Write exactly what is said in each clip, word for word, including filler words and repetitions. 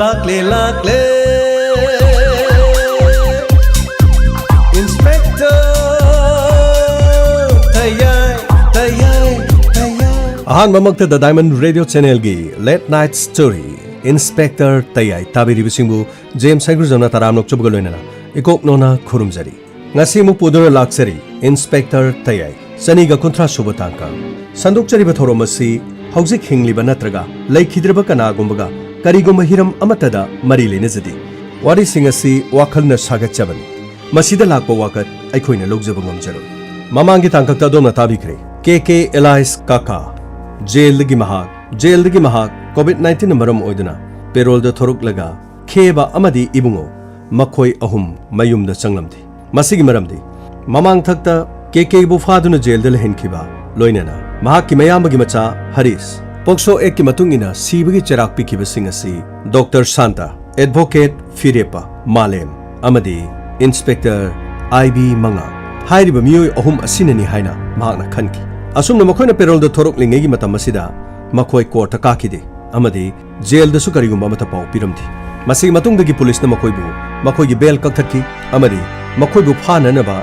ꯂꯥꯛꯂꯦ, ꯂꯥꯛꯂꯦ, Inspector ꯇꯌꯥꯏ, ꯇꯌꯥꯏ, ꯇꯌꯥꯏ꯫ ꯑꯍꯥꯟꯕꯃꯛꯇ The Diamond Radio Channelꯒꯤ Late Night Story, Inspector Tayai ꯇꯥꯕꯤꯔꯤꯕꯁꯤꯡꯕꯨ ꯖꯦꯝꯁ ꯍꯩꯒ꯭ꯔꯨꯖꯝꯅ ꯇꯔꯥꯝꯅ ꯑꯣꯛꯆꯕꯒ ꯂꯣꯏꯅꯅ ꯏꯀꯣꯛ ꯅꯣꯟꯅ ꯈꯨꯔꯨꯝꯖꯔꯤ꯫ ꯉꯁꯤ ꯑꯃꯨꯛ ꯄꯨꯗꯨꯅ ꯂꯥꯛꯆꯔꯤ Inspector ꯇꯌꯥꯏ꯫ ꯆꯅꯤꯒ ꯀꯨꯟꯊ꯭ꯔꯥ ꯁꯨꯕ ꯇꯥꯡꯀꯛ꯫ ꯁꯟꯗꯣꯛꯆꯔꯤꯕ ꯊꯧꯔꯝ ꯑꯁꯤ ꯍꯧꯖꯤꯛ ꯍꯤꯡꯂꯤꯕ ꯅꯠꯇ꯭ꯔꯒ ꯂꯩꯈꯤꯗ꯭ꯔꯕ ꯀꯅꯥꯒꯨꯝꯕꯒ ꯀꯔꯤꯒꯨꯝꯕ ꯍꯤꯔꯝ ꯑꯃꯠꯇꯗ ꯃꯔꯤ ꯂꯩꯅꯖꯗꯦ꯫ ꯋꯥꯔꯤꯁꯤꯡ ꯑꯁꯤ ꯋꯥꯈꯜꯅ ꯁꯥꯒꯠꯆꯕꯅꯤ꯫ ꯃꯁꯤꯗ ꯂꯥꯛꯄ ꯋꯥꯀꯠ ꯑꯩꯈꯣꯏꯅ ꯂꯧꯖꯕ ꯉꯝꯖꯔꯣꯏ꯫ ꯃꯃꯥꯡꯒꯤ ꯇꯥꯡꯀꯛꯇ ꯑꯗꯣꯝꯅ ꯇꯥꯕꯤꯈ꯭ꯔꯦ꯫ ꯀꯦ ꯀꯦ ꯑꯦꯂꯥꯏꯁ ꯀꯥꯀꯥ꯫ ꯖꯦꯜꯗꯒꯤ ꯃꯍꯥꯛ, ꯖꯦꯜꯗꯒꯤ ꯃꯍꯥꯛ COVID nineteen ꯅ ꯃꯔꯝ ꯑꯣꯏꯗꯨꯅ ꯄꯦꯔꯣꯜꯗ ꯊꯣꯔꯛꯂꯒ ꯈꯦꯕ ꯑꯃꯗꯤ ꯏꯕꯨꯡꯉꯣ ꯃꯈꯣꯏ ꯑꯍꯨꯝ ꯃꯌꯨꯝꯗ ꯆꯪꯂꯝꯗꯦ꯫ ꯃꯁꯤꯒꯤ ꯃꯔꯝꯗꯤ ꯃꯃꯥꯡꯊꯛꯇ ꯀꯦ ꯀꯦꯕꯨ ꯐꯥꯗꯨꯅ ꯖꯦꯜꯗ ꯂꯩꯍꯟꯈꯤꯕ, ꯂꯣꯏꯅꯅ ꯃꯍꯥꯛꯀꯤ ꯃꯌꯥꯝꯕꯒꯤ ꯃꯆꯥ ꯍꯔꯤꯁ, ꯄꯣꯛꯁꯣ ꯑꯦꯛꯀꯤ ꯃꯇꯨꯡ ꯏꯟꯅ ꯁꯤꯕꯒꯤ ꯆꯩꯔꯥꯛ ꯄꯤꯈꯤꯕꯁꯤꯡ ꯑꯁꯤ ꯗꯣꯛꯇꯔ ꯁꯥꯟꯇ, ꯑꯦꯗꯚꯣꯀꯦꯠ ꯐꯤꯔꯦꯞꯄ, ꯃꯥꯂꯦꯝ ꯑꯃꯗꯤ ꯏꯟꯁꯄꯦꯛꯇꯔ ꯑꯥꯏ ꯕꯤ ꯃꯉꯥ ꯍꯥꯏꯔꯤꯕ ꯃꯤꯑꯣꯏ ꯑꯍꯨꯝ ꯑꯁꯤꯅꯅꯤ ꯍꯥꯏꯅ ꯃꯍꯥꯛꯅ ꯈꯟꯈꯤ꯫ ꯑꯁꯨꯝꯅ ꯃꯈꯣꯏꯅ ꯄꯦꯔꯣꯜꯗ ꯊꯣꯔꯛꯂꯤꯉꯩꯒꯤ ꯃꯇꯝ ꯑꯁꯤꯗ ꯃꯈꯣꯏ ꯀꯣꯔꯠꯇ ꯀꯥꯈꯤꯗꯦ ꯑꯃꯗꯤ ꯖꯦꯜꯗꯁꯨ ꯀꯔꯤꯒꯨꯝꯕ ꯑꯃꯠꯇ ꯄꯥꯎ ꯄꯤꯔꯝꯗꯦ꯫ ꯃꯁꯤꯒꯤ ꯃꯇꯨꯡꯗꯒꯤ ꯄꯨꯂꯤꯁꯅ ꯃꯈꯣꯏꯕꯨ ꯃꯈꯣꯏꯒꯤ ꯕꯦꯜ ꯀꯛꯊꯠꯈꯤ ꯑꯃꯗꯤ ꯃꯈꯣꯏꯕꯨ ꯐꯥꯅꯅꯕ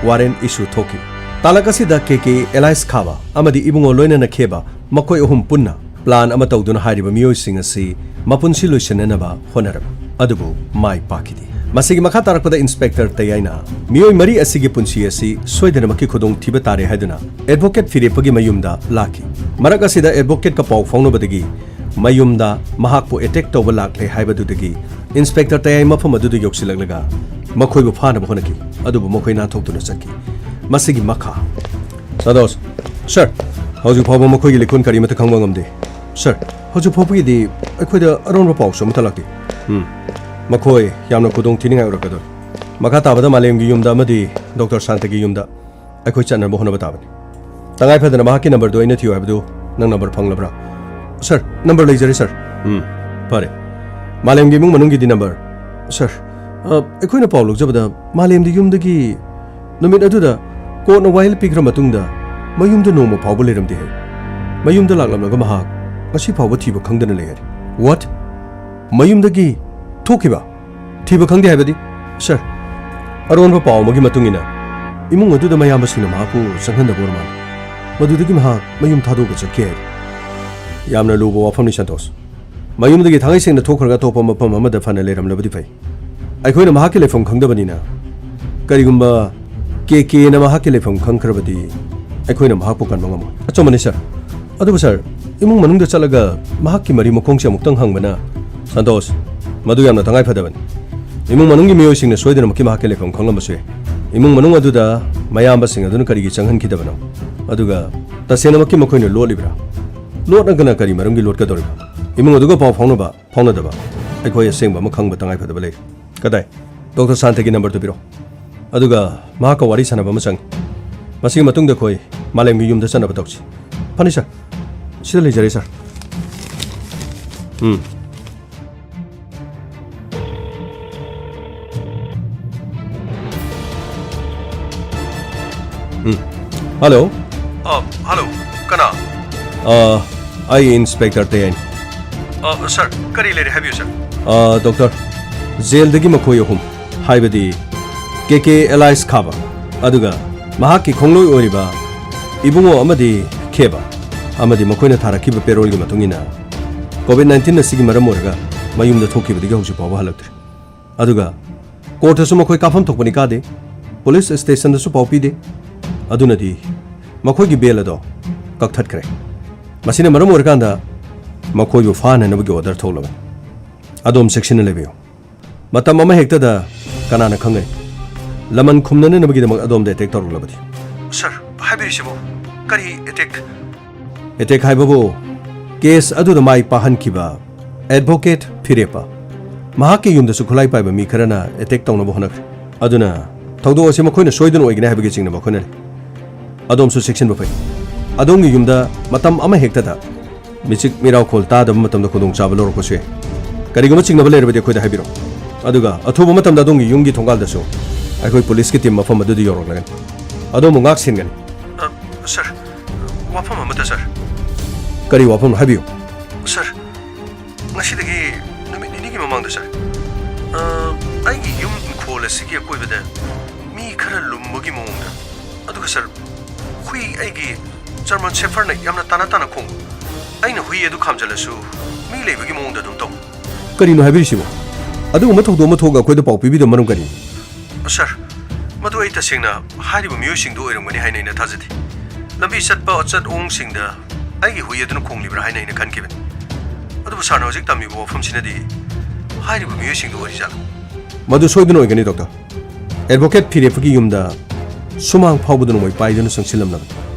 ꯋꯥꯔꯦꯟ ꯏꯁꯨ ꯊꯣꯛꯈꯤ꯫ ꯇꯥꯂꯛ ꯑꯁꯤꯗ ꯀꯦ ꯀꯦ ꯑꯦꯂꯥꯏꯁ ꯈꯥꯕ ꯑꯃꯗꯤ ꯏꯕꯨꯡꯉꯣ ꯂꯣꯏꯅꯅ ꯈꯦꯕ ꯃꯈꯣꯏ ꯑꯍꯨꯝ ꯄꯨꯟꯅ ꯄ꯭ꯂꯥꯟ ꯑꯃ ꯇꯧꯗꯨꯅ ꯍꯥꯏꯔꯤꯕ ꯃꯤꯑꯣꯏꯁꯤꯡ ꯑꯁꯤ ꯃꯄꯨꯟꯁꯤ ꯂꯣꯏꯁꯤꯟꯅꯅꯕ ꯍꯣꯠꯅꯔꯝꯃꯤ꯫ ꯑꯗꯨꯕꯨ ꯃꯥꯏ ꯄꯥꯛꯈꯤꯗꯦ꯫ ꯃꯁꯤꯒꯤ ꯃꯈꯥ ꯇꯥꯔꯛꯄꯗ ꯏꯟꯁꯄꯦꯛꯇꯔ ꯇꯌꯥꯏꯅ ꯃꯤꯑꯣꯏ ꯃꯔꯤ ꯑꯁꯤꯒꯤ ꯄꯨꯟꯁꯤ ꯑꯁꯤ ꯁꯣꯏꯗꯅꯃꯛꯀꯤ ꯈꯨꯗꯣꯡ ꯊꯤꯕ ꯇꯥꯔꯦ ꯍꯥꯏꯗꯨꯅ ꯑꯦꯗꯚꯣꯀꯦꯠ ꯐꯤꯔꯦꯞꯄꯒꯤ ꯃꯌꯨꯝꯗ ꯂꯥꯛꯈꯤ꯫ ꯃꯔꯛ ꯑꯁꯤꯗ ꯑꯦꯗꯚꯣꯀꯦꯠꯀ ꯄꯥꯎ ꯐꯥꯎꯅꯕꯗꯒꯤ ꯃꯌꯨꯝꯗ ꯃꯍꯥꯛꯄꯨ ꯑꯦꯇꯦꯛ ꯇꯧꯕ ꯂꯥꯛꯂꯦ ꯍꯥꯏꯕꯗꯨꯗꯒꯤ ꯏꯟꯁꯄꯦꯛꯇꯔ ꯇꯌꯥꯏ ꯃꯐꯝ ꯑꯗꯨꯗ ꯌꯧꯁꯤꯜꯂꯛꯂꯒ ꯃꯈꯣꯏꯕꯨ ꯐꯥꯅꯕ ꯍꯣꯠꯅꯈꯤ, ꯑꯗꯨꯕꯨ ꯃꯈꯣꯏ ꯅꯥꯟꯊꯣꯛꯇꯨꯅ ꯆꯠꯈꯤ꯫ ꯃꯁꯤꯒꯤ ꯃꯈꯥ꯫ ꯁꯥꯗꯣꯁ꯫ ꯁꯔ, ꯍꯧꯖꯤꯛ ꯐꯥꯎꯕ ꯃꯈꯣꯏꯒꯤ ꯂꯤꯈꯨꯟ ꯀꯔꯤꯃꯠꯇ ꯈꯪꯕ ꯉꯝꯗꯦ꯫ ꯁꯔ, ꯍꯧꯖꯤꯛ ꯐꯥꯎꯕꯒꯤꯗꯤ ꯑꯩꯈꯣꯏꯗ ꯑꯔꯣꯟꯕ ꯄꯥꯎꯁꯨ ꯑꯃꯠꯇ ꯂꯥꯛꯇꯦ꯫ ꯎꯝ꯫ ꯃꯈꯣꯏ ꯌꯥꯝꯅ ꯈꯨꯗꯣꯡ ꯊꯤꯅꯤꯡꯉꯥꯏ ꯑꯣꯏꯔꯛꯀꯗꯧꯔꯤ꯫ ꯃꯈꯥ ꯇꯥꯕꯗ ꯃꯥꯂꯦꯝꯒꯤ ꯌꯨꯝꯗ ꯑꯃꯗꯤ ꯗꯣꯛꯇꯔ ꯁꯥꯟꯇꯒꯤ ꯌꯨꯝꯗ ꯑꯩꯈꯣꯏ ꯆꯠꯅꯕ ꯍꯣꯠꯅꯕ ꯇꯥꯕꯅꯤ꯫ ꯇꯉꯥꯏ ꯐꯗꯅ ꯃꯍꯥꯛꯀꯤ ꯅꯝꯕꯔꯗꯨ ꯑꯩꯅ ꯊꯤꯌꯨ ꯍꯥꯏꯕꯗꯨ ꯅꯪ ꯅꯝꯕꯔ ꯐꯪꯂꯕ꯭ꯔꯥ? ꯁꯔ, ꯅꯝꯕꯔ ꯂꯩꯖꯔꯦ, ꯁꯔ꯫ ꯎꯝ, ꯐꯔꯦ꯫ ꯃꯥꯂꯦꯝꯒꯤ ꯏꯃꯨꯡ ꯃꯅꯨꯡꯒꯤꯗꯤ ꯅꯝꯕꯔ? ꯁꯔ, ꯑ, ꯑꯩꯈꯣꯏꯅ ꯄꯥꯎ ꯂꯧꯖꯕꯗ ꯃꯥꯂꯦꯝꯗꯤ ꯌꯨꯝꯗꯒꯤ ꯅꯨꯃꯤꯠ ꯑꯗꯨꯗ ꯀꯣꯔꯠꯅ ꯋꯥꯌꯦꯜ ꯄꯤꯈ꯭ꯔ ꯃꯇꯨꯡꯗ ꯃꯌꯨꯝꯗ ꯅꯣꯡꯃ ꯐꯥꯎꯕ ꯂꯩꯔꯝꯗꯦ ꯍꯥꯏ꯫ ꯃꯌꯨꯝꯗ ꯂꯥꯛꯂꯝꯂꯒ ꯃꯍꯥꯛ ꯉꯁꯤ ꯐꯥꯎꯕ ꯊꯤꯕ ꯈꯪꯗꯅ ꯂꯩ ꯍꯥꯏꯔꯤ꯫ What? ꯃꯌꯨꯝꯗꯒꯤ ꯊꯣꯛꯈꯤꯕ? ꯊꯤꯕ ꯈꯪꯗꯦ ꯍꯥꯏꯕꯗꯤ? ꯁꯥꯔ, ꯑꯔꯣꯟꯕ ꯄꯥꯎ ꯑꯃꯒꯤ ꯃꯇꯨꯡ ꯏꯟꯅ, ꯏꯃꯨꯡ ꯑꯗꯨꯗ ꯃꯌꯥꯝꯕꯁꯤꯡꯅ ꯃꯍꯥꯛꯄꯨ ꯆꯪꯍꯟꯗꯕ ꯑꯣꯏꯔ ꯃꯥꯜꯂꯦ꯫ ꯃꯗꯨꯗꯒꯤ ꯃꯍꯥꯛ ꯃꯌꯨꯝ ꯊꯥꯗꯣꯛꯑꯒ ꯆꯠꯈꯤ ꯍꯥꯏꯔꯤ꯫ ꯌꯥꯝꯅ ꯂꯨꯕ ꯋꯥꯐꯝꯅꯤ, ꯁꯟꯇꯣꯁ꯫ ꯃꯌꯨꯝꯗꯒꯤ ꯊꯥꯡꯉꯩ ꯁꯦꯡꯅ ꯊꯣꯛꯈ꯭ꯔꯒ ꯑꯇꯣꯞꯄ ꯃꯐꯝ ꯑꯃꯗ ꯐꯅ ꯂꯩꯔꯝꯂꯕꯗꯤ ꯐꯩ꯫ ꯑꯩꯈꯣꯏꯅ ꯃꯍꯥꯛꯀꯤ ꯂꯩꯐꯝ ꯈꯪꯗꯕꯅꯤꯅ, ꯀꯔꯤꯒꯨꯝꯕ ꯀꯦ ꯀꯦꯅ ꯃꯍꯥꯛꯀꯤ ꯂꯩꯐꯝ ꯈꯪꯈ꯭ꯔꯕꯗꯤ, ꯑꯩꯈꯣꯏꯅ ꯃꯍꯥꯛꯄꯨ ꯀꯟꯕ ꯉꯝꯃꯣꯏ꯫ ꯑꯆꯨꯝꯕꯅꯤ, ꯁꯥꯔ꯫ ꯑꯗꯨꯕꯨ, ꯁꯥꯔ, ꯏꯃꯨꯡ ꯃꯅꯨꯡꯗ ꯆꯠꯂꯒ ꯃꯍꯥꯛꯀꯤ ꯃꯔꯤ ꯃꯈꯣꯡꯁꯦ ꯑꯃꯨꯛꯇꯪ ꯍꯪꯕꯅ, ꯁꯟꯇꯣꯁ, ꯃꯗꯨ ꯌꯥꯝꯅ ꯇꯉꯥꯏ ꯐꯗꯕꯅꯤ꯫ ꯏꯃꯨꯡ ꯃꯅꯨꯡꯒꯤ ꯃꯤꯑꯣꯏꯁꯤꯡꯅ ꯁꯣꯏꯗꯅꯃꯛꯀꯤ ꯃꯍꯥꯛꯀꯤ ꯂꯩꯐꯝ ꯈꯪꯂꯝꯕꯁꯨ ꯌꯥꯏ꯫ ꯏꯃꯨꯡ ꯃꯅꯨꯡ ꯑꯗꯨꯗ ꯃꯌꯥꯝꯕꯁꯤꯡ ꯑꯗꯨꯅ ꯀꯔꯤꯒꯤ ꯆꯪꯍꯟꯈꯤꯗꯕꯅꯣ? ꯑꯗꯨꯒ ꯇꯁꯦꯡꯅꯃꯛꯀꯤ ꯃꯈꯣꯏꯅ ꯂꯣꯠꯂꯤꯕ꯭ꯔꯥ? ꯂꯣꯠꯂꯒꯅ ꯀꯔꯤ ꯃꯔꯝꯒꯤ ꯂꯣꯠꯀꯗꯧꯔꯤꯕ? ꯏꯃꯨꯡ ꯑꯗꯨꯒ ꯄꯥꯎ ꯐꯥꯎꯅꯕ, ꯐꯥꯎꯅꯗꯕ, ꯑꯩꯈꯣꯏ ꯑꯁꯦꯡꯕ ꯑꯃ ꯈꯪꯕ ꯇꯉꯥꯏ ꯐꯗꯕ ꯂꯩꯔꯤ꯫ ꯀꯗꯥꯏ? ꯗꯣꯛꯇꯔ ꯁꯥꯟꯇꯒꯤ ꯅꯝꯕꯔꯗꯨ ꯄꯤꯔꯛꯑꯣ꯫ ꯑꯗꯨꯒ ꯃꯍꯥꯛꯀ ꯋꯥꯔꯤ ꯁꯥꯟꯅꯕ ꯑꯃ ꯆꯪꯏ꯫ ꯃꯁꯤꯒꯤ ꯃꯇꯨꯡꯗ ꯑꯩꯈꯣꯏ ꯃꯥꯂꯦꯝꯒꯤ ꯌꯨꯝꯗ ꯆꯠꯅꯕ ꯇꯧꯁꯤ꯫ ꯐꯅꯤ, ꯁꯥꯔ꯫ ꯁꯤꯗ ꯂꯩꯖꯔꯦ, ꯁꯥꯔ꯫ ꯎꯝ꯫ ꯎꯝ꯫ ꯍꯜꯂꯣ꯫ ꯑ, ꯍꯜꯂꯣ꯫ ꯀꯅꯥ? ꯑ, ꯑꯩ ꯏꯟꯁꯄꯦꯛꯇꯔ ꯇꯦꯟ꯫ ꯑ, ꯁꯥꯔ, ꯀꯔꯤ ꯂꯩꯔꯦ? ꯍꯥꯏꯕꯤꯌꯨ, ꯁꯥꯔ꯫ ꯑ, ꯗꯣꯛꯇꯔ, ꯖꯦꯜꯗꯒꯤ ꯃꯈꯣꯏ ꯑꯍꯨꯝ, ꯍꯥꯏꯕꯗꯤ ꯀꯦ ꯀꯦ ꯑꯦꯂꯥꯏꯁ ꯈꯥꯕ, ꯑꯗꯨꯒ ꯃꯍꯥꯛꯀꯤ ꯈꯣꯡꯂꯣꯏ ꯑꯣꯏꯔꯤꯕ ꯏꯕꯨꯡꯉꯣ ꯑꯃꯗꯤ ꯈꯦꯕ, ꯑꯃꯗꯤ ꯃꯈꯣꯏꯅ ꯊꯥꯔꯛꯈꯤꯕ ꯄꯦꯔꯣꯜꯒꯤ ꯃꯇꯨꯡ ꯏꯟꯅ, ꯀꯣꯚꯤꯗ ꯅꯥꯏꯟꯇꯤꯟ ꯑꯁꯤꯒꯤ ꯃꯔꯝ ꯑꯣꯏꯔꯒ ꯃꯌꯨꯝꯗ ꯊꯣꯛꯈꯤꯕꯗꯒꯤ ꯍꯧꯖꯤꯛ ꯐꯥꯎꯕ ꯍꯜꯂꯛꯇ꯭ꯔꯤ꯫ ꯑꯗꯨꯒ ꯀꯣꯔꯠꯇꯁꯨ ꯃꯈꯣꯏ ꯀꯥꯐꯝ ꯊꯣꯛꯄꯅꯤ ꯀꯥꯗꯦ, ꯄꯨꯂꯤꯁ ꯁ꯭ꯇꯦꯁꯟꯗꯁꯨ ꯄꯥꯎ ꯄꯤꯗꯦ꯫ ꯑꯗꯨꯅꯗꯤ ꯃꯈꯣꯏꯒꯤ ꯕꯦꯜ ꯑꯗꯣ ꯀꯛꯊꯠꯈ꯭ꯔꯦ꯫ ꯃꯁꯤꯅ ꯃꯔꯝ ꯑꯣꯏꯔꯀꯥꯟꯗ ꯃꯈꯣꯏꯕꯨ ꯐꯥꯅꯅꯕꯒꯤ ꯑꯣꯔꯗꯔ ꯊꯣꯛꯂꯕꯅꯤ꯫ ꯑꯗꯣꯝ ꯆꯦꯛꯁꯤꯟꯅ ꯂꯩꯕꯤꯌꯨ꯫ ꯃꯇꯝ ꯑꯃ ꯍꯦꯛꯇꯗ ꯀꯅꯥꯅ ꯈꯪꯒꯅꯤ? ꯂꯃꯟ ꯈꯨꯝꯅꯅꯕꯒꯤꯗꯃꯛ ꯑꯗꯣꯝꯗ ꯑꯦꯇꯦꯛ ꯇꯧꯔꯛꯂꯕꯗꯤ? ꯁꯥꯔ, ꯍꯥꯏꯕꯤꯔꯤꯁꯤꯕꯨ ꯀꯔꯤ ꯑꯦꯇꯦꯛ? ꯑꯦꯇꯦꯛ ꯍꯥꯏꯕꯕꯨ ꯀꯦꯁ ꯑꯗꯨꯗ ꯃꯥꯏ ꯄꯥꯛꯍꯟꯈꯤꯕ ꯑꯦꯗꯚꯣꯀꯦꯠ ꯐꯤꯔꯦꯞꯄ, ꯃꯍꯥꯛꯀꯤ ꯌꯨꯝꯗꯁꯨ ꯈꯨꯠꯂꯥꯏ ꯄꯥꯏꯕ ꯃꯤ ꯈꯔꯅ ꯑꯦꯇꯦꯛ ꯇꯧꯅꯕ ꯍꯣꯠꯅꯈ꯭ꯔꯦ꯫ ꯑꯗꯨꯅ ꯊꯧꯗꯣꯛ ꯑꯁꯤ ꯃꯈꯣꯏꯅ ꯁꯣꯏꯗꯅ ꯑꯣꯏꯒꯅꯤ ꯍꯥꯏꯕꯒꯤ ꯆꯤꯡꯅꯕ ꯑꯩꯈꯣꯏꯅ ꯂꯩ꯫ ꯑꯗꯣꯝꯁꯨ ꯆꯦꯛꯁꯤꯟꯕ ꯐꯩ꯫ ꯑꯗꯣꯝꯒꯤ ꯌꯨꯝꯗ ꯃꯇꯝ ꯑꯃ ꯍꯦꯛꯇꯗ ꯃꯤꯆꯤꯛ ꯃꯤꯔꯥꯎꯈꯣꯜ ꯇꯥꯗꯕ ꯃꯇꯝꯗ ꯈꯨꯗꯣꯡꯆꯥꯕ ꯂꯧꯔꯛꯄꯁꯨ ꯌꯥꯏ꯫ ꯀꯔꯤꯒꯨꯝꯕ ꯆꯤꯡꯅꯕ ꯂꯩꯔꯕꯗꯤ ꯑꯩꯈꯣꯏꯗ ꯍꯥꯏꯕꯤꯔꯛꯎ꯫ ꯑꯗꯨꯒ ꯑꯊꯨꯕ ꯃꯇꯝꯗ ꯑꯗꯣꯝꯒꯤ ꯌꯨꯝꯒꯤ ꯊꯣꯡꯒꯥꯜꯗꯁꯨ ꯑꯩꯈꯣꯏ ꯄꯨꯂꯤꯁꯀꯤ ꯇꯤꯝ ꯃꯐꯝ ꯑꯗꯨꯗ ꯌꯧꯔꯛꯂꯒꯅꯤ꯫ ꯑꯗꯣꯝꯕꯨ ꯉꯥꯛ ꯁꯦꯟꯒꯅꯤ꯫ ꯑ, ꯁꯥꯔ, ꯋꯥꯐꯝ ꯑꯃꯇ, ꯁꯥꯔ꯫ ꯀꯔꯤ ꯋꯥꯐꯝꯅꯣ? ꯍꯥꯏꯕꯤꯌꯨ꯫ ꯁꯥꯔ, ꯉꯁꯤꯗꯒꯤ ꯅꯨꯃꯤꯠ ꯑꯁꯤꯒꯤ ꯑꯀꯣꯏꯕꯗ ꯃꯤ ꯈꯔ ꯂꯨꯝꯕꯒꯤ ꯃꯑꯣꯡꯗ, ꯑꯗꯨꯒ ꯁꯥꯔ, ꯍꯨꯏ ꯑꯩꯒꯤ ꯖꯔꯃꯟ ꯁꯦꯐꯔꯅ ꯌꯥꯝꯅ ꯇꯥꯅ ꯇꯥꯅ ꯈꯣꯡꯕ꯫ ꯑꯩꯅ ꯍꯨꯏ ꯑꯗꯨ ꯈꯥꯝꯖꯤꯜꯂꯁꯨ ꯃꯤ ꯂꯩꯕꯒꯤ ꯃꯑꯣꯡꯗ ꯑꯗꯨꯝ ꯇꯧ꯫ ꯀꯔꯤꯅꯣ ꯍꯥꯏꯕꯤꯔꯤꯁꯤꯕꯣ? ꯑꯗꯨꯒꯨꯝꯕ ꯊꯧꯗꯣꯛ ꯑꯃ ꯊꯣꯛꯑꯒ ꯑꯩꯈꯣꯏꯗ ꯄꯥꯎ ꯄꯤꯕꯤꯗꯕ ꯃꯔꯝ ꯀꯔꯤꯅꯣ? ꯁꯥꯔ, ꯃꯗꯨ ꯑꯩ ꯇꯁꯦꯡꯅ ꯍꯥꯏꯔꯤꯕ ꯃꯤꯑꯣꯏꯁꯤꯡꯗꯨ ꯑꯣꯏꯔꯝꯒꯅꯤ ꯍꯥꯏꯅ ꯑꯩꯅ ꯊꯥꯖꯗꯦ꯫ ꯂꯝꯕꯤ ꯆꯠꯄ ꯑꯆꯠ ꯑꯣꯡꯁꯤꯡꯗ ꯑꯩꯒꯤ ꯍꯨꯏ ꯑꯗꯨꯅ ꯈꯣꯡꯂꯤꯕ꯭ꯔꯥ ꯍꯥꯏꯅ ꯑꯩꯅ ꯈꯟꯈꯤꯕꯅꯤ꯫ ꯑꯗꯨꯕꯨ ꯁꯥꯔꯅ ꯍꯧꯖꯤꯛ ꯇꯝꯃꯤꯕ ꯋꯥꯐꯝꯁꯤꯅꯗꯤ ꯍꯥꯏꯔꯤꯕ ꯃꯤꯑꯣꯏꯁꯤꯡꯗꯨ ꯑꯣꯏꯔꯤꯖꯥꯠꯂꯣ? ꯃꯗꯨ ꯁꯣꯏꯗꯅ ꯑꯣꯏꯒꯅꯤ, ꯗꯣꯛꯇꯔ꯫ ꯑꯦꯗꯚꯣꯀꯦꯠ ꯐꯤꯔꯦꯞꯄꯒꯤ ꯌꯨꯝꯗ ꯁꯨꯃꯥꯡ ꯐꯥꯎꯕꯗ ꯅꯣꯡꯃꯩ ꯄꯥꯏꯗꯨꯅ ꯆꯪꯁꯤꯜꯂꯝꯂꯕꯅꯤ꯫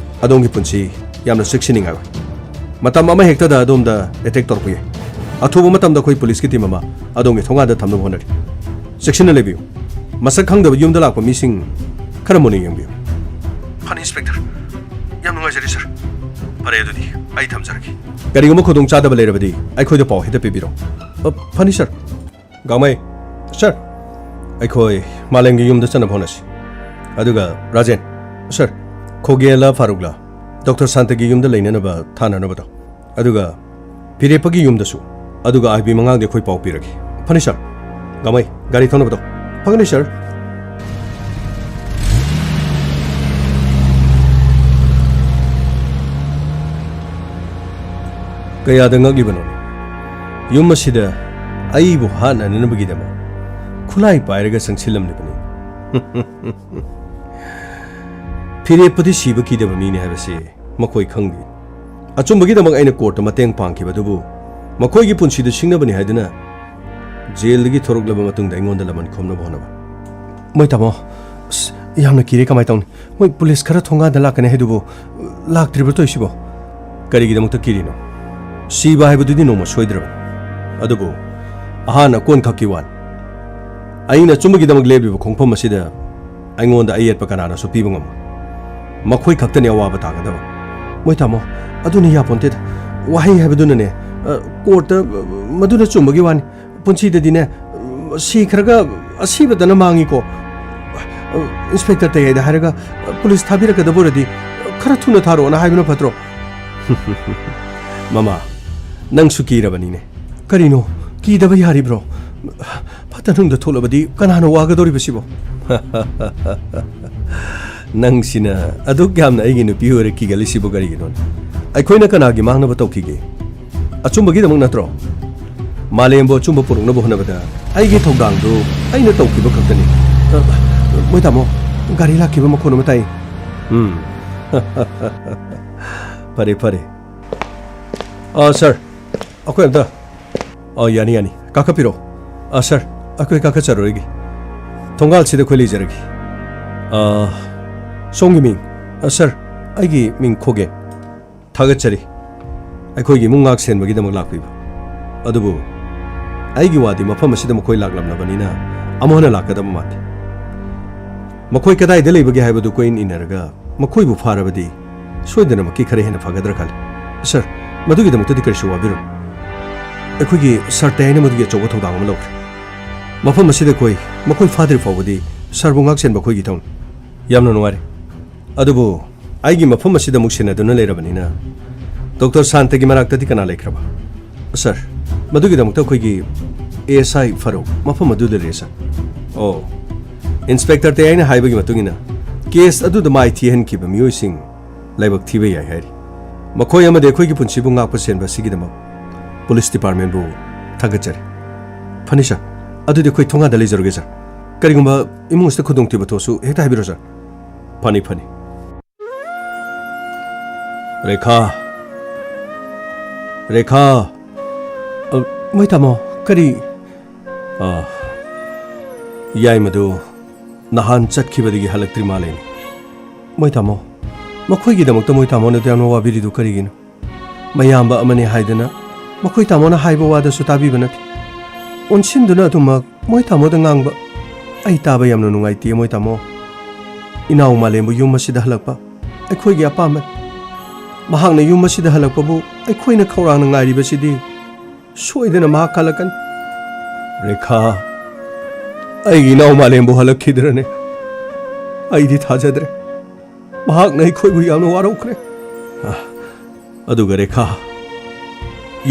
ꯑꯗꯣꯝꯒꯤ ꯄꯨꯟꯁꯤ ꯌꯥꯝꯅ ꯆꯦꯛꯁꯤꯟꯅꯤꯡꯉꯥꯏ ꯑꯣꯏ꯫ ꯃꯇꯝ ꯑꯃ ꯍꯦꯛꯇꯗ ꯑꯗꯣꯝꯗ ꯑꯦꯇꯦꯛ ꯇꯧꯔꯛꯄ ꯌꯥꯏ꯫ ꯑꯊꯨꯕ ꯃꯇꯝꯗ ꯑꯩꯈꯣꯏ ꯄꯨꯂꯤꯁꯀꯤ ꯇꯤꯝ ꯑꯃ ꯑꯗꯣꯝꯒꯤ ꯊꯣꯡꯒꯥꯟꯗ ꯊꯝꯅꯕ ꯍꯣꯠꯅꯔꯤ꯫ ꯆꯦꯛꯁꯤꯟꯅ ꯂꯩꯕꯤꯌꯨ꯫ ꯃꯁꯛ ꯈꯪꯗꯕ ꯌꯨꯝꯗ ꯂꯥꯛꯄ ꯃꯤꯁꯤꯡ ꯈꯔ ꯃꯨꯟꯅ ꯌꯦꯡꯕꯤꯌꯨ꯫ ꯐꯅꯤ, ꯏꯟꯁꯄꯦꯛꯇꯔ꯫ ꯌꯥꯝ ꯅꯨꯡꯉꯥꯏꯖꯔꯦ, ꯁꯥꯔ꯫ ꯐꯔꯦ, ꯑꯗꯨꯗꯤ ꯑꯩ ꯊꯝꯖꯔꯒꯦ꯫ ꯀꯔꯤꯒꯨꯝꯕ ꯈꯨꯗꯣꯡ ꯆꯥꯗꯕ ꯂꯩꯔꯕꯗꯤ ꯑꯩꯈꯣꯏꯗ ꯄꯥꯎ ꯍꯦꯛꯇ ꯄꯤꯕꯤꯔꯛꯎ꯫ ꯑ, ꯐꯅꯤ, ꯁꯥꯔ꯫ ꯒꯥꯡꯃꯩ, ꯁꯥꯔ, ꯑꯩꯈꯣꯏ ꯃꯥꯂꯦꯝꯒꯤ ꯌꯨꯝꯗ ꯆꯠꯅꯕ ꯍꯣꯠꯅꯁꯤ꯫ ꯑꯗꯨꯒ ꯔꯥꯖꯦꯟ, ꯁꯥꯔ, ꯈꯣꯒꯦꯂꯥ ꯐꯥꯔꯨꯛꯂꯥ, ꯗꯣꯛꯇꯔ ꯁꯥꯟꯇꯒꯤ ꯌꯨꯝꯗ ꯂꯩꯅꯅꯕ ꯊꯥꯅꯅꯕꯗꯣ꯫ ꯑꯗꯨꯒ ꯐꯤꯔꯦꯞꯄꯒꯤ ꯌꯨꯝꯗꯁꯨ꯫ ꯑꯗꯨꯒ ꯑꯥꯏ ꯕꯤ ꯃꯉꯥꯡꯗꯤ ꯑꯩꯈꯣꯏ ꯄꯥꯎ ꯄꯤꯔꯒꯦ꯫ ꯐꯅꯤ, ꯁꯥꯔ꯫ ꯒꯥꯡꯃꯩ, ꯒꯥꯔꯤ ꯊꯧꯅꯕꯗꯣ꯫ ꯐꯒꯅꯤ, ꯁꯥꯔ꯫ ꯀꯌꯥꯗ ꯉꯛꯂꯤꯕꯅꯣ? ꯌꯨꯝ ꯑꯁꯤꯗ ꯑꯩꯕꯨ ꯍꯥꯠꯅꯅꯕꯒꯤꯗꯃꯛ ꯈꯨꯠꯂꯥꯏ ꯄꯥꯏꯔꯒ ꯆꯪꯁꯤꯜꯂꯝꯂꯤꯕꯅꯤ꯫ ꯐꯤꯔꯦꯞꯄꯗꯤ ꯁꯤꯕ ꯀꯤꯗꯕ ꯃꯤꯅꯤ ꯍꯥꯏꯕꯁꯤ ꯃꯈꯣꯏ ꯈꯪꯗꯦ꯫ ꯑꯆꯨꯝꯕꯒꯤꯗꯃꯛ ꯑꯩꯅ ꯀꯣꯔꯠꯇ ꯃꯇꯦꯡ ꯄꯥꯡꯈꯤꯕ ꯑꯗꯨꯕꯨ ꯃꯈꯣꯏꯒꯤ ꯄꯨꯟꯁꯤꯗꯨ ꯁꯤꯡꯅꯕꯅꯤ ꯍꯥꯏꯗꯨꯅ ꯖꯦꯜꯗꯒꯤ ꯊꯣꯔꯛꯂꯕ ꯃꯇꯨꯡꯗ ꯑꯩꯉꯣꯟꯗ ꯂꯃꯟ ꯈꯨꯝꯅꯕ ꯍꯣꯠꯅꯕ꯫ ꯃꯣꯏ ꯇꯥꯃꯣ, ꯑꯁ, ꯌꯥꯝꯅ ꯀꯤꯔꯦ, ꯀꯃꯥꯏ ꯇꯧꯅꯤ? ꯃꯣꯏ ꯄꯨꯂꯤꯁ ꯈꯔ ꯊꯣꯡꯒꯥꯟꯗ ꯂꯥꯛꯀꯅꯤ ꯍꯥꯏꯗꯨꯕꯨ ꯂꯥꯛꯇ꯭ꯔꯤꯕ꯭ꯔꯥ ꯇꯧꯔꯤꯁꯤꯕꯣ? ꯀꯔꯤꯒꯤꯗꯃꯛꯇ ꯀꯤꯔꯤꯅꯣ? ꯁꯤꯕ ꯍꯥꯏꯕꯗꯨꯗꯤ ꯅꯣꯡꯃ ꯁꯣꯏꯗ꯭ꯔꯕꯅꯤ꯫ ꯑꯗꯨꯕꯨ ꯑꯍꯥꯟ ꯑꯀꯣꯟ ꯈꯛꯀꯤ ꯋꯥꯅꯤ꯫ ꯑꯩꯅ ꯑꯆꯨꯝꯕꯒꯤꯗꯃꯛ ꯂꯦꯞꯂꯤꯕ ꯈꯣꯡꯐꯝ ꯑꯁꯤꯗ ꯑꯩꯉꯣꯟꯗ ꯑꯌꯦꯠꯄ ꯀꯅꯥꯅꯁꯨ ꯄꯤꯕ ꯉꯝꯃꯣꯏ꯫ ꯃꯈꯣꯏ ꯈꯛꯇꯅꯤ ꯑꯋꯥꯕ ꯇꯥꯒꯗꯕ꯫ ꯃꯣꯏ ꯇꯥꯃꯣ, ꯑꯗꯨꯅ ꯌꯥꯄꯣꯟꯇꯦꯗ꯫ ꯋꯥꯍꯩ ꯍꯥꯏꯕꯗꯨꯅꯅꯦ, ꯑ, ꯀꯣꯔꯠꯇ, ꯑ, ꯃꯗꯨꯅ ꯆꯨꯝꯕꯒꯤ ꯋꯥꯅꯤ꯫ ꯄꯨꯟꯁꯤꯗꯗꯤꯅꯦ, ꯁꯤꯈ꯭ꯔꯒ ꯑꯁꯤꯕꯗꯅ ꯃꯥꯡꯉꯤꯀꯣ꯫ ꯏꯟꯁꯄꯦꯛꯇꯔ ꯇꯌꯥꯏꯗ ꯍꯥꯏꯔꯒ ꯄꯨꯂꯤꯁ ꯊꯥꯕꯤꯔꯛꯀꯗꯕ ꯑꯣꯏꯔꯗꯤ ꯈꯔ ꯊꯨꯅ ꯊꯥꯔꯛꯑꯣꯅ ꯍꯥꯏꯕꯅ ꯐꯠꯇ꯭ꯔꯣ? ꯃꯃꯥ, ꯅꯪꯁꯨ ꯀꯤꯔꯕꯅꯤꯅꯦ꯫ ꯀꯔꯤꯅꯣ? ꯀꯤꯗꯕ ꯌꯥꯔꯤꯕ꯭ꯔꯣ? ꯐꯠꯇꯕ ꯇꯅꯨꯡꯗ ꯊꯣꯛꯂꯕꯗꯤ ꯀꯅꯥꯅ ꯋꯥꯒꯗꯧꯔꯤꯕꯁꯤꯕꯣ? ꯅꯪꯁꯤꯅ ꯑꯗꯨꯛ ꯌꯥꯝꯅ ꯑꯩꯒꯤ ꯅꯨꯄꯤ ꯑꯣꯏꯔ ꯀꯤꯒꯜꯂꯤꯁꯤꯕꯨ ꯀꯔꯤꯒꯤꯅꯣꯅꯦ? ꯑꯩꯈꯣꯏꯅ ꯀꯅꯥꯒꯤ ꯃꯥꯡꯅꯕ ꯇꯧꯈꯤꯒꯦ? ꯑꯆꯨꯝꯕꯒꯤꯗꯃꯛ ꯅꯠꯇ꯭ꯔꯣ? ꯃꯥꯂꯦꯝꯕꯨ ꯑꯆꯨꯝꯕ ꯄꯨꯔꯛꯅꯕ ꯍꯣꯠꯅꯕꯗ ꯑꯩꯒꯤ ꯊꯧꯗꯥꯡꯗꯨ ꯑꯩꯅ ꯇꯧꯈꯤꯕ ꯈꯛꯇꯅꯤ꯫ ꯑ, ꯃꯣꯏ ꯇꯥꯃꯣ, ꯒꯥꯔꯤ ꯂꯥꯛꯈꯤꯕ ꯃꯈꯣꯟ ꯑꯃ ꯇꯥꯏ꯫ ꯎꯝ꯫ ꯐꯔꯦ, ꯐꯔꯦ꯫ ꯑ, ꯁꯥꯔ, ꯑꯩꯈꯣꯏ ꯑꯝꯇ ꯑ, ꯌꯥꯅꯤ, ꯌꯥꯅꯤ꯫ ꯀꯥꯈꯠꯄꯤꯔꯣ꯫ ꯑ, ꯁꯥꯔ, ꯑꯩꯈꯣꯏ ꯀꯥꯈꯠꯆꯔꯔꯣꯏꯒꯦ꯫ ꯊꯣꯡꯒꯥꯜꯁꯤꯗ ꯑꯩꯈꯣꯏ ꯂꯩꯖꯔꯒꯦ꯫ ꯑ, ꯁꯣꯝꯒꯤ ꯃꯤꯡ? ꯑ, ꯁꯥꯔ, ꯑꯩꯒꯤ ꯃꯤꯡ ꯈꯣꯒꯦ꯫ ꯊꯥꯒꯠꯆꯔꯤ꯫ ꯑꯩꯈꯣꯏꯒꯤ ꯏꯃꯨꯡ ꯉꯥꯛ ꯁꯦꯟꯕꯒꯤꯗꯃꯛ ꯂꯥꯛꯄꯤꯕ꯫ ꯑꯗꯨꯕꯨ ꯑꯩꯒꯤ ꯋꯥꯗꯤ ꯃꯐꯝ ꯑꯁꯤꯗ ꯃꯈꯣꯏ ꯂꯥꯛꯂꯝꯂꯕꯅꯤꯅ ꯑꯃꯨꯛ ꯍꯟꯅ ꯂꯥꯛꯀꯗꯕ ꯃꯥꯟꯗꯦ꯫ ꯃꯈꯣꯏ ꯀꯗꯥꯏꯗ ꯂꯩꯕꯒꯦ ꯍꯥꯏꯕꯗꯨ ꯀꯣꯏꯏꯟ ꯏꯟꯅꯔꯒ ꯃꯈꯣꯏꯕꯨ ꯐꯥꯔꯕꯗꯤ ꯁꯣꯏꯗꯅꯃꯛꯀꯤ ꯈꯔ ꯍꯦꯟꯅ ꯐꯒꯗ꯭ꯔꯥ ꯈꯜꯂꯤ꯫ ꯁꯥꯔ, ꯃꯗꯨꯒꯤꯗꯃꯛꯇꯗꯤ ꯀꯔꯤꯁꯨ ꯋꯥꯕꯤꯔꯨꯅꯨ꯫ ꯑꯩꯈꯣꯏꯒꯤ ꯁꯥꯔ ꯇꯌꯥꯏꯅ ꯃꯗꯨꯒꯤ ꯑꯆꯧꯕ ꯊꯧꯗꯥꯡ ꯑꯃ ꯂꯧꯈ꯭ꯔꯦ꯫ ꯃꯐꯝ ꯑꯁꯤꯗ ꯑꯩꯈꯣꯏ ꯃꯈꯣꯏ ꯐꯥꯗ꯭ꯔꯤ ꯐꯥꯎꯕꯗꯤ ꯁꯥꯔꯕꯨ ꯉꯥꯛꯁꯦꯟꯕ ꯑꯩꯈꯣꯏꯒꯤ ꯏꯊꯧꯅꯤ꯫ ꯌꯥꯝꯅ ꯅꯨꯡꯉꯥꯏꯔꯦ꯫ ꯑꯗꯨꯕꯨ ꯑꯩꯒꯤ ꯃꯐꯝ ꯑꯁꯤꯗ ꯑꯃꯨꯛ ꯁꯦꯟꯅꯗꯨꯅ ꯂꯩꯔꯕꯅꯤꯅ ꯗꯣꯛꯇꯔ ꯁꯥꯟꯇꯒꯤ ꯃꯅꯥꯛꯇꯗꯤ ꯀꯅꯥ ꯂꯩꯈ꯭ꯔꯕ? ꯁꯥꯔ, ꯃꯗꯨꯒꯤꯗꯃꯛꯇ ꯑꯩꯈꯣꯏꯒꯤ ASI ꯐꯔꯨꯛ ꯃꯐꯝ ꯑꯗꯨꯗ ꯂꯩꯔꯦ, ꯁꯥꯔ꯫ ꯑꯣ, ꯏꯟꯁꯄꯦꯛꯇꯔ ꯇꯌꯥꯏꯅ ꯍꯥꯏꯕꯒꯤ ꯃꯇꯨꯡ ꯏꯟꯅ ꯀꯦꯁ ꯑꯗꯨꯗ ꯃꯥꯏ ꯊꯤꯍꯟꯈꯤꯕ ꯃꯤꯑꯣꯏꯁꯤꯡ ꯂꯥꯏꯕꯛ ꯊꯤꯕ ꯌꯥꯏ ꯍꯥꯏꯔꯤ꯫ ꯃꯈꯣꯏ ꯑꯃꯗꯤ ꯑꯩꯈꯣꯏꯒꯤ ꯄꯨꯟꯁꯤꯕꯨ ꯉꯥꯛꯄ ꯁꯦꯟꯕ ꯑꯁꯤꯒꯤꯗꯃꯛ ꯄꯨꯂꯤꯁ ꯗꯤꯄꯥꯔꯠꯃꯦꯟꯕꯨ ꯊꯥꯒꯠꯆꯔꯤ꯫ ꯐꯅꯤ, ꯁꯥꯔ, ꯑꯗꯨꯗꯤ ꯑꯩꯈꯣꯏ ꯊꯣꯡꯒꯥꯟꯗ ꯂꯩꯖꯔꯒꯦ, ꯁꯥꯔ꯫ ꯀꯔꯤꯒꯨꯝꯕ ꯏꯃꯨꯡ ꯑꯁꯤꯗ ꯈꯨꯗꯣꯡꯊꯤꯕ ꯊꯣꯛꯑꯁꯨ ꯍꯦꯛꯇ ꯍꯥꯏꯕꯤꯔꯣ, ꯁꯥꯔ꯫ ꯐꯅꯤ, ꯐꯅꯤ꯫ ꯔꯦꯈꯥ꯫ ꯔꯦꯈꯥ꯫ ꯑ, ꯃꯣꯏ ꯇꯥꯃꯣ, ꯀꯔꯤ? ꯑ, ꯌꯥꯏꯃꯗꯨ ꯅꯍꯥꯟ ꯆꯠꯈꯤꯕꯗꯒꯤ ꯍꯜꯂꯛꯇ꯭ꯔꯤ ꯃꯥꯜꯂꯦꯅꯦ꯫ ꯃꯣꯏ ꯇꯥꯃꯣ, ꯃꯈꯣꯏꯒꯤꯗꯃꯛꯇ ꯃꯣꯏ ꯇꯥꯃꯣꯅ ꯑꯗꯨ ꯌꯥꯝꯅ ꯋꯥꯕꯤꯔꯤꯗꯨ ꯀꯔꯤꯒꯤꯅꯣ? ꯃꯌꯥꯝꯕ ꯑꯃꯅꯤ ꯍꯥꯏꯗꯅ ꯃꯈꯣꯏ ꯇꯥꯃꯣꯅ ꯍꯥꯏꯕ ꯋꯥꯗꯁꯨ ꯇꯥꯕꯤꯕ ꯅꯠꯇꯦ꯫ ꯑꯣꯟꯁꯤꯟꯗꯨꯅ ꯑꯗꯨꯃꯛ ꯃꯣꯏ ꯇꯥꯃꯣꯗ ꯉꯥꯡꯕ ꯑꯩ ꯇꯥꯕ ꯌꯥꯝꯅ ꯅꯨꯡꯉꯥꯏꯇꯦ, ꯃꯣꯏ ꯇꯥꯃꯣ꯫ ꯏꯅꯥꯎ ꯃꯥꯂꯦꯝꯕꯨ ꯌꯨꯝ ꯑꯁꯤꯗ ꯍꯜꯂꯛꯄ ꯑꯩꯈꯣꯏꯒꯤ ꯑꯄꯥꯝꯕꯅꯤ꯫ ꯃꯍꯥꯛꯅ ꯌꯨꯝ ꯑꯁꯤꯗ ꯍꯜꯂꯛꯄꯕꯨ ꯑꯩꯈꯣꯏꯅ ꯈꯧꯔꯥꯡꯅ ꯉꯥꯏꯔꯤꯕꯁꯤꯗꯤ ꯁꯣꯏꯗꯅ ꯃꯍꯥꯛ ꯍꯜꯂꯛꯀꯅꯤ꯫ ꯔꯦꯈꯥ, ꯑꯩꯒꯤ ꯏꯅꯥꯎ ꯃꯥꯂꯦꯝꯕꯨ ꯍꯜꯂꯛꯈꯤꯗ꯭ꯔꯅꯦ? ꯑꯩꯗꯤ ꯊꯥꯖꯗ꯭ꯔꯦ꯫ ꯃꯍꯥꯛꯅ ꯑꯩꯈꯣꯏꯕꯨ ꯌꯥꯝꯅ ꯋꯥꯔꯧꯈ꯭ꯔꯦ꯫ ꯑ, ꯑꯗꯨꯒ ꯔꯦꯈꯥ,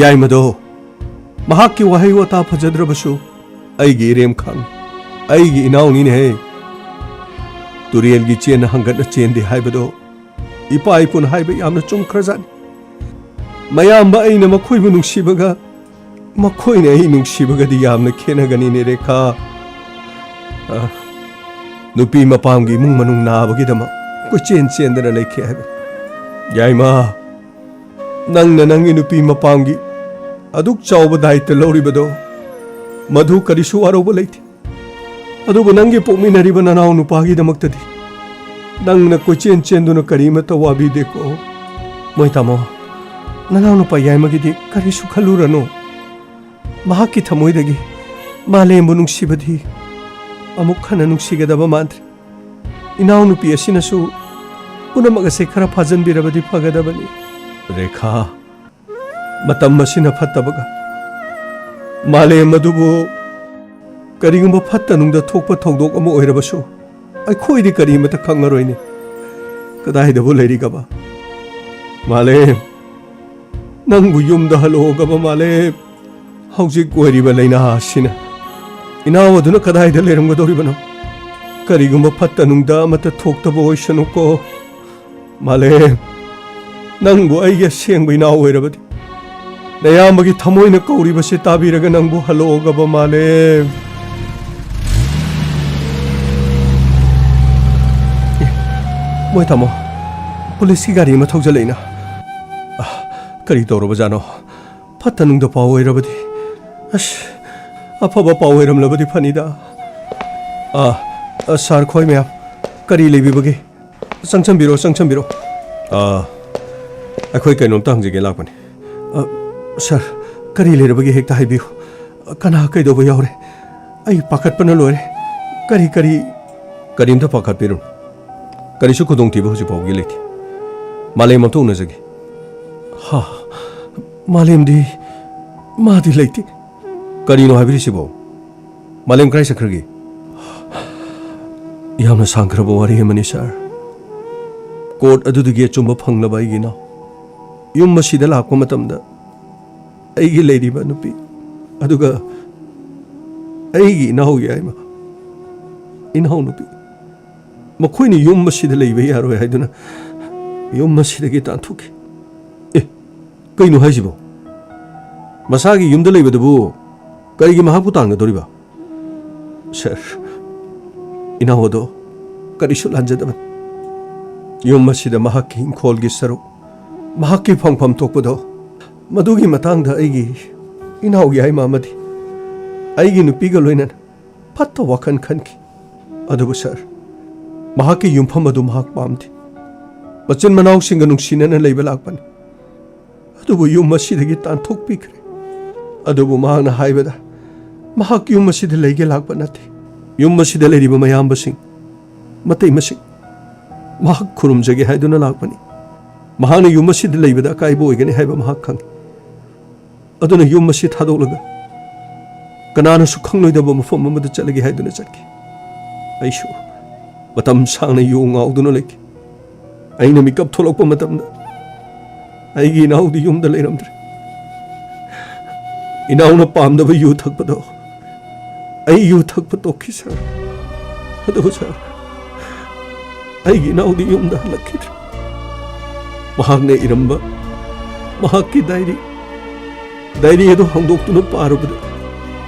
ꯌꯥꯏꯃꯗꯣ, ꯃꯍꯥꯛꯀꯤ ꯋꯥꯍꯩ ꯋꯥꯇꯥ ꯐꯖꯗ꯭ꯔꯕꯁꯨ ꯑꯩꯒꯤ ꯏꯔꯦꯝꯈꯥꯡ, ꯑꯩꯒꯤ ꯏꯅꯥꯎꯅꯤꯅꯦꯍꯦ꯫ ꯇꯨꯔꯦꯜꯒꯤ ꯆꯦꯟꯅ ꯍꯪꯒꯠꯅ ꯆꯦꯟꯗꯦ ꯍꯥꯏꯕꯗꯣ ꯏꯄꯥ ꯏꯄꯨꯅ ꯍꯥꯏꯕ ꯌꯥꯝꯅ ꯆꯨꯝꯈ꯭ꯔꯖꯥꯠꯅꯤ꯫ ꯃꯌꯥꯝꯕ ꯑꯩꯅ ꯃꯈꯣꯏꯕꯨ ꯅꯨꯡꯁꯤꯕꯒ ꯃꯈꯣꯏꯅ ꯑꯩ ꯅꯨꯡꯁꯤꯕꯒꯗꯤ ꯌꯥꯝꯅ ꯈꯦꯠꯅꯒꯅꯤꯅꯦ, ꯔꯦꯈꯥ꯫ ꯑ, ꯅꯨꯄꯤ ꯃꯄꯥꯝꯒꯤ ꯏꯃꯨꯡ ꯃꯅꯨꯡ ꯅꯥꯕꯒꯤꯗꯃꯛ ꯀꯣꯏꯆꯦꯟ ꯆꯦꯟꯗꯅ ꯂꯩꯈꯤ ꯍꯥꯏꯕ꯫ ꯌꯥꯏꯃ, ꯅꯪꯅ ꯅꯪꯒꯤ ꯅꯨꯄꯤ ꯃꯄꯥꯝꯒꯤ ꯑꯗꯨꯛ ꯆꯥꯎꯕ ꯗꯥꯏꯇ ꯂꯧꯔꯤꯕꯗꯣ, ꯃꯗꯨ ꯀꯔꯤꯁꯨ ꯋꯥꯔꯧꯕ ꯂꯩꯇꯦ꯫ ꯑꯗꯨꯕꯨ ꯅꯪꯒꯤ ꯄꯣꯛꯃꯤꯟꯅꯔꯤꯕ ꯅꯅꯥꯎ ꯅꯨꯄꯥꯒꯤꯗꯃꯛꯇꯗꯤ ꯅꯪꯅ ꯀꯣꯏꯆꯦꯟ ꯆꯦꯟꯗꯨꯅ ꯀꯔꯤꯃꯠꯇ ꯋꯥꯕꯤꯗꯦꯀꯣ꯫ ꯃꯣꯏ ꯇꯥꯃꯣ, ꯅꯅꯥꯎ ꯅꯨꯄꯥ ꯌꯥꯏꯃꯒꯤꯗꯤ ꯀꯔꯤꯁꯨ ꯈꯜꯂꯨꯔꯅꯨ꯫ ꯃꯍꯥꯛꯀꯤ ꯊꯃꯣꯏꯗꯒꯤ ꯃꯥꯂꯦꯝꯕꯨ ꯅꯨꯡꯁꯤꯕꯗꯤ ꯑꯃꯨꯛ ꯍꯟꯅ ꯅꯨꯡꯁꯤꯒꯗꯕ ꯃꯥꯟꯗ꯭ꯔꯦ꯫ ꯏꯅꯥꯎꯅꯨꯄꯤ ꯑꯁꯤꯅꯁꯨ ꯄꯨꯝꯅꯃꯛ ꯑꯁꯦ ꯈꯔ ꯐꯥꯖꯟꯕꯤꯔꯕꯗꯤ ꯐꯒꯗꯕꯅꯤ꯫ ꯔꯦꯈꯥ, ꯃꯇꯝ ꯑꯁꯤꯅ ꯐꯠꯇꯕꯒ, ꯃꯥꯂꯦꯝ ꯑꯗꯨꯕꯨ ꯀꯔꯤꯒꯨꯝꯕ ꯐꯠꯇ ꯅꯨꯡꯗ ꯊꯣꯛꯄ ꯊꯧꯗꯣꯛ ꯑꯃ ꯑꯣꯏꯔꯕꯁꯨ ꯑꯩꯈꯣꯏꯗꯤ ꯀꯔꯤꯃꯠꯇ ꯈꯪꯉꯔꯣꯏꯅꯦ꯫ ꯀꯗꯥꯏꯗꯕꯨ ꯂꯩꯔꯤꯒꯕ? ꯃꯥꯂꯦꯝ, ꯅꯪꯕꯨ ꯌꯨꯝꯗ ꯍꯜꯂꯛꯑꯣꯒꯕ ꯃꯥꯂꯦꯝ꯫ ꯍꯧꯖꯤꯛ ꯑꯣꯏꯔꯤꯕ ꯂꯥꯏꯅꯥ ꯑꯁꯤꯅ ꯏꯅꯥꯎ ꯑꯗꯨꯅ ꯀꯗꯥꯏꯗ ꯂꯩꯔꯝꯒꯗꯧꯔꯤꯕꯅꯣ? ꯀꯔꯤꯒꯨꯝꯕ ꯐꯠꯇ ꯅꯨꯡꯗ ꯑꯃꯠꯇ ꯊꯣꯛꯇꯕ ꯑꯣꯏꯁꯅꯨꯀꯣ꯫ ꯃꯥꯂꯦꯝ, ꯅꯪꯕꯨ ꯑꯩꯒꯤ ꯑꯁꯦꯡꯕ ꯏꯅꯥꯎ ꯑꯣꯏꯔꯕꯗꯤ, ꯅꯌꯥꯝꯕꯒꯤ ꯊꯃꯣꯏꯅ ꯀꯧꯔꯤꯕꯁꯤ ꯇꯥꯕꯤꯔꯒ ꯅꯪꯕꯨ ꯍꯜꯂꯛꯑꯣꯒꯕ ꯃꯥꯂꯦꯝ꯫ ꯑꯦ, ꯃꯣꯏ ꯇꯥꯃꯣ, ꯄꯨꯂꯤꯁꯀꯤ ꯒꯥꯔꯤ ꯑꯃ ꯊꯧꯖꯜꯂꯛꯏꯅ꯫ ꯑ, ꯀꯔꯤ ꯇꯧꯔꯕꯖꯥꯠꯅꯣ? ꯐꯠꯇ ꯅꯨꯡꯗ ꯄꯥꯎ ꯑꯣꯏꯔꯕꯗꯤ? ꯑꯁ, ꯑꯐꯕ ꯄꯥꯎ ꯑꯣꯏꯔꯝꯂꯕꯗꯤ ꯐꯅꯤꯗ꯫ ꯑ, ꯑ, ꯁꯥꯔ, ꯈꯣꯏ ꯃꯌꯥꯝ, ꯀꯔꯤ ꯂꯩꯕꯤꯕꯒꯦ? ꯆꯪꯁꯟꯕꯤꯔꯣ, ꯆꯪꯁꯟꯕꯤꯔꯣ꯫ ꯑ, ꯑꯩꯈꯣꯏ ꯀꯩꯅꯣꯝꯇ ꯍꯪꯖꯒꯦ ꯂꯥꯛꯄꯅꯤ꯫ ꯑ, ꯁꯥꯔ, ꯀꯔꯤ ꯂꯩꯔꯕꯒꯦ ꯍꯦꯛꯇ ꯍꯥꯏꯕꯤꯌꯨ꯫ ꯀꯅꯥ ꯀꯩꯗꯧꯕ ꯌꯥꯎꯔꯦ? ꯑꯩ ꯄꯥꯈꯠꯄꯅ ꯂꯣꯏꯔꯦ꯫ ꯀꯔꯤ, ꯀꯔꯤ? ꯀꯔꯤꯝꯇ ꯄꯥꯈꯠꯄꯤꯔꯨꯅꯨ꯫ ꯀꯔꯤꯁꯨ ꯈꯨꯗꯣꯡꯊꯤꯕ ꯍꯧꯖꯤꯛ ꯐꯥꯎꯕꯒꯤ ꯂꯩꯇꯦ꯫ ꯃꯥꯂꯦꯝ ꯑꯝꯇ ꯎꯅꯖꯒꯦ꯫ ꯍꯥ? ꯃꯥꯂꯦꯝꯗꯤ, ꯃꯥꯗꯤ ꯂꯩꯇꯦ꯫ ꯀꯔꯤꯅꯣ ꯍꯥꯏꯕꯤꯔꯤꯁꯤꯕꯣ? ꯃꯥꯂꯦꯝ ꯀꯗꯥꯏ ꯆꯠꯈ꯭ꯔꯒꯦ? ꯌꯥꯝꯅ ꯁꯥꯡꯈ꯭ꯔꯕ ꯋꯥꯔꯤ ꯑꯃꯅꯤ, ꯁꯥꯔ꯫ ꯀꯣꯔꯠ ꯑꯗꯨꯗꯒꯤ ꯑꯆꯨꯝꯕ ꯐꯪꯂꯕ ꯑꯩꯒꯤ ꯏꯅꯥꯎ ꯌꯨꯝ ꯑꯁꯤꯗ ꯂꯥꯛꯄ ꯃꯇꯝꯗ ꯑꯩꯒꯤ ꯂꯩꯔꯤꯕ ꯅꯨꯄꯤ, ꯑꯗꯨꯒ ꯑꯩꯒꯤ ꯏꯅꯥꯎ ꯌꯥꯏꯃ, ꯏꯅꯥꯎꯅꯨꯄꯤ, ꯃꯈꯣꯏꯅ ꯌꯨꯝ ꯑꯁꯤꯗ ꯂꯩꯕ ꯌꯥꯔꯣꯏ ꯍꯥꯏꯗꯨꯅ ꯌꯨꯝ ꯑꯁꯤꯗꯒꯤ ꯇꯥꯟꯊꯣꯛꯈꯤ꯫ ꯑꯦ, ꯀꯩꯅꯣ ꯍꯥꯏꯁꯤꯕꯣ? ꯃꯁꯥꯒꯤ ꯌꯨꯝꯗ ꯂꯩꯕꯗꯨꯕꯨ ꯀꯔꯤꯒꯤ ꯃꯍꯥꯛꯄꯨ ꯇꯥꯟꯒꯗꯧꯔꯤꯕ? ꯁꯥꯔ, ꯏꯅꯥꯎ ꯑꯗꯣ ꯀꯔꯤꯁꯨ ꯂꯥꯟꯖꯗꯕꯅꯤ꯫ ꯌꯨꯝ ꯑꯁꯤꯗ ꯃꯍꯥꯛꯀꯤ ꯏꯪꯈꯣꯜꯒꯤ ꯁꯔꯨꯛ, ꯃꯍꯥꯛꯀꯤ ꯐꯪꯐꯝ ꯊꯣꯛꯄꯗꯣ, ꯃꯗꯨꯒꯤ ꯃꯇꯥꯡꯗ ꯑꯩꯒꯤ ꯏꯅꯥꯎ ꯌꯥꯏꯃ ꯑꯃꯗꯤ ꯑꯩꯒꯤ ꯅꯨꯄꯤꯒ ꯂꯣꯏꯅꯅ ꯐꯠꯇ ꯋꯥꯈꯜ ꯈꯟꯈꯤ꯫ ꯑꯗꯨꯕꯨ ꯁꯥꯔ, ꯃꯍꯥꯛꯀꯤ ꯌꯨꯝꯐꯝ ꯑꯗꯨ ꯃꯍꯥꯛ ꯄꯥꯝꯗꯦ꯫ ꯃꯆꯤꯟ ꯃꯅꯥꯎꯁꯤꯡꯒ ꯅꯨꯡꯁꯤꯅꯅ ꯂꯩꯕ ꯂꯥꯛꯄꯅꯤ꯫ ꯑꯗꯨꯕꯨ ꯌꯨꯝ ꯑꯁꯤꯗꯒꯤ ꯇꯥꯟꯊꯣꯛꯄꯤꯈ꯭ꯔꯦ꯫ ꯑꯗꯨꯕꯨ ꯃꯍꯥꯛꯅ ꯍꯥꯏꯕꯗ, ꯃꯍꯥꯛ ꯌꯨꯝ ꯑꯁꯤꯗ ꯂꯩꯒꯦ ꯂꯥꯛꯄ ꯅꯠꯇꯦ꯫ ꯌꯨꯝ ꯑꯁꯤꯗ ꯂꯩꯔꯤꯕ ꯃꯌꯥꯝꯕꯁꯤꯡ, ꯃꯇꯩ ꯃꯁꯤꯡ, ꯃꯍꯥꯛ ꯈꯨꯔꯨꯝꯖꯒꯦ ꯍꯥꯏꯗꯨꯅ ꯂꯥꯛꯄꯅꯤ꯫ ꯃꯍꯥꯛꯅ ꯌꯨꯝ ꯑꯁꯤꯗ ꯂꯩꯕꯗ ꯑꯀꯥꯏꯕ ꯑꯣꯏꯒꯅꯤ ꯍꯥꯏꯕ ꯃꯍꯥꯛ ꯈꯪꯏ꯫ ꯑꯗꯨꯅ ꯌꯨꯝ ꯑꯁꯤ ꯊꯥꯗꯣꯛꯂꯒ ꯀꯅꯥꯅꯁꯨ ꯈꯪꯂꯣꯏꯗꯕ ꯃꯐꯝ ꯑꯃꯗ ꯆꯠꯂꯒꯦ ꯍꯥꯏꯗꯨꯅ ꯆꯠꯈꯤ꯫ ꯑꯩꯁꯨ ꯃꯇꯝ ꯁꯥꯡꯅ ꯌꯨ ꯉꯥꯎꯗꯨꯅ ꯂꯩꯈꯤ꯫ ꯑꯩꯅ ꯃꯤꯀꯞ ꯊꯣꯛꯂꯛꯄ ꯃꯇꯝꯗ ꯑꯩꯒꯤ ꯏꯅꯥꯎꯗꯤ ꯌꯨꯝꯗ ꯂꯩꯔꯝꯗ꯭ꯔꯦ꯫ ꯏꯅꯥꯎꯅ ꯄꯥꯝꯗꯕ ꯌꯨ ꯊꯛꯄꯗꯣ ꯑꯩ ꯌꯨ ꯊꯛꯄ ꯇꯣꯛꯈꯤ, ꯁꯥꯔ꯫ ꯑꯗꯨꯕꯨ, ꯁꯥꯔ, ꯑꯩꯒꯤ ꯏꯅꯥꯎꯗꯤ ꯌꯨꯝꯗ ꯍꯜꯂꯛꯈꯤꯗ꯭ꯔꯦ꯫ ꯃꯍꯥꯛꯅ ꯏꯔꯝꯕ ꯃꯍꯥꯛꯀꯤ ꯗꯥꯏꯔꯤ, ꯗꯥꯏꯔꯤ ꯑꯗꯨ ꯍꯥꯡꯗꯣꯛꯇꯨꯅ ꯄꯥꯔꯨꯕꯗ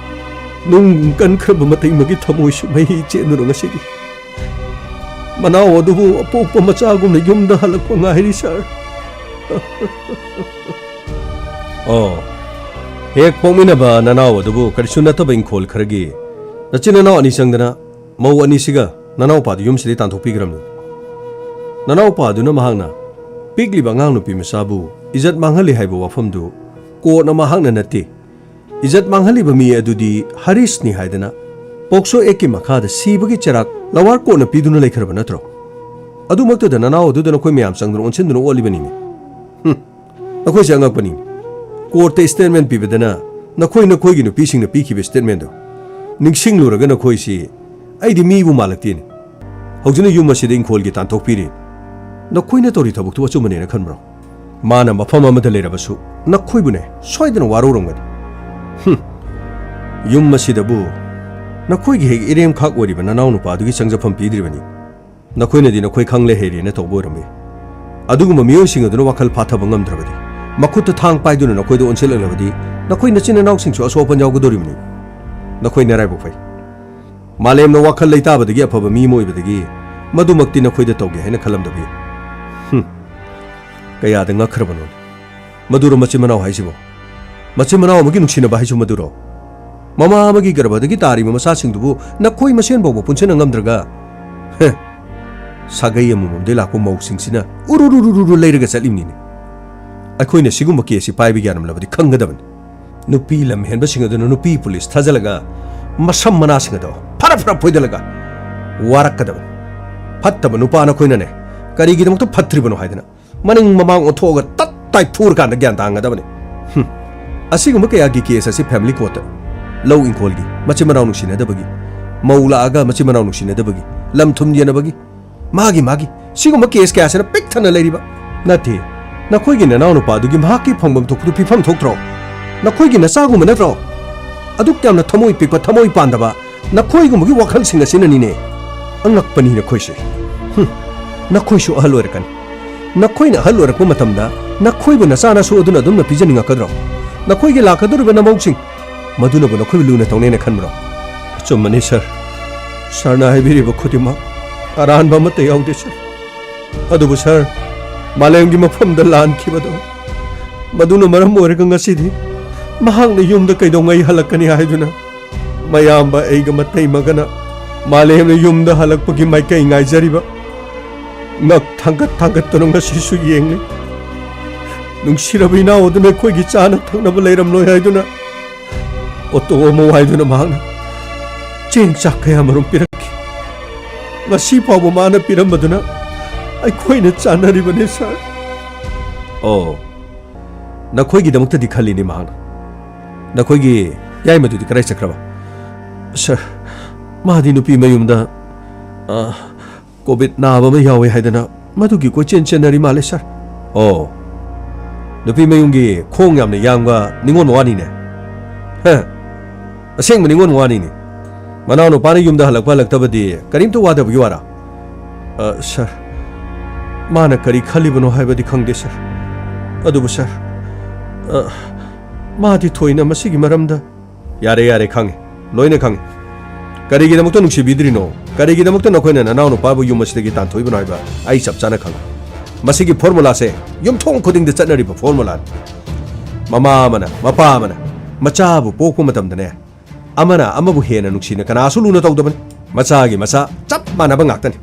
ꯅꯨꯡ ꯀꯟꯈ꯭ꯔꯕ ꯃꯇꯩ ꯑꯃꯒꯤ ꯊꯃꯣꯏꯁꯨ ꯃꯍꯤ ꯆꯦꯟꯗꯨꯅ ꯉꯁꯤꯗꯤ ꯃꯅꯥꯎ ꯑꯗꯨꯕꯨ ꯑꯄꯣꯛꯄ ꯃꯆꯥꯒꯨꯝꯅ ꯌꯨꯝꯗ ꯍꯜꯂꯛꯄ ꯉꯥꯏꯔꯤ, ꯁꯥꯔ꯫ ꯑꯣ, ꯍꯦꯛ ꯄꯣꯛꯃꯤꯟꯅꯕ ꯅꯅꯥꯎ ꯑꯗꯨꯕꯨ ꯀꯔꯤꯁꯨ ꯅꯠꯇꯕ ꯏꯪꯈꯣꯜ ꯈꯔꯒꯤ ꯅꯆꯤꯟ ꯅꯅꯥꯎ ꯑꯅꯤ ꯆꯪꯗꯅ ꯃꯧ ꯑꯅꯤꯁꯤꯒ ꯅꯅꯥꯎꯄꯥꯗꯨ ꯌꯨꯝꯁꯤꯗꯒꯤ ꯇꯥꯟꯊꯣꯛꯄꯤꯈ꯭ꯔꯕꯅꯤ꯫ ꯅꯅꯥꯎꯄꯥꯗꯨꯅ ꯃꯍꯥꯛꯅ ꯄꯤꯛꯂꯤꯕ ꯑꯉꯥꯡ ꯅꯨꯄꯤ ꯃꯆꯥꯕꯨ ꯏꯖꯠ ꯃꯥꯡꯍꯜꯂꯤ ꯍꯥꯏꯕ ꯋꯥꯐꯝꯗꯨ ꯀꯣꯔꯠꯅ ꯃꯍꯥꯛꯅ ꯅꯠꯇꯦ, ꯏꯖꯠ ꯃꯥꯡꯍꯜꯂꯤꯕ ꯃꯤ ꯑꯗꯨꯗꯤ ꯍꯔꯤꯁꯅꯤ ꯍꯥꯏꯗꯅ ꯄꯣꯛꯁꯣ ꯑꯦꯛꯀꯤ ꯃꯈꯥꯗ ꯁꯤꯕꯒꯤ ꯆꯩꯔꯥꯛ ꯂꯋꯥꯔ ꯀꯣꯔꯠꯅ ꯄꯤꯗꯨꯅ ꯂꯩꯈ꯭ꯔꯕ ꯅꯠꯇ꯭ꯔꯣ? ꯑꯗꯨꯃꯛꯇꯗ ꯅꯅꯥꯎ ꯑꯗꯨꯗ ꯅꯈꯣꯏ ꯃꯌꯥꯝ ꯆꯪꯗꯨꯅ ꯑꯣꯟꯁꯤꯟꯗꯨꯅ ꯑꯣꯠꯂꯤꯕꯅꯤꯅꯦ꯫ ꯍꯨꯝ, ꯅꯈꯣꯏꯁꯦ ꯑꯉꯛꯄꯅꯤꯅꯦ꯫ ꯀꯣꯔꯠꯇ ꯁ꯭ꯇꯦꯠꯃꯦꯟ ꯄꯤꯕꯗꯅ ꯅꯈꯣꯏ ꯅꯈꯣꯏꯒꯤ ꯅꯨꯄꯤꯁꯤꯡꯅ ꯄꯤꯈꯤꯕ ꯁ꯭ꯇꯦꯠꯃꯦꯟꯗꯣ ꯅꯤꯡꯁꯤꯡꯂꯨꯔꯒ ꯅꯈꯣꯏꯁꯤ ꯑꯩꯗꯤ ꯃꯤꯕꯨ ꯃꯥꯜꯂꯛꯇꯦꯅꯦ꯫ ꯍꯧꯖꯤꯛꯅ ꯌꯨꯝ ꯑꯁꯤꯗ ꯏꯪꯈꯣꯜꯒꯤ ꯇꯥꯟꯊꯣꯛꯄꯤꯔꯦ꯫ ꯅꯈꯣꯏꯅ ꯇꯧꯔꯤ ꯊꯕꯛꯇꯨ ꯑꯆꯨꯝꯕꯅꯦꯅ ꯈꯟꯕ꯭ꯔꯣ? ꯃꯥꯅ ꯃꯐꯝ ꯑꯃꯗ ꯂꯩꯔꯕꯁꯨ ꯅꯈꯣꯏꯕꯨꯅꯦ ꯁꯣꯏꯗꯅ ꯋꯥꯔꯧꯔꯝꯒꯅꯤ꯫ ꯍꯨꯝ, ꯌꯨꯝ ꯑꯁꯤꯗꯕꯨ ꯅꯈꯣꯏꯒꯤ ꯍꯦꯛ ꯏꯔꯦꯝꯈꯥꯛ ꯑꯣꯏꯔꯤꯕ ꯅꯅꯥꯎ ꯅꯨꯄꯥꯗꯨꯒꯤ ꯆꯪꯖꯐꯝ ꯄꯤꯗ꯭ꯔꯤꯕꯅꯤ꯫ ꯅꯈꯣꯏꯅꯗꯤ ꯅꯈꯣꯏ ꯈꯪꯂꯦ ꯍꯩꯔꯦꯅ ꯇꯧꯕ ꯑꯣꯏꯔꯝꯃꯤ꯫ ꯑꯗꯨꯒꯨꯝꯕ ꯃꯤꯑꯣꯏꯁꯤꯡ ꯑꯗꯨꯅ ꯋꯥꯈꯜ ꯐꯥꯊꯕ ꯉꯝꯗ꯭ꯔꯕꯗꯤ, ꯃꯈꯨꯠꯇ ꯊꯥꯡ ꯄꯥꯏꯗꯨꯅ ꯅꯈꯣꯏꯗ ꯑꯣꯟꯁꯤꯜꯂꯛꯂꯕꯗꯤ, ꯅꯈꯣꯏ ꯅꯆꯤꯟ ꯅꯅꯥꯎꯁꯤꯡꯁꯨ ꯑꯁꯣꯛ ꯑꯄꯟ ꯌꯥꯎꯒꯗꯧꯔꯤꯕꯅꯤ꯫ ꯅꯈꯣꯏ ꯅꯔꯥꯏꯕꯛ ꯐꯩ꯫ ꯃꯥꯂꯦꯝꯅ ꯋꯥꯈꯜ ꯂꯩꯇꯥꯕꯗꯒꯤ ꯑꯐꯕ ꯃꯤ ꯑꯃ ꯑꯣꯏꯕꯗꯒꯤ ꯃꯗꯨꯃꯛꯇꯤ ꯅꯈꯣꯏꯗ ꯇꯧꯒꯦ ꯍꯥꯏꯅ ꯈꯜꯂꯝꯗꯕꯤ꯫ ꯍꯨꯝ꯫ ꯀꯌꯥꯗ ꯉꯛꯈ꯭ꯔꯕꯅꯣ꯫ ꯃꯗꯨꯔꯣ ꯃꯆꯤꯟ ꯃꯅꯥꯎ ꯍꯥꯏꯁꯤꯕꯣ? ꯃꯆꯤꯟ ꯃꯅꯥꯎ ꯑꯃꯒꯤ ꯅꯨꯡꯁꯤꯅꯕ ꯍꯥꯏꯁꯨ ꯃꯗꯨꯔꯣ? ꯃꯃꯥ ꯑꯃꯒꯤ ꯒꯔꯚꯗꯒꯤ ꯇꯥꯔꯤꯕ ꯃꯆꯥꯁꯤꯡꯗꯨꯕꯨ ꯅꯈꯣꯏ ꯃꯁꯦꯟ ꯐꯥꯎꯕ ꯄꯨꯟꯁꯤꯟꯅ ꯉꯝꯗ꯭ꯔꯒ, ꯍꯦ, ꯁꯥꯒꯩ ꯑꯃꯃꯝꯗꯒꯤ ꯂꯥꯛꯄ ꯃꯧꯁꯤꯡꯁꯤꯅ ꯎꯔꯨ ꯔꯨ ꯔꯨ ꯔꯨ ꯂꯩꯔꯒ ꯆꯠꯂꯤꯕꯅꯤꯅꯦ꯫ ꯑꯩꯈꯣꯏꯅ ꯁꯤꯒꯨꯝꯕ ꯀꯦꯁꯁꯤ ꯄꯥꯏꯕ ꯌꯥꯔꯝꯂꯕꯗꯤ ꯈꯪꯒꯗꯕꯅꯤ꯫ ꯅꯨꯄꯤ ꯂꯝ ꯍꯦꯟꯕꯁꯤꯡ ꯑꯗꯨꯅ ꯅꯨꯄꯤ ꯄꯨꯂꯤꯁ ꯊꯥꯖꯤꯜꯂꯒ ꯃꯁꯝ ꯃꯅꯥꯁꯤꯡ ꯑꯗꯣ ꯐꯔ ꯐꯔ ꯐꯣꯏꯗꯠꯂꯒ ꯋꯥꯔꯛꯀꯗꯕꯅꯤ꯫ ꯐꯠꯇꯕ ꯅꯨꯄꯥ ꯅꯈꯣꯏꯅꯅꯦ, ꯀꯔꯤꯒꯤꯗꯃꯛꯇ ꯐꯠꯇ꯭ꯔꯤꯕꯅꯣ ꯍꯥꯏꯗꯅ ꯃꯅꯤꯡ ꯃꯃꯥꯡ ꯑꯣꯟꯊꯣꯛꯑꯒ ꯇꯠ ꯇꯥꯏ ꯐꯨꯔꯀꯥꯟꯗ ꯒ꯭ꯌꯥꯟ ꯇꯥꯒꯗꯕꯅꯤ꯫ ꯍꯨꯝ꯫ ꯑꯁꯤꯒꯨꯝꯕ ꯀꯌꯥꯒꯤ ꯀꯦꯁ ꯑꯁꯤ ꯐꯦꯃꯤꯂꯤ ꯀꯣꯔꯠꯇ, ꯂꯧ ꯏꯪꯈꯣꯜꯒꯤ, ꯃꯆꯤꯟ ꯃꯅꯥꯎ ꯅꯨꯡꯁꯤꯅꯗꯕꯒꯤ, ꯃꯧ ꯂꯥꯛꯑꯒ ꯃꯆꯤꯟ ꯃꯅꯥꯎ ꯅꯨꯡꯁꯤꯅꯗꯕꯒꯤ, ꯂꯝ ꯊꯨꯝ ꯌꯦꯟꯅꯕꯒꯤ, ꯃꯥꯒꯤ ꯃꯥꯒꯤ ꯁꯤꯒꯨꯝꯕ ꯀꯦꯁ ꯀꯌꯥꯁꯤꯅ ꯄꯤꯛ ꯊꯟꯅ ꯂꯩꯔꯤꯕ꯫ ꯅꯠꯇꯦ, ꯅꯈꯣꯏꯒꯤ ꯅꯅꯥꯎ ꯅꯨꯄꯥꯗꯨꯒꯤ ꯃꯍꯥꯛꯀꯤ ꯐꯪꯐꯝ ꯊꯣꯛꯄꯗꯨ ꯄꯤꯐꯝ ꯊꯣꯛꯇ꯭ꯔꯣ? ꯅꯈꯣꯏꯒꯤ ꯅꯆꯥꯒꯨꯝꯕ ꯅꯠꯇ꯭ꯔꯣ? ꯑꯗꯨꯛ ꯌꯥꯝꯅ ꯊꯃꯣꯏ ꯄꯤꯛꯄ, ꯊꯃꯣꯏ ꯄꯥꯟꯗꯕ ꯅꯈꯣꯏꯒꯨꯝꯕꯒꯤ ꯋꯥꯈꯜꯁꯤꯡ ꯑꯁꯤꯅꯅꯤꯅꯦ꯫ ꯑꯉꯛꯄꯅꯤ ꯅꯈꯣꯏꯁꯦ꯫ ꯍꯨꯝ, ꯅꯈꯣꯏꯁꯨ ꯑꯍꯜ ꯑꯣꯏꯔꯛꯀꯅꯤ꯫ ꯅꯈꯣꯏꯅ ꯑꯍꯜ ꯑꯣꯏꯔꯛꯄ ꯃꯇꯝꯗ ꯅꯈꯣꯏꯕꯨ ꯅꯆꯥ ꯅꯁꯨ ꯑꯗꯨꯅ ꯑꯗꯨꯝꯅ ꯄꯤꯖꯅꯤꯡꯉꯛꯀꯗ꯭ꯔꯣ? ꯅꯈꯣꯏꯒꯤ ꯂꯥꯛꯀꯗꯧꯔꯤꯕ ꯅꯃꯧꯁꯤꯡ ꯃꯗꯨꯅꯕꯨ ꯅꯈꯣꯏꯕꯨ ꯂꯨꯅ ꯇꯧꯅꯦꯅ ꯈꯟꯕ꯭ꯔꯣ? ꯑꯆꯨꯝꯕꯅꯤ ꯁꯥꯔ꯫ ꯁꯥꯔꯅ ꯍꯥꯏꯕꯤꯔꯤꯕ ꯈꯨꯗꯤꯡꯃꯛ ꯑꯔꯥꯟꯕ ꯑꯃꯠꯇ ꯌꯥꯎꯗꯦ ꯁꯥꯔ꯫ ꯑꯗꯨꯕꯨ ꯁꯥꯔ, ꯃꯥꯂꯦꯝꯒꯤ ꯃꯐꯝꯗ ꯂꯥꯟꯈꯤꯕꯗꯣ, ꯃꯗꯨꯅ ꯃꯔꯝ ꯑꯣꯏꯔꯒ ꯉꯁꯤꯗꯤ ꯃꯍꯥꯛꯅ ꯌꯨꯝꯗ ꯀꯩꯗꯧꯉꯩ ꯍꯜꯂꯛꯀꯅꯤ ꯍꯥꯏꯗꯨꯅ ꯃꯌꯥꯝꯕ ꯑꯩꯒ ꯃꯇꯩꯃꯒꯅ ꯃꯥꯂꯦꯝꯅ ꯌꯨꯝꯗ ꯍꯜꯂꯛꯄꯒꯤ ꯃꯥꯏꯀꯩ ꯉꯥꯏꯖꯔꯤꯕ꯫ ꯉꯛ ꯊꯥꯡꯒꯠ ꯊꯥꯡꯒꯠꯇꯨꯅ ꯉꯁꯤꯁꯨ ꯌꯦꯡꯂꯤ꯫ ꯅꯨꯡꯁꯤꯔꯕ ꯏꯅꯥꯎ ꯑꯗꯨꯅ ꯑꯩꯈꯣꯏꯒꯤ ꯆꯥꯅ ꯊꯛꯅꯕ ꯂꯩꯔꯝꯂꯣꯏ ꯍꯥꯏꯗꯨꯅ ꯑꯣꯇꯣ ꯑꯃ ꯋꯥꯏꯗꯨꯅ ꯃꯍꯥꯛꯅ ꯆꯦꯡ ꯆꯥꯛ ꯀꯌꯥ ꯃꯔꯨꯝ ꯄꯤꯔꯛꯈꯤ꯫ ꯉꯁꯤ ꯐꯥꯎꯕ ꯃꯥꯅ ꯄꯤꯔꯝꯕꯗꯨꯅ ꯑꯩꯈꯣꯏꯅ ꯆꯥꯅꯔꯤꯕꯅꯤ ꯁꯥꯔ꯫ ꯑꯣ, ꯅꯈꯣꯏꯒꯤꯗꯃꯛꯇꯗꯤ ꯈꯜꯂꯤꯅꯤ ꯃꯍꯥꯛꯅ꯫ ꯅꯈꯣꯏꯒꯤ ꯌꯥꯏꯃꯗꯨꯗꯤ ꯀꯗꯥꯏ ꯆꯠꯈ꯭ꯔꯕ? ꯁꯥꯔ, ꯃꯥꯗꯤ ꯅꯨꯄꯤ ꯃꯌꯨꯝꯗ, ꯑ, ꯀꯣꯚꯤꯗ ꯅꯥꯕ ꯑꯃ ꯌꯥꯎꯋꯦ ꯍꯥꯏꯗꯅ ꯃꯗꯨꯒꯤ ꯀꯣꯏꯆꯦꯟ ꯆꯦꯟꯅꯔꯤ ꯃꯥꯜꯂꯦ ꯁꯥꯔ꯫ ꯑꯣ, ꯅꯨꯄꯤ ꯃꯌꯨꯝꯒꯤ ꯈꯣꯡ ꯌꯥꯝꯅ ꯌꯥꯡꯕ ꯅꯤꯉꯣꯜ ꯃꯋꯥꯅꯤꯅꯦ꯫ ꯍ, ꯑꯁꯦꯡꯕ ꯅꯤꯉꯣꯜ ꯃꯋꯥꯅꯤꯅꯦ꯫ ꯃꯅꯥꯎꯅꯨꯄꯥꯅ ꯌꯨꯝꯗ ꯍꯜꯂꯛꯄ ꯍꯜꯂꯛꯇꯕꯗꯤ ꯀꯔꯤꯝꯇ ꯋꯥꯗꯕꯒꯤ ꯋꯥꯔꯥ? ꯑ, ꯁꯥꯔ, ꯃꯥꯅ ꯀꯔꯤ ꯈꯜꯂꯤꯕꯅꯣ ꯍꯥꯏꯕꯗꯤ ꯈꯪꯗꯦ, ꯁꯥꯔ꯫ ꯑꯗꯨꯕꯨ, ꯁꯥꯔ, ꯑ, ꯃꯥꯗꯤ ꯊꯣꯏꯅ ꯃꯁꯤꯒꯤ ꯃꯔꯝꯗ ꯌꯥꯔꯦ, ꯌꯥꯔꯦ, ꯈꯪꯉꯦ꯫ ꯂꯣꯏꯅ ꯈꯪꯉꯦ꯫ ꯀꯔꯤꯒꯤꯗꯃꯛꯇ ꯅꯨꯡꯁꯤꯕꯤꯗ꯭ꯔꯤꯅꯣ? ꯀꯔꯤꯒꯤꯗꯃꯛꯇ ꯅꯈꯣꯏꯅ ꯅꯅꯥꯎꯅꯨꯄꯥꯕꯨ ꯌꯨꯝ ꯑꯁꯤꯗꯒꯤ ꯇꯥꯟꯊꯣꯛꯏꯕꯅꯣ ꯍꯥꯏꯕ ꯑꯩ ꯆꯞ ꯆꯥꯅ ꯈꯪꯉꯦ꯫ ꯃꯁꯤꯒꯤ ꯐꯣꯔꯃꯨꯂꯥꯁꯦ ꯌꯨꯝꯊꯣꯡ ꯈꯨꯗꯤꯡꯗ ꯆꯠꯅꯔꯤꯕ ꯐꯣꯔꯃꯨꯂꯥꯅꯤ꯫ ꯃꯃꯥ ꯑꯃꯅ, ꯃꯄꯥ ꯑꯃꯅ ꯃꯆꯥꯕꯨ ꯄꯣꯛꯄ ꯃꯇꯝꯗꯅꯦ, ꯑꯃꯅ ꯑꯃꯕꯨ ꯍꯦꯟꯅ ꯅꯨꯡꯁꯤꯅ ꯀꯅꯥꯁꯨ ꯂꯨꯅ ꯇꯧꯗꯕꯅꯤ꯫ ꯃꯆꯥꯒꯤ ꯃꯆꯥ ꯆꯞ ꯃꯥꯟꯅꯕ ꯉꯥꯛꯇꯅꯤ꯫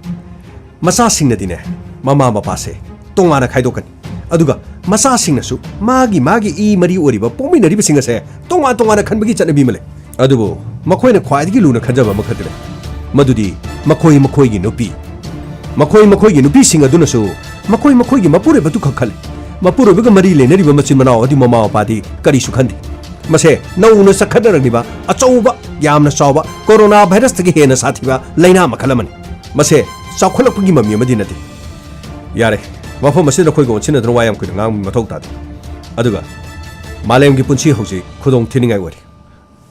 ꯃꯆꯥꯁꯤꯡꯅꯗꯤꯅꯦ, ꯃꯃꯥ ꯃꯄꯥꯁꯦ ꯇꯣꯉꯥꯟꯅ ꯈꯥꯏꯗꯣꯛꯀꯅꯤ꯫ ꯑꯗꯨꯒ ꯃꯆꯥꯁꯤꯡꯅꯁꯨ ꯃꯥꯒꯤ ꯃꯥꯒꯤ ꯏ ꯃꯔꯤ ꯑꯣꯏꯔꯤꯕ ꯄꯣꯛꯃꯤꯟꯅꯔꯤꯕꯁꯤꯡ ꯑꯁꯦ ꯇꯣꯉꯥꯟ ꯇꯣꯉꯥꯟꯅ ꯈꯟꯕꯒꯤ ꯆꯠꯅꯕꯤ ꯑꯃ ꯂꯩ꯫ ꯑꯗꯨꯕꯨ ꯃꯈꯣꯏꯅ ꯈ꯭ꯋꯥꯏꯗꯒꯤ ꯂꯨꯅ ꯈꯟꯖꯕ ꯑꯃꯈꯛꯇ ꯂꯩ, ꯃꯗꯨꯗꯤ ꯃꯈꯣꯏ ꯃꯈꯣꯏꯒꯤ ꯅꯨꯄꯤ, ꯃꯈꯣꯏ ꯃꯈꯣꯏꯒꯤ ꯅꯨꯄꯤꯁꯤꯡ ꯑꯗꯨꯅꯁꯨ ꯃꯈꯣꯏ ꯃꯈꯣꯏꯒꯤ ꯃꯄꯨꯔꯣꯏꯕꯗꯨ ꯈꯛ ꯈꯜꯂꯤ꯫ ꯃꯄꯨꯔꯣꯏꯕꯒ ꯃꯔꯤ ꯂꯩꯅꯔꯤꯕ ꯃꯆꯤꯟ ꯃꯅꯥꯎ ꯑꯗꯤ ꯃꯃꯥ ꯃꯄꯥꯗꯤ ꯀꯔꯤꯁꯨ ꯈꯟꯗꯦ꯫ ꯃꯁꯦ ꯅꯧꯅ ꯆꯠꯈꯠꯅꯔꯛꯂꯤꯕ ꯑꯆꯧꯕ, ꯌꯥꯝꯅ ꯆꯥꯎꯕ ꯀꯣꯔꯣꯅꯥ ꯚꯥꯏꯔꯁꯇꯒꯤ ꯍꯦꯟꯅ ꯁꯥꯊꯤꯕ ꯂꯥꯏꯅꯥ ꯃꯈꯜ ꯑꯃꯅꯤ꯫ ꯃꯁꯦ ꯆꯥꯎꯈꯠꯂꯛꯄꯒꯤ ꯃꯃꯤ ꯑꯃꯗꯤ ꯅꯠꯇꯦ꯫ ꯌꯥꯔꯦ, ꯃꯐꯝ ꯑꯁꯤꯗ ꯅꯈꯣꯏꯒ ꯑꯣꯟꯁꯤꯟꯅꯗꯨꯅ ꯋꯥ ꯌꯥꯝ ꯀꯨꯏꯅ ꯉꯥꯡꯕꯒꯤ ꯃꯊꯧ ꯇꯥꯗꯦ꯫ ꯑꯗꯨꯒ ꯃꯥꯂꯦꯝꯒꯤ ꯄꯨꯟꯁꯤ ꯍꯧꯖꯤꯛ ꯈꯨꯗꯣꯡ ꯊꯤꯅꯤꯡꯉꯥꯏ ꯑꯣꯏꯔꯤ꯫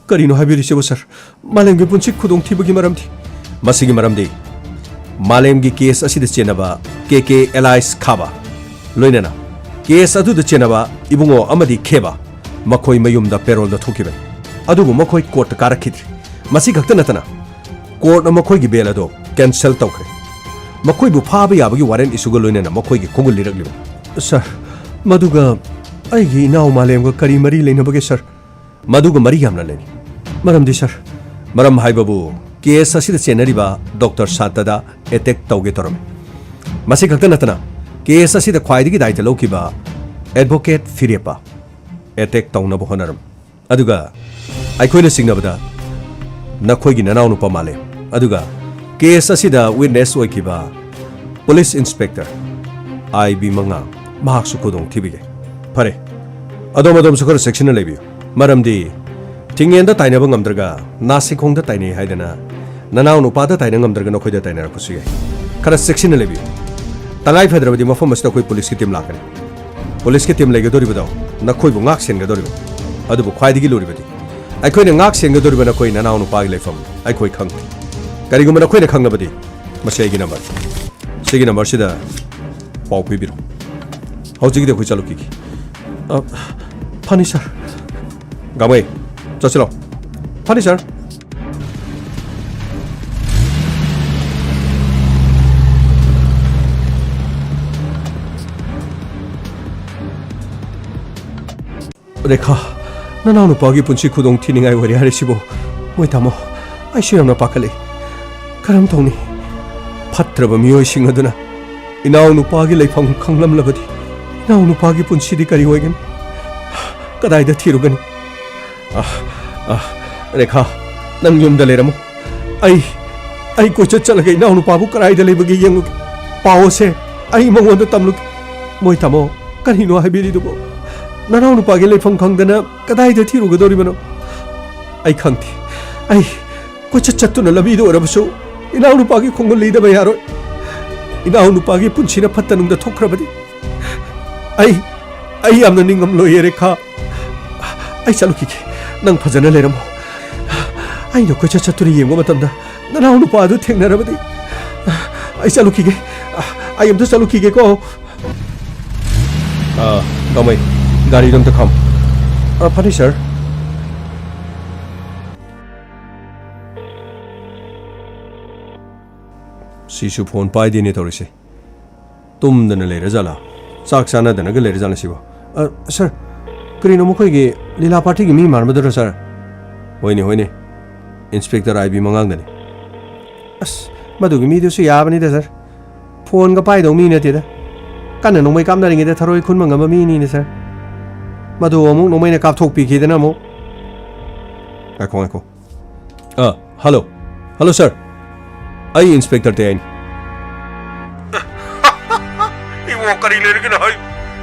ꯀꯔꯤꯅꯣ ꯍꯥꯏꯕꯤꯔꯤꯁꯤꯕꯨ, ꯁꯥꯔ? ꯃꯥꯂꯦꯝꯒꯤ ꯄꯨꯟꯁꯤ ꯈꯨꯗꯣꯡ ꯊꯤꯕꯒꯤ ꯃꯔꯝꯗꯤ? ꯃꯁꯤꯒꯤ ꯃꯔꯝꯗꯤ ꯃꯥꯂꯦꯝꯒꯤ ꯀꯦꯁ ꯑꯁꯤꯗ ꯆꯦꯟꯅꯕ ꯀꯦ ꯀꯦ ꯑꯦꯂꯥꯏꯁ ꯈꯥꯕ, ꯂꯣꯏꯅꯅ ꯀꯦꯁ ꯑꯗꯨꯗ ꯆꯦꯟꯅꯕ ꯏꯕꯨꯡꯉꯣ ꯑꯃꯗꯤ ꯈꯦꯕ, ꯃꯈꯣꯏ ꯃꯌꯨꯝꯗ ꯄꯦꯔꯣꯜꯗ ꯊꯣꯛꯈꯤꯕꯅꯤ꯫ ꯑꯗꯨꯕꯨ ꯃꯈꯣꯏ ꯀꯣꯔꯠꯇ ꯀꯥꯔꯛꯈꯤꯗ꯭ꯔꯤ꯫ ꯃꯁꯤ ꯈꯛꯇ ꯅꯠꯇꯅ ꯀꯣꯔꯠꯅ ꯃꯈꯣꯏꯒꯤ ꯕꯦꯜ ꯑꯗꯨ ꯀꯦꯟꯁꯦꯜ ꯇꯧꯈ꯭ꯔꯦ꯫ ꯃꯈꯣꯏꯕꯨ ꯐꯥꯕ ꯌꯥꯕꯒꯤ ꯋꯥꯔꯦꯟ ꯏꯁꯨꯒ ꯂꯣꯏꯅꯅ ꯃꯈꯣꯏꯒꯤ ꯈꯣꯡꯒꯨꯜ ꯂꯤꯔꯛꯂꯤꯕꯅꯤ꯫ ꯁꯥꯔ, ꯃꯗꯨꯒ ꯑꯩꯒꯤ ꯏꯅꯥꯎ ꯃꯥꯂꯦꯝꯒ ꯀꯔꯤ ꯃꯔꯤ ꯂꯩꯅꯕꯒꯦ, ꯁꯥꯔ? ꯃꯗꯨꯒ ꯃꯔꯤ ꯌꯥꯝꯅ ꯂꯩꯅꯩ꯫ ꯃꯔꯝꯗꯤ, ꯁꯥꯔ, ꯃꯔꯝ ꯍꯥꯏꯕꯕꯨ ꯀꯦꯁ ꯑꯁꯤꯗ ꯆꯦꯟꯅꯔꯤꯕ ꯗꯣꯛꯇꯔ ꯁꯥꯟꯇꯗ ꯑꯦꯇꯦꯛ ꯇꯧꯒꯦ ꯇꯧꯔꯝꯃꯤ꯫ ꯃꯁꯤ ꯈꯛꯇ ꯅꯠꯇꯅ ꯀꯦꯁ ꯑꯁꯤꯗ ꯈ꯭ꯋꯥꯏꯗꯒꯤ ꯗꯥꯏꯇ ꯂꯧꯈꯤꯕ ꯑꯦꯗꯚꯣꯀꯦꯠ ꯐꯤꯔꯦꯞꯄ ꯑꯦꯇꯦꯛ ꯇꯧꯅꯕ ꯍꯣꯠꯅꯔꯝꯃꯤ꯫ ꯑꯗꯨꯒ ꯑꯩꯈꯣꯏꯅ ꯆꯤꯡꯅꯕꯗ ꯅꯈꯣꯏꯒꯤ ꯅꯅꯥꯎꯅꯨꯄꯥ ꯃꯥꯂꯦꯝ, ꯑꯗꯨꯒ ꯀꯦꯁ ꯑꯁꯤꯗ ꯋꯤꯠꯅꯦꯁ ꯑꯣꯏꯈꯤꯕ ꯄꯨꯂꯤꯁ ꯏꯟꯁꯄꯦꯛꯇꯔ ꯑꯥꯏ ꯕꯤ ꯃꯉꯥ, ꯃꯍꯥꯛꯁꯨ ꯈꯨꯗꯣꯡ ꯊꯤꯕꯤꯒꯦ꯫ ꯐꯔꯦ, ꯑꯗꯣꯝ ꯑꯗꯣꯝꯁꯨ ꯈꯔ ꯆꯦꯛꯁꯤꯟꯅ ꯂꯩꯕꯤꯌꯨ, ꯃꯔꯝꯗꯤ ꯊꯤꯡꯉꯦꯟꯗ ꯇꯥꯏꯅꯕ ꯉꯝꯗ꯭ꯔꯒ ꯅꯥꯁꯤꯈꯣꯡꯗ ꯇꯥꯏꯅꯩ ꯍꯥꯏꯗꯅ ꯅꯅꯥꯎ ꯅꯨꯄꯥꯗ ꯇꯥꯏꯅ ꯉꯝꯗ꯭ꯔꯒ ꯅꯈꯣꯏꯗ ꯇꯥꯏꯅꯔꯛꯄꯁꯨ ꯌꯥꯏ꯫ ꯈꯔ ꯆꯦꯛꯁꯤꯟꯅ ꯂꯩꯕꯤꯌꯨ꯫ ꯇꯉꯥꯏ ꯐꯗ꯭ꯔꯕꯗꯤ ꯃꯐꯝ ꯑꯁꯤꯗ ꯑꯩꯈꯣꯏ ꯄꯨꯂꯤꯁꯀꯤ ꯇꯤꯝ ꯂꯥꯛꯀꯅꯤ꯫ ꯄꯨꯂꯤꯁꯀꯤ ꯇꯤꯝ ꯂꯩꯒꯗꯧꯔꯤꯕꯗꯣ ꯅꯈꯣꯏꯕꯨ ꯉꯥꯛ ꯁꯦꯟꯒꯗꯧꯔꯤꯕꯅꯤ꯫ ꯑꯗꯨꯕꯨ ꯈ꯭ꯋꯥꯏꯗꯒꯤ ꯂꯨꯔꯤꯕꯗꯤ ꯑꯩꯈꯣꯏꯅ ꯉꯥꯛ ꯁꯦꯟꯒꯗꯧꯔꯤꯕ ꯅꯈꯣꯏ ꯅꯅꯥꯎ ꯅꯨꯄꯥꯒꯤ ꯂꯩꯐꯝ ꯑꯩꯈꯣꯏ ꯈꯪꯗꯦ꯫ ꯀꯔꯤꯒꯨꯝꯕ ꯅꯈꯣꯏꯅ ꯈꯪꯂꯕꯗꯤ, ꯃꯁꯤ ꯑꯩꯒꯤ ꯅꯝꯕꯔ, ꯁꯤꯒꯤ ꯅꯝꯕꯔꯁꯤꯗ ꯄꯥꯎ ꯄꯤꯕꯤꯔꯣ꯫ ꯍꯧꯖꯤꯛꯀꯤꯗꯤ ꯑꯩꯈꯣꯏ ꯆꯠꯂꯨꯈꯤꯒꯦ꯫ ꯑ, ꯐꯅꯤ ꯁꯥꯔ꯫ ꯒꯥꯡꯃꯩ, ꯆꯠꯁꯤꯜꯂꯣ꯫ ꯐꯅꯤ ꯁꯥꯔ꯫ ꯔꯦꯈꯥ, ꯅꯅꯥꯎꯅꯨꯄꯥꯒꯤ ꯄꯨꯟꯁꯤ ꯈꯨꯗꯣꯡ ꯊꯤꯅꯤꯡꯉꯥꯏ ꯑꯣꯏꯔꯦ ꯍꯥꯏꯔꯤꯁꯤꯕꯨ, ꯃꯣꯏ ꯇꯥꯃꯣ, ꯑꯩꯁꯨ ꯌꯥꯝꯅ ꯄꯥꯈꯠꯂꯤ꯫ ꯀꯔꯝ ꯇꯧꯅꯤ? ꯐꯠꯇ꯭ꯔꯕ ꯃꯤꯑꯣꯏꯁꯤꯡ ꯑꯗꯨꯅ ꯏꯅꯥꯎꯅꯨꯄꯥꯒꯤ ꯂꯩꯐꯝ ꯈꯪꯂꯝꯂꯕꯗꯤ, ꯏꯅꯥꯎꯅꯨꯄꯥꯒꯤ ꯄꯨꯟꯁꯤꯗꯤ ꯀꯔꯤ ꯑꯣꯏꯒꯅꯤ? ꯀꯗꯥꯏꯗ ꯊꯤꯔꯨꯒꯅꯤ? ꯑ, ꯑ, ꯔꯦꯈꯥ, ꯅꯪ ꯌꯨꯝꯗ ꯂꯩꯔꯝꯃꯨ꯫ ꯑꯩ, ꯑꯩ ꯀꯣꯏꯆꯠ ꯆꯠꯂꯒ ꯏꯅꯥꯎꯅꯨꯄꯥꯕꯨ ꯀꯗꯥꯏꯗ ꯂꯩꯕꯒꯦ ꯌꯦꯡꯂꯨꯒꯦ꯫ ꯄꯥꯎ ꯑꯁꯦ ꯑꯩ ꯃꯉꯣꯟꯗ ꯇꯝꯂꯨꯒꯦ꯫ ꯃꯣꯏ ꯇꯥꯃꯣ, ꯀꯔꯤꯅꯣ ꯍꯥꯏꯕꯤꯔꯤꯗꯨꯕꯣ? ꯅꯅꯥꯎꯅꯨꯄꯥꯒꯤ ꯂꯩꯐꯝ ꯈꯪꯗꯅ ꯀꯗꯥꯏꯗ ꯊꯤꯔꯨꯒꯗꯧꯔꯤꯕꯅꯣ? ꯑꯩ ꯈꯪꯗꯦ꯫ ꯑꯩ ꯀꯣꯏꯆꯠ ꯆꯠꯇꯨꯅ ꯂꯝꯕꯤꯗ ꯑꯣꯏꯔꯕꯁꯨ ꯏꯅꯥꯎꯅꯨꯄꯥꯒꯤ ꯈꯣꯡꯒꯨꯜ ꯂꯤꯗꯕ ꯌꯥꯔꯣꯏ꯫ ꯏꯅꯥꯎꯅꯨꯄꯥꯒꯤ ꯄꯨꯟꯁꯤꯅ ꯐꯠꯇ ꯅꯨꯡꯗ ꯊꯣꯛꯈ꯭ꯔꯕꯗꯤ ꯑꯩ, ꯑꯩ ꯌꯥꯝꯅ ꯅꯤꯡꯉꯝꯂꯣꯏꯌꯦ, ꯔꯦꯈꯥ꯫ ꯑꯩ ꯆꯠꯂꯨꯈꯤꯒꯦ꯫ ꯅꯪ ꯐꯖꯅ ꯂꯩꯔꯝꯃꯣ꯫ ꯑꯩꯅ ꯀꯣꯏꯆꯠ ꯆꯠꯇꯨꯅ ꯌꯦꯡꯕ ꯃꯇꯝꯗ ꯅꯅꯥꯎ ꯅꯨꯄꯥ ꯑꯗꯨ ꯊꯦꯡꯅꯔꯕꯗꯤ꯫ ꯑꯩ ꯆꯠꯂꯨꯈꯤꯒꯦ꯫ ꯑꯩ ꯑꯝꯇ ꯆꯠꯂꯨꯈꯤꯒꯦꯀꯣ꯫ ꯑ, ꯀꯃꯩ, ꯒꯥꯔꯤꯗꯣ ꯑꯝꯇ ꯈꯥꯝꯃꯨ꯫ ꯑ, ꯐꯅꯤ, ꯁꯥꯔ꯫ ꯁꯤꯁꯨ ꯐꯣꯟ ꯄꯥꯏꯗꯦꯅꯦ ꯇꯧꯔꯤꯁꯦ꯫ ꯇꯨꯝꯗꯅ ꯂꯩꯔꯖꯥꯠꯂꯥ? ꯆꯥꯛ ꯆꯥꯅꯗꯅꯒ ꯂꯩꯔꯖꯥꯠꯂꯥ ꯁꯤꯕꯣ? ꯑ, ꯁꯥꯔ, ꯀꯔꯤꯅꯣ ꯃꯈꯣꯏꯒꯤ ꯂꯤꯂꯥ ꯄꯥꯔꯇꯤꯒꯤ ꯃꯤ ꯃꯥꯟꯕꯗꯨꯔꯣ, ꯁꯥꯔ? ꯍꯣꯏꯅꯦ, ꯍꯣꯏꯅꯦ, ꯏꯟꯁꯄꯦꯛꯇꯔ ꯑꯥꯏ ꯕꯤ ꯃꯉꯥꯡꯗꯅꯤ꯫ ꯑꯁ, ꯃꯗꯨꯒꯤ ꯃꯤꯗꯨꯁꯨ ꯌꯥꯕꯅꯤꯗ, ꯁꯥꯔ꯫ ꯐꯣꯟꯒ ꯄꯥꯏꯗꯧ ꯃꯤ ꯅꯠꯇꯦꯗ꯫ ꯀꯟꯅ ꯅꯣꯡꯃꯩ ꯀꯥꯞꯅꯔꯤꯉꯩꯗ ꯊꯔꯣꯏ ꯈꯨꯟꯕ ꯉꯝꯕ ꯃꯤꯅꯤꯅꯦ, ꯁꯥꯔ꯫ ꯃꯗꯨ ꯑꯃꯨꯛ ꯅꯣꯡꯃꯩꯅ ꯀꯥꯞꯊꯣꯛꯄꯤꯈꯤꯗꯅ ꯑꯃꯨꯛ꯫ ꯉꯥꯏꯈꯣ, ꯉꯥꯏꯈꯣ꯫ ꯑ, ꯍꯜꯂꯣ꯫ ꯍꯜꯂꯣ, ꯁꯥꯔ꯫ ꯑꯩ ꯏꯟꯁꯄꯦꯛꯇꯔ ꯇꯦꯟ꯫ ꯏꯕꯣ, ꯀꯔꯤ ꯂꯩꯔꯒꯦꯅ ꯍꯩ?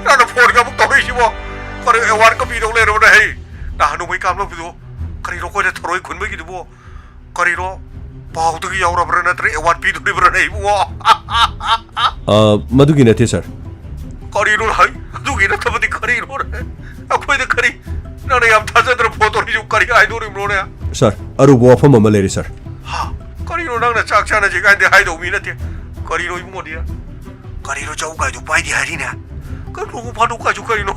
ꯅꯪꯅ ꯐꯣꯟꯒ ꯑꯃꯨꯛ ꯇꯧꯔꯛꯏꯁꯤꯕꯣ? ꯀꯔꯤ ꯑꯦꯋꯥꯔꯗꯀ ꯄꯤꯗꯧ ꯂꯩꯔꯕꯅ ꯍꯩ? ꯅꯍꯥꯟ ꯅꯣꯡꯃꯩ ꯀꯥꯞꯂꯝꯕꯗꯣ ꯀꯔꯤꯅꯣ, ꯑꯩꯈꯣꯏꯅ ꯊꯔꯣꯏ ꯈꯨꯟꯕꯒꯤꯗꯨꯕꯣ? ꯀꯔꯤꯅꯣ? ꯄꯥꯎꯗꯒꯤ ꯌꯥꯎꯔꯕ꯭ꯔꯥ ꯅꯠꯇ꯭ꯔꯒ ꯑꯦꯋꯥꯔꯗ ꯄꯤꯗꯣꯔꯤꯕ꯭ꯔꯥꯅꯦ ꯏꯕꯨꯡꯉꯣ? ꯑ, ꯃꯗꯨꯒꯤ ꯅꯠꯇꯦ, ꯁꯥꯔ꯫ ꯀꯔꯤꯅꯣ ꯍꯩ? ꯑꯗꯨꯒꯤ ꯅꯠꯇꯕꯗꯤ ꯀꯔꯤꯅꯣ? ꯑꯩꯈꯣꯏꯗ ꯀꯔꯤ? ꯅꯪꯅ ꯌꯥꯝ ꯊꯥꯖꯗꯅ ꯐꯣꯟ ꯇꯧꯔꯛꯏꯁꯤꯕꯨ ꯀꯔꯤ ꯍꯥꯏꯗꯣꯔꯤꯕꯅꯣꯅꯦ? ꯁꯥꯔ, ꯑꯔꯨꯕ ꯋꯥꯐꯝ ꯑꯃ ꯂꯩꯔꯦ, ꯁꯥꯔ꯫ ꯍꯥ? ꯀꯔꯤꯅꯣ ꯅꯪꯅ ꯆꯥꯛ ꯆꯥꯅꯁꯤ ꯀꯥꯏꯅꯗꯤ ꯍꯥꯏꯗꯧ ꯃꯤ ꯅꯠꯇꯦ꯫ ꯀꯔꯤꯅꯣ ꯏꯕꯨꯡꯉꯣꯗꯤ? ꯀꯔꯤꯅꯣ ꯆꯧ ꯀꯥꯏꯗꯨ ꯄꯥꯏꯗꯦ ꯍꯥꯏꯔꯤꯅꯦ? ꯀꯔꯤꯅꯣ ꯐꯥꯗꯣꯛ ꯀꯥꯏꯁꯨ ꯀꯔꯤꯅꯣ?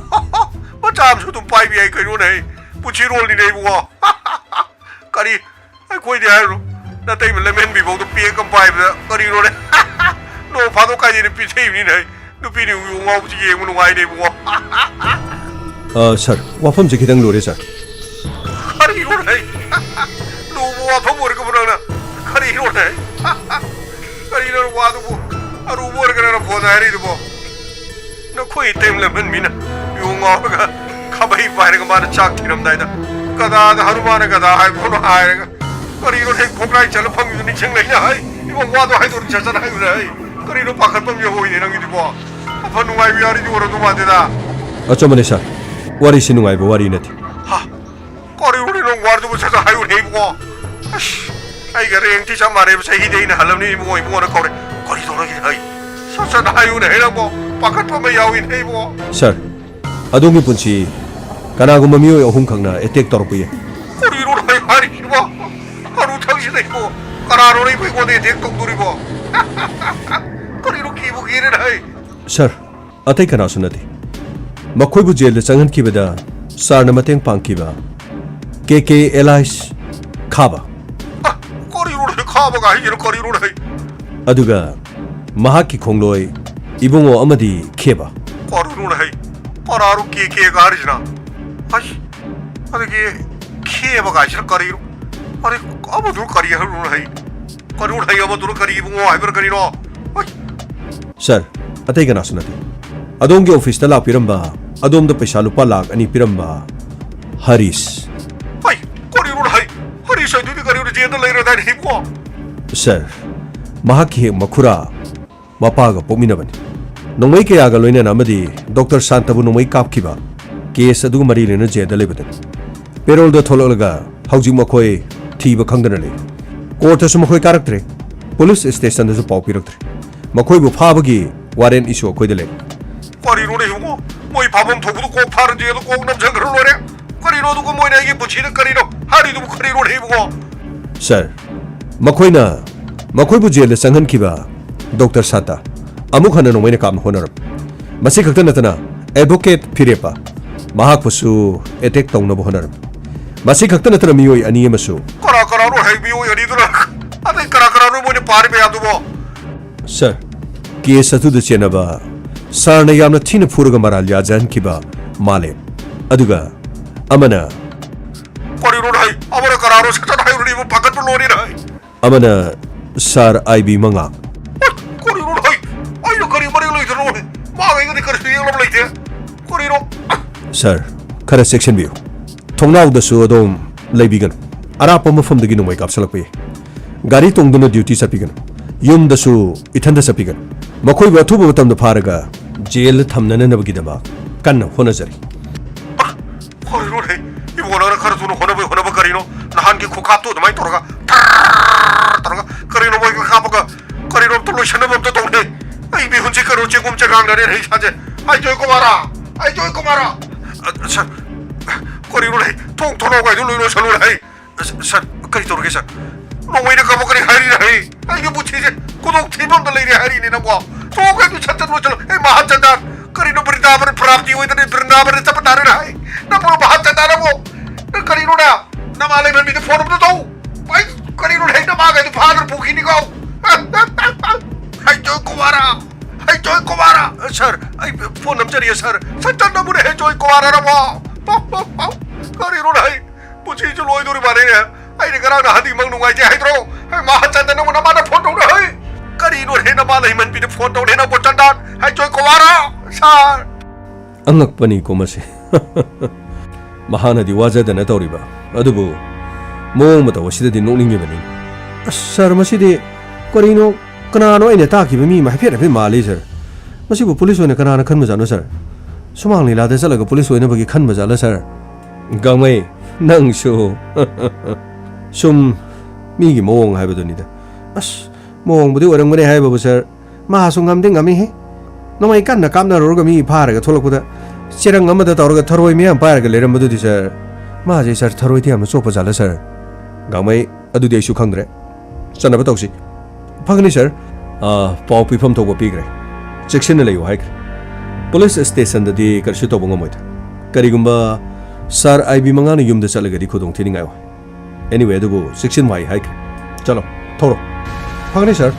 ꯃꯆꯥ ꯑꯃꯁꯨ ꯑꯗꯨꯝ ꯄꯥꯏꯕ ꯌꯥꯏ ꯀꯩꯅꯣꯅꯦ? ꯄꯨꯟꯁꯤꯔꯣꯜꯅꯤꯅꯦ ꯏꯕꯨꯡꯉꯣ꯫ ꯀꯔꯤ? ꯑꯩꯈꯣꯏꯗꯤ ꯍꯥꯏꯔꯨ, ꯅꯇꯩꯃ ꯂꯦꯝꯍꯟꯕꯤꯐꯥꯎꯗ ꯄꯦꯛ ꯑꯃ ꯄꯥꯏꯕꯗ ꯀꯔꯤꯅꯣꯅꯦ? ꯅꯣꯡ ꯐꯥꯗꯣꯛ ꯀꯥꯏꯗꯦꯅ ꯄꯤꯊꯛꯏꯕꯅꯤꯅꯦ꯫ ꯅꯨꯄꯤꯅ ꯌꯨ ꯉꯥꯎꯕꯁꯤ ꯌꯦꯡꯕ ꯅꯨꯡꯉꯥꯏꯅꯦ ꯏꯕꯨꯡꯉꯣ꯫ ꯑ, ꯁꯥꯔ, ꯋꯥꯐꯝꯁꯦ ꯈꯤꯇꯪ ꯂꯨꯔꯦ, ꯁꯥꯔ꯫ ꯀꯔꯤꯅꯣꯅꯦ? ꯂꯨꯕ ꯋꯥꯐꯝ ꯑꯣꯏꯔꯒꯕꯨ ꯅꯪꯅ ꯀꯔꯤꯅꯣꯅꯦ? ꯀꯔꯤꯅꯣ ꯋꯥꯗꯨꯕꯨ? ꯑꯔꯨꯕ ꯑꯣꯏꯔꯒ ꯅꯪꯅ ꯐꯣꯟꯗ ꯍꯥꯏꯔꯛꯏꯗꯨꯕꯣ? ꯅꯈꯣꯏ ꯏꯇꯩꯃ ꯂꯦꯝꯍꯟꯕꯤꯅ ꯌꯨ ꯉꯥꯎꯔꯒ ꯈꯥꯕꯩ ꯄꯥꯏꯔꯒ ꯃꯥꯅ ꯆꯥꯛ ꯊꯤꯔꯝꯗꯥꯏꯗ ꯒꯙꯥꯗ ꯍꯅꯨꯃꯥꯟꯅ ꯒꯙꯥ ꯍꯥꯏꯕꯗꯧꯅ ꯍꯥꯏꯔꯒ, ꯀꯔꯤꯅꯣ ꯍꯦꯛ ꯈꯣꯡꯒ꯭ꯔꯥꯏ ꯆꯠꯂ ꯐꯝꯃꯤꯗꯨ ꯅꯤꯡꯁꯤꯡꯂꯛꯏꯅ ꯍꯥꯏ? ꯏꯕꯣ, ꯋꯥꯗꯣ ꯍꯥꯏꯗꯣꯔꯗꯤ ꯁꯠ ꯁꯠ ꯍꯥꯏꯌꯨꯅꯦ ꯍꯩ꯫ ꯀꯔꯤꯅꯣ ꯄꯥꯈꯠꯄ ꯑꯃ ꯌꯥꯎꯍꯧꯏꯅꯦ ꯅꯪꯒꯤꯗꯨꯕꯣ? ꯑꯐ ꯅꯨꯡꯉꯥꯏꯕ ꯌꯥꯔꯤꯗꯤ ꯑꯣꯏꯔꯝꯗꯧ ꯃꯥꯟꯗꯦꯗ꯫ ꯑꯆꯨꯝꯕꯅꯦ ꯁꯥꯔ, ꯋꯥꯔꯤꯁꯤ ꯅꯨꯡꯉꯥꯏꯕ ꯋꯥꯔꯤ ꯅꯠꯇꯦ꯫ ꯍꯥ? ꯀꯔꯤꯅꯣꯅꯦ ꯅꯪ ꯋꯥꯔꯤꯗꯨꯕꯨ ꯁꯠ ꯁꯠ ꯍꯥꯏꯌꯨꯅꯦ ꯏꯕꯨꯡꯉꯣ? ꯑꯁ, ꯑꯩꯒ ꯔꯦꯡꯇꯤ ꯆꯞ ꯃꯥꯟꯅꯩꯕ, ꯆꯍꯤꯗꯤ ꯑꯩꯅ ꯍꯜꯂꯝꯅꯤ ꯏꯕꯨꯡꯉꯣ, ꯏꯕꯨꯡꯉꯣꯅ ꯀꯧꯔꯦ꯫ ꯀꯔꯤ ꯇꯧꯔꯒꯦ ꯍꯩ? ꯁꯠ ꯁꯠ ꯍꯥꯏꯌꯨꯅꯦ ꯍꯩ ꯅꯪꯕꯣ, ꯄꯥꯈꯠꯄ ꯑꯃ ꯌꯥꯎꯏꯅꯦ ꯏꯕꯨꯡꯉꯣ꯫ ꯁꯥꯔ, ꯑꯗꯣꯝꯒꯤ ꯄꯨꯟꯁꯤ ꯀꯅꯥꯒꯨꯝꯕ ꯃꯤꯑꯣꯏ ꯑꯍꯨꯝꯈꯛꯅ ꯑꯦꯇꯦꯛ ꯇꯧꯔꯛꯄ ꯌꯥꯏ꯫ ꯀꯔꯤꯅꯣ ꯍꯩ ꯍꯥꯏꯔꯤꯁꯤꯕꯣ? ꯍꯅꯨꯊꯪꯁꯤꯗ ꯏꯕꯣ, ꯀꯅꯥꯅꯣꯅꯦ ꯏꯕꯣ ꯑꯩꯉꯣꯟꯗ ꯑꯦꯇꯦꯛ ꯇꯧꯗꯣꯔꯤꯕꯣ? ꯀꯔꯤꯅꯣ ꯀꯤꯕꯨ ꯀꯤꯔꯦꯅꯦ ꯍꯩ? ꯁꯥꯔ, ꯑꯇꯩ ꯀꯅꯥꯁꯨ ꯅꯠꯇꯦ꯫ ꯃꯈꯣꯏꯕꯨ ꯖꯦꯜꯗ ꯆꯪꯍꯟꯈꯤꯕꯗ ꯁꯥꯔꯅ ꯃꯇꯦꯡ ꯄꯥꯡꯈꯤꯕ ꯀꯦ ꯀꯦ ꯑꯦꯂꯥꯏꯁ ꯈꯥꯕ꯫ ꯑ, ꯀꯔꯤꯅꯣꯅꯦ ꯈꯥꯕꯒ ꯍꯥꯏꯁꯤꯅ ꯀꯔꯤꯅꯣꯅꯦ? ꯑꯗꯨꯒ ꯃꯍꯥꯛꯀꯤ ꯈꯣꯡꯂꯣꯏ ꯏꯕꯨꯡꯉꯣ ꯑꯃꯗꯤ ꯈꯦꯕ꯫ ꯀꯔꯤꯅꯣꯅꯦ? ꯀꯅꯥꯅꯣ ꯀꯦ ꯀꯦꯒ ꯍꯥꯏꯔꯤꯁꯤꯅ? ꯑꯁ, ꯑꯗꯒꯤ ꯈꯦꯕꯒ ꯍꯥꯏꯁꯤꯅ ꯀꯔꯤꯅꯣ? ꯑꯗꯩ ꯑꯃꯗꯨꯅ ꯀꯔꯤ ꯍꯥꯏꯕꯅꯣꯅꯦ? ꯀꯔꯤꯅꯣꯅꯦ ꯑꯃꯗꯨꯅ ꯀꯔꯤ ꯏꯕꯨꯡꯉꯣ ꯍꯥꯏꯕ꯭ꯔꯥ ꯀꯔꯤꯅꯣ? ꯑꯁ! ꯁꯥꯔ, ꯑꯇꯩ ꯀꯅꯥꯁꯨ ꯅꯠꯇꯦ꯫ ꯑꯗꯣꯝꯒꯤ ꯑꯣꯐꯤꯁꯇ ꯂꯥꯛꯄꯤꯔꯝꯕ, ꯑꯗꯣꯝꯗ ꯄꯩꯁꯥ ꯂꯨꯄꯥ ꯂꯥꯈ ꯑꯅꯤ ꯄꯤꯔꯝꯕ ꯍꯔꯤꯁ꯫ ꯍꯩ, ꯀꯔꯤꯅꯣ ꯍꯩ? ꯍꯔꯤꯁ ꯍꯥꯏꯗꯨꯗꯤ ꯀꯔꯤꯅꯣ ꯖꯦꯜꯗ ꯂꯩꯔꯗꯥꯏꯅꯦ ꯏꯕꯨꯡꯉꯣ? ꯁꯥꯔ, ꯃꯍꯥꯛꯀꯤ ꯍꯦꯛ ꯃꯈꯨꯔꯥ ꯃꯄꯥꯒ ꯄꯣꯛꯃꯤꯟꯅꯕꯅꯤ꯫ ꯅꯣꯡꯃꯩ ꯀꯌꯥꯒ ꯂꯣꯏꯅꯅ ꯑꯃꯗꯤ ꯗꯣꯛꯇꯔ ꯁꯥꯟꯇꯕꯨ ꯅꯣꯡꯃꯩ ꯀꯥꯞꯈꯤꯕ ꯀꯦꯁ ꯑꯗꯨꯒ ꯃꯔꯤ ꯂꯩꯅꯅ ꯖꯦꯜꯗ ꯂꯩꯕꯗꯅꯤ꯫ ꯄꯦꯔꯣꯜꯗ ꯊꯣꯛꯂꯛꯂꯒ ꯍꯧꯖꯤꯛ ꯃꯈꯣꯏ ꯊꯤꯕ ꯈꯪꯗꯅ ꯂꯩ꯫ ꯀꯣꯔꯠꯇꯁꯨ ꯃꯈꯣꯏ ꯀꯥꯔꯛꯇ꯭ꯔꯦ, ꯄꯨꯂꯤꯁ ꯁ꯭ꯇꯦꯁꯟꯗꯁꯨ ꯄꯥꯎ ꯄꯤꯔꯛꯇ꯭ꯔꯦ꯫ ꯃꯈꯣꯏꯕꯨ ꯐꯥꯕꯒꯤ ꯋꯥꯔꯦꯟ ꯏꯁꯨ ꯑꯩꯈꯣꯏꯗ ꯂꯩ꯫ ꯀꯔꯤꯅꯣꯅꯦ ꯏꯕꯨꯡꯉꯣ? ꯃꯣꯏ ꯐꯥꯐꯝ ꯊꯣꯛꯄꯗꯨ ꯀꯣꯛ ꯐꯥꯔꯗꯤ ꯑꯗꯨ ꯀꯣꯛ ꯅꯝꯁꯤꯟꯈ꯭ꯔ ꯂꯣꯏꯔꯦ꯫ ꯀꯔꯤꯅꯣ ꯑꯗꯨꯒ ꯃꯣꯏꯅ ꯑꯩꯒꯤ ꯄꯨꯟꯁꯤꯗ ꯀꯔꯤꯅꯣ ꯍꯥꯏꯔꯤꯗꯨꯕꯨ ꯀꯔꯤꯅꯣꯅꯦ ꯏꯕꯨꯡꯉꯣ? ꯁꯥꯔ, ꯃꯈꯣꯏꯅ ꯃꯈꯣꯏꯕꯨ ꯖꯦꯜꯗ ꯆꯪꯍꯟꯈꯤꯕ ꯗꯣꯛꯇꯔ ꯁꯥꯇ ꯑꯃꯨꯛ ꯍꯟꯅ ꯅꯣꯡꯃꯩꯅ ꯀꯥꯞꯅ ꯍꯣꯠꯅꯔꯝꯃꯤ꯫ ꯃꯁꯤ ꯈꯛꯇ ꯅꯠꯇꯅ ꯑꯦꯗꯚꯣꯀꯦꯠ ꯐꯤꯔꯦꯞꯄ ꯃꯍꯥꯛꯄꯨꯁꯨ ꯑꯦꯇꯦꯛ ꯇꯧꯅꯕ ꯍꯣꯠꯅꯔꯝꯃꯤ꯫ ꯃꯁꯤ ꯈꯛꯇ ꯅꯠꯇꯅ ꯃꯤꯑꯣꯏ ꯑꯅꯤ ꯑꯃꯁꯨ ꯀꯅꯥ ꯀꯅꯥꯅꯣ ꯍꯥꯏ ꯃꯤꯑꯣꯏ ꯑꯅꯤꯗꯨꯅ? ꯑꯗꯩ ꯀꯅꯥ ꯀꯅꯥꯅꯣ ꯃꯣꯏꯅ ꯄꯥꯔꯤ ꯃꯌꯥꯝꯗꯨꯕꯣ? ꯁꯥꯔ, ꯀꯦꯁ ꯑꯗꯨꯗ ꯆꯦꯟꯅꯕ ꯁꯥꯔꯅ ꯌꯥꯝꯅ ꯊꯤꯅ ꯐꯨꯔꯒ ꯃꯔꯥꯜ ꯌꯥꯖꯍꯟꯈꯤꯕ ꯃꯥꯂꯦꯝ, ꯑꯗꯨꯒ ꯑꯃꯅ ꯀꯔꯤꯅꯣ ꯍꯥꯏ? ꯑꯃꯅ ꯀꯅꯥꯅꯣ? ꯁꯠ ꯁꯠ ꯍꯥꯏꯔꯨꯅꯦ ꯏꯕꯨꯡ, ꯄꯥꯈꯠꯄ ꯂꯣꯏꯔꯦꯅꯦ ꯍꯥꯏ꯫ ꯑꯃꯅ ꯁꯥꯔ ꯑꯥꯏ ꯕꯤ ꯃꯉꯥ꯫ ꯀꯔꯤꯅꯣ ꯍꯥꯏ? ꯑꯩꯅ ꯀꯔꯤ ꯃꯔꯤ ꯂꯩꯗꯅꯣ? ꯃꯥꯒ ꯑꯩꯒꯗꯤ ꯀꯔꯤꯁꯨ ꯌꯦꯡꯅꯕ ꯂꯩꯇꯦ꯫ ꯀꯔꯤꯅꯣ? ꯁꯥꯔ, ꯈꯔ ꯆꯦꯛꯁꯤꯟꯕꯤꯌꯨ꯫ ꯊꯣꯡꯅꯥꯎꯗꯁꯨ ꯑꯗꯨꯝ ꯂꯩꯕꯤꯒꯅꯨ꯫ ꯑꯔꯥꯞꯄ ꯃꯐꯝꯗꯒꯤ ꯅꯣꯡꯃꯩ ꯀꯥꯞꯁꯤꯜꯂꯛꯄ ꯌꯥꯏ꯫ ꯒꯥꯔꯤ ꯇꯣꯡꯗꯨꯅ ꯗ꯭ꯌꯨꯇꯤ ꯆꯠꯄꯤꯒꯅꯨ꯫ ꯌꯨꯝꯗꯁꯨ ꯏꯊꯟꯗ ꯆꯠꯄꯤꯒꯅꯨ꯫ ꯃꯈꯣꯏꯕꯨ ꯑꯊꯨꯕ ꯃꯇꯝꯗ ꯐꯥꯔꯒ ꯖꯦꯜꯗ ꯊꯝꯅꯅꯕꯒꯤꯗꯃꯛ ꯀꯟꯅ ꯍꯣꯠꯅꯖꯔꯤ꯫ ꯀꯔꯤꯅꯣꯅꯦ? ꯏꯕꯨꯡꯉꯣ, ꯅꯪꯅ ꯈꯔ ꯊꯨꯅ ꯍꯣꯠꯅꯕꯩ ꯍꯣꯠꯅꯕ ꯀꯔꯤꯅꯣ? ꯅꯍꯥꯟꯒꯤ ꯈꯨꯈꯥꯞꯇꯣ ꯑꯗꯨꯃꯥꯏꯅ ꯇꯧꯔꯒ ꯊꯔ ꯇꯧꯔꯒ ꯀꯔꯤꯅꯣ ꯃꯣꯏꯒ ꯀꯥꯞꯄꯒ ꯀꯔꯤꯅꯣ ꯑꯝꯇ ꯂꯣꯏꯁꯟꯅꯕ ꯑꯝꯇ ꯇꯧꯅꯦ꯫ ꯑꯩ ꯃꯤꯍꯨꯟꯁꯦ ꯀꯩꯅꯣ ꯆꯦꯡꯒꯨꯝ ꯆꯦꯉꯥꯡꯅꯔꯦꯅꯦ ꯏꯁꯥꯁꯦ꯫ ꯑꯩ ꯖꯣꯏ ꯀꯨꯃꯥꯔꯥ! ꯑꯩ ꯖꯣꯏ ꯀꯨꯃꯥꯔꯥ! ꯑ, ꯁꯥꯔ, ꯀꯔꯤꯅꯣꯅꯦ? ꯊꯣꯡ ꯊꯣꯡꯅꯥꯎ ꯀꯥꯏꯗꯣ ꯂꯣꯏ ꯂꯣꯏꯁꯜꯂꯨꯅꯦ꯫ ꯑꯩ ꯑꯁ, ꯁꯥꯔ, ꯀꯔꯤ ꯇꯧꯔꯒꯦ, ꯁꯥꯔ? ꯅꯣꯡꯃꯩꯅ ꯀꯥꯞꯄꯛꯀꯅꯤ ꯍꯥꯏꯔꯤꯅꯦ, ꯍꯩ꯫ ꯑꯩꯒꯤ ꯄꯨꯟꯁꯤꯁꯦ ꯈꯨꯗꯣꯡ ꯊꯤꯕ ꯑꯝꯗ ꯂꯩꯔꯦ ꯍꯥꯏꯔꯤꯅꯦ ꯅꯪꯕꯣ꯫ ꯊꯣꯛꯈ꯭ꯔꯦ, ꯑꯗꯨ ꯁꯠ ꯁꯠ ꯂꯣꯏꯁꯤꯜꯂꯣ꯫ ꯑꯩ ꯃꯍꯥꯆꯟꯗꯥꯟ, ꯀꯔꯤꯅꯣ ꯕ꯭ꯔꯤꯟꯗꯥꯕꯟ ꯄ꯭ꯔꯥꯞꯇꯤ ꯑꯣꯏꯗꯅ ꯕ꯭ꯔꯤꯟꯗꯥꯕꯟꯗ ꯆꯠꯄ ꯇꯥꯔꯦꯅꯦ, ꯍꯩ꯫ ꯅꯪꯕꯨ ꯃꯍꯥꯆꯟꯗꯥꯟ ꯅꯪꯕꯨ꯫ ꯅꯪ ꯀꯔꯤꯅꯣꯅꯦ? ꯅꯃꯥ ꯂꯩꯃꯟꯕꯤꯗ ꯐꯣꯟ ꯑꯝꯇ ꯇꯧ꯫ ꯑꯩ ꯀꯔꯤꯅꯣꯅꯦ, ꯍꯩ, ꯅꯃꯥꯒ ꯑꯗꯨ ꯐꯥꯗꯅ ꯄꯨꯈꯤꯅꯤꯀꯣ꯫ ꯍꯩ, ꯖꯣꯏ ꯀꯨꯃꯥꯔꯥ! ꯍꯩ, ꯖꯣꯏ ꯀꯨꯃꯥꯔꯥ! ꯁꯥꯔ, ꯑꯩ ꯐꯣꯟ ꯅꯝꯖꯔꯤꯌꯦ, ꯁꯥꯔ꯫ ꯁꯠ ꯆꯠꯅꯕꯨꯅꯦ, ꯍꯩ, ꯖꯣꯏ ꯀꯨꯃꯥꯔꯥ ꯅꯪꯕꯣ꯫ ꯄꯥꯎ, ꯄꯥꯎ, ꯄꯥꯎ꯫ ꯀꯔꯤꯅꯣꯅꯦ, ꯍꯩ? ꯄꯨꯟꯁꯤꯁꯨ ꯂꯣꯏꯗꯣꯔꯤ ꯃꯥꯜꯂꯦꯅꯦ꯫ ꯑꯩꯅ ꯉꯔꯥꯡ ꯅꯍꯥꯟꯗꯤ ꯃꯪ ꯅꯨꯡꯉꯥꯏꯇꯦ ꯍꯥꯏꯗ꯭ꯔꯣ? ꯍꯩ, ꯃꯍꯥꯆꯟꯗꯥꯟ ꯅꯪꯕꯨ ꯅꯃꯥꯅ ꯐꯣꯟ ꯇꯧꯔꯦ, ꯍꯩ꯫ ꯀꯔꯤꯅꯣꯅꯦ, ꯅꯃꯥ ꯂꯩꯃꯟꯕꯤꯗ ꯐꯣꯟ ꯇꯧꯔꯦ ꯅꯪꯕꯨ, ꯆꯟꯗꯥꯟ? ꯍꯩ, ꯖꯣꯏ ꯀꯨꯃꯥꯔꯥ! ꯁꯥꯔ! ꯑꯉꯛꯄꯅꯤꯀꯣ ꯃꯁꯤ꯫ ꯃꯍꯥꯛꯅꯗꯤ ꯋꯥꯖꯗꯅ ꯇꯧꯔꯤꯕ, ꯑꯗꯨꯕꯨ ꯃꯑꯣꯡ ꯃꯇꯧ ꯑꯁꯤꯗꯗꯤ ꯅꯣꯛꯅꯤꯡꯉꯤꯕꯅꯤ꯫ ꯑꯁ, ꯁꯥꯔ, ꯃꯁꯤꯗꯤ ꯀꯔꯤꯅꯣ, ꯀꯅꯥꯅꯣ ꯑꯩꯅ ꯇꯥꯈꯤꯕ ꯃꯤ ꯑꯃ ꯍꯥꯏꯐꯦꯠ ꯍꯥꯏꯐꯦꯠ ꯃꯥꯜꯂꯤ, ꯁꯥꯔ꯫ ꯃꯁꯤꯕꯨ ꯄꯨꯂꯤꯁ ꯑꯣꯏꯅ ꯀꯅꯥꯅ ꯈꯟꯕꯖꯥꯠꯅꯣ, ꯁꯥꯔ? ꯁꯨꯃꯥꯡ ꯂꯤꯂꯥꯗ ꯆꯠꯂꯒ ꯄꯨꯂꯤꯁ ꯑꯣꯏꯅꯕꯒꯤ ꯈꯟꯕꯖꯥꯠꯂ, ꯁꯥꯔ? ꯒꯥꯡꯃꯩ, ꯅꯪꯁꯨ꯫ ꯁꯨꯝ ꯃꯤꯒꯤ ꯃꯑꯣꯡ ꯍꯥꯏꯕꯗꯨꯅꯤꯗ꯫ ꯑꯁ, ꯃꯑꯣꯡꯕꯨꯗꯤ ꯑꯣꯏꯔꯝꯒꯅꯤ ꯍꯥꯏꯕꯕꯨ, ꯁꯥꯔ, ꯃꯥꯁꯨ ꯉꯝꯗꯤ ꯉꯝꯃꯤꯍꯦ꯫ ꯅꯣꯡꯃꯩ ꯀꯟꯅ ꯀꯥꯞꯅꯔꯨꯔꯒ ꯃꯤ ꯐꯥꯔꯒ ꯊꯣꯛꯂꯛꯄꯗ ꯆꯦꯔꯪ ꯑꯃꯗ ꯇꯧꯔꯒ ꯊꯔꯣꯏ ꯃꯌꯥꯝ ꯄꯥꯏꯔꯒ ꯂꯩꯔꯝꯕꯗꯨꯗꯤ, ꯁꯥꯔ꯫ ꯃꯥꯁꯦ, ꯁꯥꯔ, ꯊꯔꯣꯏꯗꯤ ꯌꯥꯝꯅ ꯆꯣꯞꯄ ꯖꯥꯠꯂ, ꯁꯥꯔ? ꯒꯥꯡꯃꯩ, ꯑꯗꯨꯗꯤ ꯑꯩꯁꯨ ꯈꯪꯗ꯭ꯔꯦ꯫ ꯆꯠꯅꯕ ꯇꯧꯁꯤ꯫ ꯐꯒꯅꯤ, ꯁꯥꯔ꯫ ꯑꯥ, ꯄꯥꯎ ꯄꯤꯐꯝ ꯊꯣꯛꯄ ꯄꯤꯈ꯭ꯔꯦ꯫ ꯆꯦꯛꯁꯤꯟꯅ ꯂꯩꯌꯨ ꯍꯥꯏꯈ꯭ꯔꯦ꯫ ꯄꯨꯂꯤꯁ ꯁ꯭ꯇꯦꯁꯟꯗꯗꯤ ꯀꯔꯤꯁꯨ ꯇꯧꯕ ꯉꯝꯃꯣꯏꯗ꯫ ꯀꯔꯤꯒꯨꯝꯕ ꯁꯥꯔ ꯑꯥꯏ ꯕꯤ ꯃꯉꯥꯅ ꯌꯨꯝꯗ ꯆꯠꯂꯒꯗꯤ ꯈꯨꯗꯣꯡ ꯊꯤꯅꯤꯡꯉꯥꯏ ꯑꯣꯏ꯫ Anyway, ꯑꯗꯨꯕꯨ ꯆꯦꯛꯁꯤꯟ ꯋꯥꯏ ꯍꯥꯏꯈ꯭ꯔꯦ꯫ ꯆꯠꯂꯣ, ꯊꯧꯔꯣ꯫ ꯐꯒꯅꯤ, ꯁꯥꯔ꯫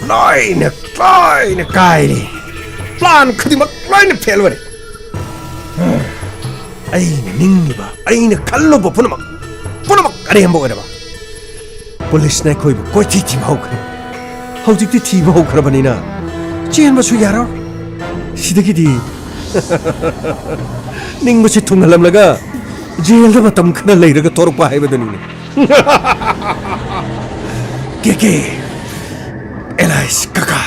ꯂꯣꯏꯅ, ꯂꯣꯏꯅ ꯀꯥꯏꯔꯦ꯫ ꯄ꯭ꯂꯥꯟ ꯈꯨꯗꯤꯡꯃꯛ ꯂꯣꯏꯅ ꯐꯦꯜ ꯑꯣꯏꯔꯦ꯫ ꯑꯩꯅ ꯅꯤꯡꯉꯤꯕ, ꯑꯩꯅ ꯈꯜꯂꯨꯕ ꯄꯨꯝꯅꯃꯛ, ꯄꯨꯝꯅꯃꯛ ꯑꯔꯦꯝꯕ ꯑꯣꯏꯔꯕ꯫ ꯄꯨꯂꯤꯁꯅ ꯑꯩꯈꯣꯏꯕꯨ ꯀꯣꯏꯊꯤ ꯊꯤꯕ ꯍꯧꯈ꯭ꯔꯦ꯫ ꯍꯧꯖꯤꯛꯇꯤ ꯊꯤꯕ ꯍꯧꯈ꯭ꯔꯕꯅꯤꯅ ꯆꯦꯟꯕꯁꯨ ꯌꯥꯔꯣꯏ꯫ ꯁꯤꯗꯒꯤꯗꯤ ꯅꯤꯡꯕꯁꯤ ꯊꯨꯡꯍꯜꯂꯝꯂꯒ ꯖꯦꯜꯗ ꯃꯇꯝ ꯈꯔ ꯂꯩꯔꯒ ꯊꯣꯔꯛꯄ ꯍꯥꯏꯕꯗꯨꯅꯤꯅꯦ꯫ ꯀꯦ ꯀꯦ, ꯑꯦꯂꯥꯏꯁ ꯀꯀꯥ꯫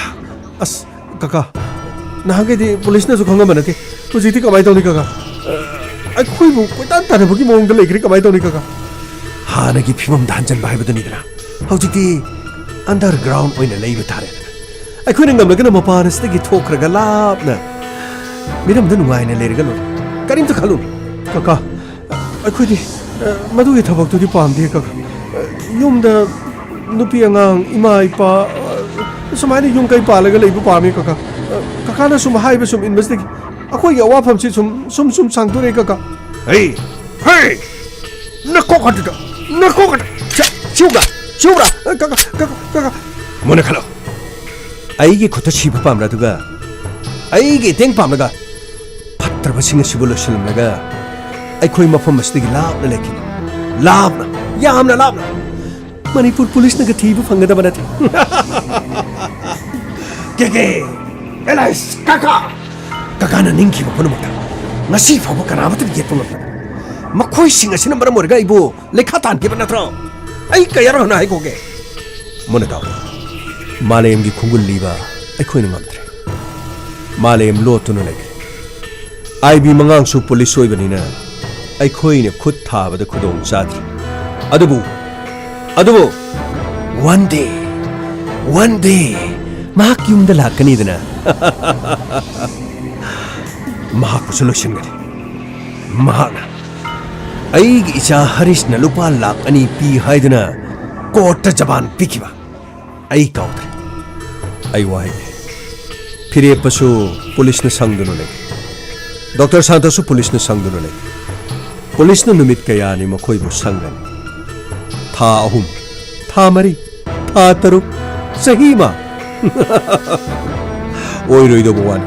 ꯑꯁ, ꯀꯀꯥ, ꯅꯍꯥꯟꯈꯩꯗꯤ ꯄꯨꯂꯤꯁꯅꯁꯨ ꯈꯪꯉꯝꯕ ꯅꯠꯇꯦ꯫ ꯍꯧꯖꯤꯛꯇꯤ ꯀꯃꯥꯏꯅ ꯇꯧꯅꯤ, ꯀꯀꯥ? ꯑ, ꯑꯩꯈꯣꯏꯕꯨ ꯀꯣꯏꯇꯥꯟ ꯇꯥꯟꯅꯕꯒꯤ ꯃꯑꯣꯡꯗ ꯂꯩꯈ꯭ꯔꯦ, ꯀꯃꯥꯏꯅ ꯇꯧꯅꯤ, ꯀꯀꯥ? ꯍꯥꯟꯅꯒꯤ ꯐꯤꯕꯝꯗ ꯍꯟꯖꯟꯕ ꯍꯥꯏꯕꯗꯨꯅꯤꯗꯅ꯫ ꯍꯧꯖꯤꯛꯇꯤ underground ꯑꯣꯏꯅ ꯂꯩꯕ ꯇꯥꯔꯦꯗꯅ꯫ ꯑꯩꯈꯣꯏꯅ ꯉꯝꯂꯒꯅ ꯃꯄꯥꯟ ꯑꯁꯤꯗꯒꯤ ꯊꯣꯛꯈ꯭ꯔꯒ ꯂꯥꯞꯅ ꯃꯤꯔꯝꯗ ꯅꯨꯡꯉꯥꯏꯅ ꯂꯩꯔꯒ ꯂꯣꯏꯔꯦ꯫ ꯀꯔꯤꯝꯇ ꯈꯜꯂꯨꯅꯨ꯫ ꯀꯀꯥ, ꯑꯩꯈꯣꯏꯗꯤ, ꯑ, ꯃꯗꯨꯒꯤ ꯊꯕꯛꯇꯨꯗꯤ ꯄꯥꯝꯗꯦ, ꯀꯀꯥ꯫ ꯑ, ꯌꯨꯝꯗ ꯅꯨꯄꯤ ꯑꯉꯥꯡ, ꯏꯃꯥ ꯏꯄꯥ, ꯑ, ꯁꯨꯃꯥꯏꯅ ꯌꯨꯝ ꯀꯩ ꯄꯥꯜꯂꯒ ꯂꯩꯕ ꯄꯥꯝꯃꯤ, ꯀꯀꯥ꯫ ꯑ, ꯀꯀꯥꯅ ꯁꯨꯝ ꯍꯥꯏꯕ ꯁꯨꯝ ꯏꯟꯕꯁꯤꯗꯒꯤ ꯑꯩꯈꯣꯏꯒꯤ ꯑꯋꯥꯐꯝꯁꯤ ꯁꯨꯝ, ꯁꯨꯝ, ꯁꯨꯝ ꯁꯥꯡꯗꯣꯔꯛꯑꯦ, ꯀꯀꯥ꯫ ꯍꯦ! ꯍꯦ! ꯅꯀꯣꯛ ꯑꯗꯨꯗ! ꯅꯀꯣꯛ ꯑꯗꯨ! ꯁꯤ-, ꯁꯤꯎꯕ꯭ꯔꯥ? ꯁꯤꯎꯕ꯭ꯔꯥ? ꯑ, ꯀꯀꯥ, ꯀꯀꯥ, ꯀꯀꯥ꯫ ꯃꯨꯟꯅ ꯈꯜꯂꯣ꯫ ꯑꯩꯒꯤ ꯈꯨꯠꯇ ꯁꯤꯕ ꯄꯥꯝꯕ꯭ꯔꯥ? ꯑꯗꯨꯒ ꯑꯩꯒꯤ ꯏꯇꯦꯡ ꯄꯥꯝꯂꯒ ꯐꯠꯇ꯭ꯔꯕꯁꯤꯡ ꯑꯁꯤꯕꯨ ꯂꯣꯏꯁꯤꯜꯂꯝꯂꯒ ꯑꯩꯈꯣꯏ ꯃꯐꯝ ꯑꯁꯤꯗꯒꯤ ꯂꯥꯞꯅ ꯂꯩꯈꯤꯕ, ꯂꯥꯞꯅ, ꯌꯥꯝꯅ ꯂꯥꯞꯅ꯫ ꯃꯅꯤꯄꯨꯔ ꯄꯨꯂꯤꯁꯅꯒ ꯊꯤꯕ ꯐꯪꯒꯗꯕ ꯅꯠꯇꯦ꯫ ꯀꯦ ꯀꯦ, ꯑꯦꯂꯥꯏꯁ, ꯀꯀꯥ! ꯀꯀꯥꯅ ꯅꯤꯡꯈꯤꯕ ꯄꯨꯝꯅꯃꯛꯇ ꯉꯁꯤ ꯐꯥꯎꯕ ꯀꯅꯥꯃꯠꯇꯅ ꯌꯦꯠꯄ ꯉꯝꯗꯕ ꯃꯈꯣꯏꯁꯤꯡ ꯑꯁꯤꯅ ꯃꯔꯝ ꯑꯣꯏꯔꯒ ꯑꯩꯕꯨ ꯂꯩꯈꯥ ꯇꯥꯍꯟꯈꯤꯕ ꯅꯠꯇ꯭ꯔꯣ? ꯑꯩ ꯀꯌꯥꯔꯛ ꯍꯟꯅ ꯍꯥꯏꯈꯣꯒꯦ? ꯃꯨꯟꯅ ꯇꯥꯎ꯫ ꯃꯥꯂꯦꯝꯒꯤ ꯈꯣꯡꯒꯨꯜ ꯂꯤꯕ ꯑꯩꯈꯣꯏꯅ ꯉꯝꯗ꯭ꯔꯦ꯫ ꯃꯥꯂꯦꯝ ꯂꯣꯠꯇꯨꯅ ꯂꯩꯈ꯭ꯔꯦ꯫ ꯑꯥꯏ ꯕꯤ ꯃꯉꯥꯡꯁꯨ ꯄꯨꯂꯤꯁ ꯑꯣꯏꯕꯅꯤꯅ ꯑꯩꯈꯣꯏꯅ ꯈꯨꯠ ꯊꯥꯕꯗ ꯈꯨꯗꯣꯡ ꯆꯥꯗ꯭ꯔꯤ꯫ ꯑꯗꯨꯕꯨ, ꯑꯗꯨꯕꯨ, one day, one day, ꯃꯍꯥꯛ ꯌꯨꯝꯗ ꯂꯥꯛꯀꯅꯤꯗꯅ꯫ ꯃꯍꯥꯛꯄꯨꯁꯨ ꯂꯣꯏꯁꯤꯟꯒꯅꯤ꯫ ꯃꯍꯥꯛꯅ ꯑꯩꯒꯤ ꯏꯆꯥ ꯍꯔꯤꯁꯅ ꯂꯨꯄꯥ ꯂꯥꯈ ꯑꯅꯤ ꯄꯤ ꯍꯥꯏꯗꯨꯅ ꯀꯣꯔꯠꯇ ꯖꯕꯥꯟ ꯄꯤꯈꯤꯕ꯫ ꯑꯩ ꯀꯥꯎꯗ꯭ꯔꯦ꯫ ꯑꯩ ꯋꯥꯍꯩꯅꯤ꯫ ꯐꯤꯔꯦꯞꯄꯁꯨ ꯄꯨꯂꯤꯁꯅ ꯁꯪꯗꯨꯅ ꯂꯩ꯫ ꯗꯣꯛꯇꯔ ꯁꯥꯟꯇꯁꯨ ꯄꯨꯂꯤꯁꯅ ꯁꯪꯗꯨꯅ ꯂꯩ꯫ ꯄꯨꯂꯤꯁꯅ ꯅꯨꯃꯤꯠ ꯀꯌꯥꯅꯤ ꯃꯈꯣꯏꯕꯨ ꯁꯪꯒꯅꯤ? ꯊꯥ ꯑꯍꯨꯝ, ꯊꯥ ꯃꯔꯤ, ꯊꯥ ꯇꯔꯨꯛ, ꯆꯍꯤ ꯑꯃ꯫ ꯑꯣꯏꯔꯣꯏꯗꯧꯕ ꯋꯥꯅꯤ꯫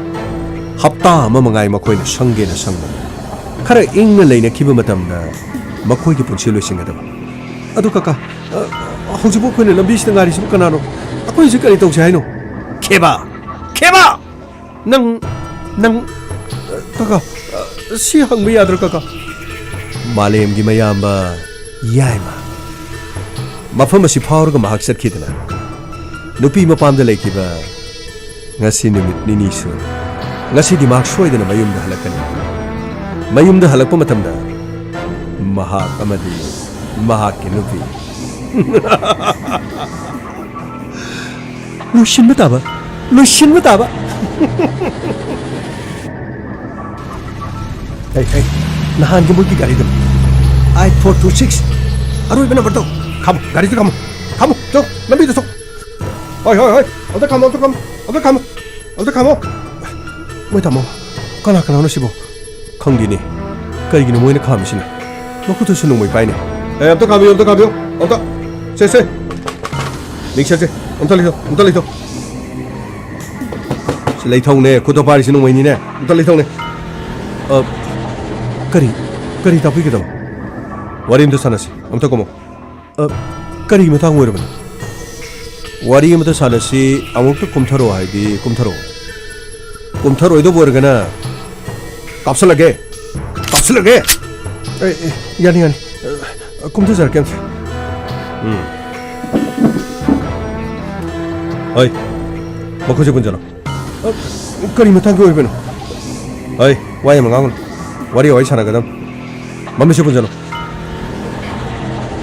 ꯍꯞꯇꯥ ꯑꯃ ꯃꯉꯥꯏ ꯃꯈꯣꯏꯅ ꯁꯪꯒꯦꯅ ꯁꯪꯕꯅꯤ꯫ ꯈꯔ ꯏꯪꯅ ꯂꯩꯅꯈꯤꯕ ꯃꯇꯝꯗ ꯃꯈꯣꯏꯒꯤ ꯄꯨꯟꯁꯤ ꯂꯣꯏꯁꯤꯟꯒꯗꯕ꯫ ꯑꯗꯨ ꯀꯀꯥ, ꯑ, ꯍꯧꯖꯤꯛꯄꯨ ꯑꯩꯈꯣꯏꯅ ꯂꯝꯕꯤꯁꯤꯗ ꯉꯥꯏꯔꯤꯁꯤꯕꯨ ꯀꯅꯥꯅꯣ? ꯑꯩꯈꯣꯏ ꯍꯧꯖꯤꯛ ꯀꯔꯤ ꯇꯧꯁꯦ ꯍꯥꯏꯅꯣ? ꯈꯦꯕꯥ! ꯈꯦꯕꯥ! ꯅꯪ, ꯅꯪ, ꯑ, ꯀꯀꯥ, ꯑ, ꯁꯤ ꯍꯪꯕ ꯌꯥꯗ꯭ꯔꯣ ꯀꯀꯥ? ꯃꯥꯂꯦꯝꯒꯤ ꯃꯌꯥꯝꯕ ꯌꯥꯏꯃ꯫ ꯃꯐꯝ ꯑꯁꯤ ꯐꯥꯎꯔꯒ ꯃꯍꯥꯛ ꯆꯠꯈꯤꯗꯅ ꯅꯨꯄꯤ ꯃꯄꯥꯝꯗ ꯂꯩꯈꯤꯕ ꯉꯁꯤ ꯅꯨꯃꯤꯠ ꯅꯤꯅꯤ ꯁꯨꯔꯦ꯫ ꯉꯁꯤꯗꯤ ꯃꯍꯥꯛ ꯁꯣꯏꯗꯅ ꯃꯌꯨꯝꯗ ꯍꯜꯂꯛꯀꯅꯤ꯫ ꯃꯌꯨꯝꯗ ꯍꯜꯂꯛꯄ ꯃꯇꯝꯗ ꯃꯍꯥꯛ ꯑꯃꯗꯤ ꯃꯍꯥꯛꯀꯤ ꯅꯨꯄꯤ꯫ ꯂꯣꯏꯁꯤꯟꯕ ꯇꯥꯕ, ꯂꯣꯏꯁꯤꯟꯕ ꯇꯥꯕ꯫ ꯍꯩ, ꯍꯩ, ꯅꯍꯥꯟꯒꯤ ꯃꯣꯏꯒꯤ ꯒꯥꯔꯤꯗꯣ, ꯑꯥꯏꯠ ꯐꯣꯔ ꯇꯨ ꯁꯤꯛꯁ, ꯑꯔꯣꯏꯕ ꯅꯝꯕꯔꯗꯣ꯫ ꯈꯥꯝꯃꯣ, ꯒꯥꯔꯤꯗꯣ ꯈꯥꯝꯃꯣ, ꯈꯥꯝꯃꯣ, ꯆꯣ, ꯂꯝꯕꯤꯗ ꯆꯣ꯫ ꯍꯣꯏ, ꯍꯣꯏ, ꯍꯣꯏ, ꯑꯝꯇ ꯈꯥꯝꯃꯣ, ꯑꯝꯇ ꯈꯥꯝꯃꯣ, ꯑꯝꯇ ꯈꯥꯝꯃꯣ, ꯑꯝꯇ ꯈꯥꯝꯃꯣ꯫ ꯃꯣꯏ ꯇꯥꯃꯣ, ꯀꯅꯥ ꯀꯅꯥꯅꯣ ꯁꯤꯕꯣ? ꯈꯪꯗꯦꯅꯦ, ꯀꯔꯤꯒꯤꯅꯣ ꯃꯣꯏꯅ ꯈꯥꯝꯃꯤꯁꯤꯅ? ꯃꯈꯨꯠꯇꯁꯨ ꯅꯣꯡꯃꯩ ꯄꯥꯏꯅꯦ꯫ ꯑꯦ, ꯑꯝꯇ ꯈꯥꯝꯕꯤꯌꯨ, ꯑꯝꯇ ꯈꯥꯝꯕꯤꯌꯨ, ꯑꯝꯇ꯫ ꯁꯦ, ꯁꯦ꯫ ꯂꯤꯡꯁꯠꯁꯦ꯫ ꯑꯝꯇ ꯂꯩꯊꯧ, ꯑꯝꯇ ꯂꯩꯊꯧ꯫ ꯁꯤ ꯂꯩꯊꯧꯅꯦ, ꯈꯨꯠꯇ ꯄꯥꯏꯔꯤꯁꯤ ꯅꯣꯡꯃꯩꯅꯤꯅꯦ꯫ ꯑꯝꯇ ꯂꯩꯊꯧꯅꯦ꯫ ꯑ, ꯀꯔꯤ, ꯀꯔꯤ ꯇꯥꯛꯄꯤꯒꯗꯕ? ꯋꯥꯔꯤ ꯑꯝꯇ ꯁꯥꯟꯅꯁꯤ, ꯑꯝꯇ ꯀꯨꯝꯃꯣ꯫ ꯑ, ꯀꯔꯤ ꯃꯇꯥꯡ ꯑꯣꯏꯔꯕꯅꯣ? ꯋꯥꯔꯤ ꯑꯃꯇ ꯁꯥꯟꯅꯁꯤ, ꯑꯃꯨꯛꯇ ꯀꯨꯝꯊꯔꯛꯑꯣ ꯍꯥꯏꯗꯤ ꯀꯨꯝꯊꯔꯛꯑꯣ꯫ ꯀꯨꯝꯊꯔꯣꯏꯗꯕ ꯑꯣꯏꯔꯒꯅ ꯀꯥꯞꯁꯤꯜꯂꯒꯦ, ꯀꯥꯞꯁꯤꯜꯂꯒꯦ꯫ ꯑꯦ, ꯑꯦ, ꯌꯥꯅꯤ, ꯌꯥꯅꯤ꯫ ꯑ, ꯀꯨꯝꯊꯖꯔꯛꯀꯦ ꯑꯝꯇ꯫ ꯎꯝ꯫ ꯍꯣꯏ, ꯃꯈꯨꯠꯁꯦ ꯄꯨꯟꯁꯤꯜꯂꯣ꯫ ꯑ, ꯀꯔꯤ ꯃꯇꯥꯡꯒꯤ ꯑꯣꯏꯕꯅꯣ? ꯍꯣꯏ, ꯋꯥ ꯌꯥꯝ ꯉꯥꯡꯒꯅꯨ꯫ ꯋꯥꯔꯤ ꯋꯥꯔꯤ ꯁꯥꯟꯅꯒꯗꯕꯅꯤ꯫ ꯃꯃꯤꯠꯁꯦ ꯄꯨꯟꯁꯤꯜꯂꯣ꯫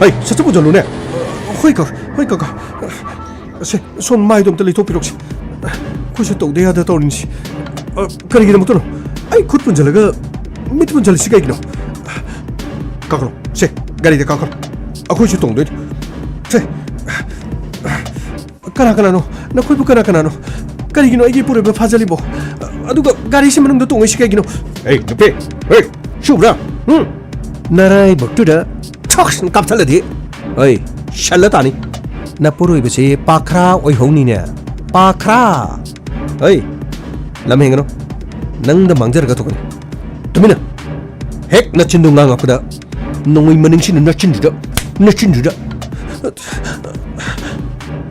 ꯍꯩ, ꯁꯠ ꯁꯠ ꯄꯨꯟꯁꯤꯜꯂꯨꯅꯦ꯫ ꯍꯣꯏ ꯀꯀꯥ, ꯍꯣꯏ ꯀꯀꯥ꯫ ꯁꯦ, ꯁꯣꯝ ꯃꯥꯏꯗꯣ ꯑꯝꯇ ꯂꯩꯊꯣꯛꯄꯤꯔꯣꯛꯁꯦ꯫ ꯑꯩꯈꯣꯏꯁꯨ ꯇꯧꯗ ꯌꯥꯗ ꯇꯧꯔꯤꯅꯤꯁꯦ꯫ ꯑ, ꯀꯔꯤꯒꯤꯗꯃꯛꯇꯅꯣ? ꯑꯩ ꯈꯨꯠ ꯄꯨꯟꯁꯤꯜꯂꯒ ꯃꯤꯠ ꯄꯨꯟꯁꯤꯜꯂꯤꯁꯤ ꯀꯩꯒꯤꯅꯣ? ꯀꯥꯈꯠꯂꯣ꯫ ꯁꯦ, ꯒꯥꯔꯤꯗ ꯀꯥꯈꯠꯂꯣ꯫ ꯑꯩꯈꯣꯏꯁꯨ ꯇꯣꯡꯗꯣꯏꯅꯤ꯫ ꯁꯦ꯫ ꯀꯅꯥ ꯀꯅꯥꯅꯣ? ꯅꯈꯣꯏꯕꯨ ꯀꯅꯥ ꯀꯅꯥꯅꯣ? ꯀꯔꯤꯒꯤꯅꯣ ꯑꯩꯒꯤ ꯏꯄꯨꯔꯣꯏꯕ ꯐꯥꯖꯜꯂꯤꯕꯣ? ꯑꯗꯨꯒ ꯒꯥꯔꯤꯁꯤ ꯃꯅꯨꯡꯗ ꯇꯣꯡꯉꯤꯁꯤ ꯀꯩꯒꯤꯅꯣ? ꯑꯩ ꯅꯨꯄꯤ! ꯍꯦ! ꯁꯨꯕ꯭ꯔꯥ? ꯎꯝ? ꯅꯔꯥꯏꯕꯛꯇꯨꯗ ꯊꯛꯁꯅ ꯀꯥꯞꯊꯠꯂꯗꯤ, ꯑꯩ ꯁꯜꯂ ꯇꯥꯅꯤ꯫ ꯅꯄꯨꯔꯣꯏꯕꯁꯤ ꯄꯥꯈ꯭ꯔꯥ ꯑꯣꯏꯍꯧꯅꯤꯅꯦ꯫ ꯄꯥꯈ꯭ꯔꯥ! ꯑꯩ ꯂꯝ ꯍꯦꯟꯒꯅꯨ꯫ ꯅꯪꯗ ꯃꯥꯡꯖꯔꯒ ꯊꯣꯛꯀꯅꯤ꯫ ꯇꯨꯃꯤꯟꯅ! ꯍꯦꯛ ꯅꯆꯤꯟꯗꯨ ꯉꯥꯡꯉꯛꯄꯗ ꯅꯣꯡꯃꯩ ꯃꯅꯤꯡꯁꯤꯅ ꯅꯆꯤꯟꯗꯨꯗ, ꯅꯆꯤꯟꯗꯨꯗ꯫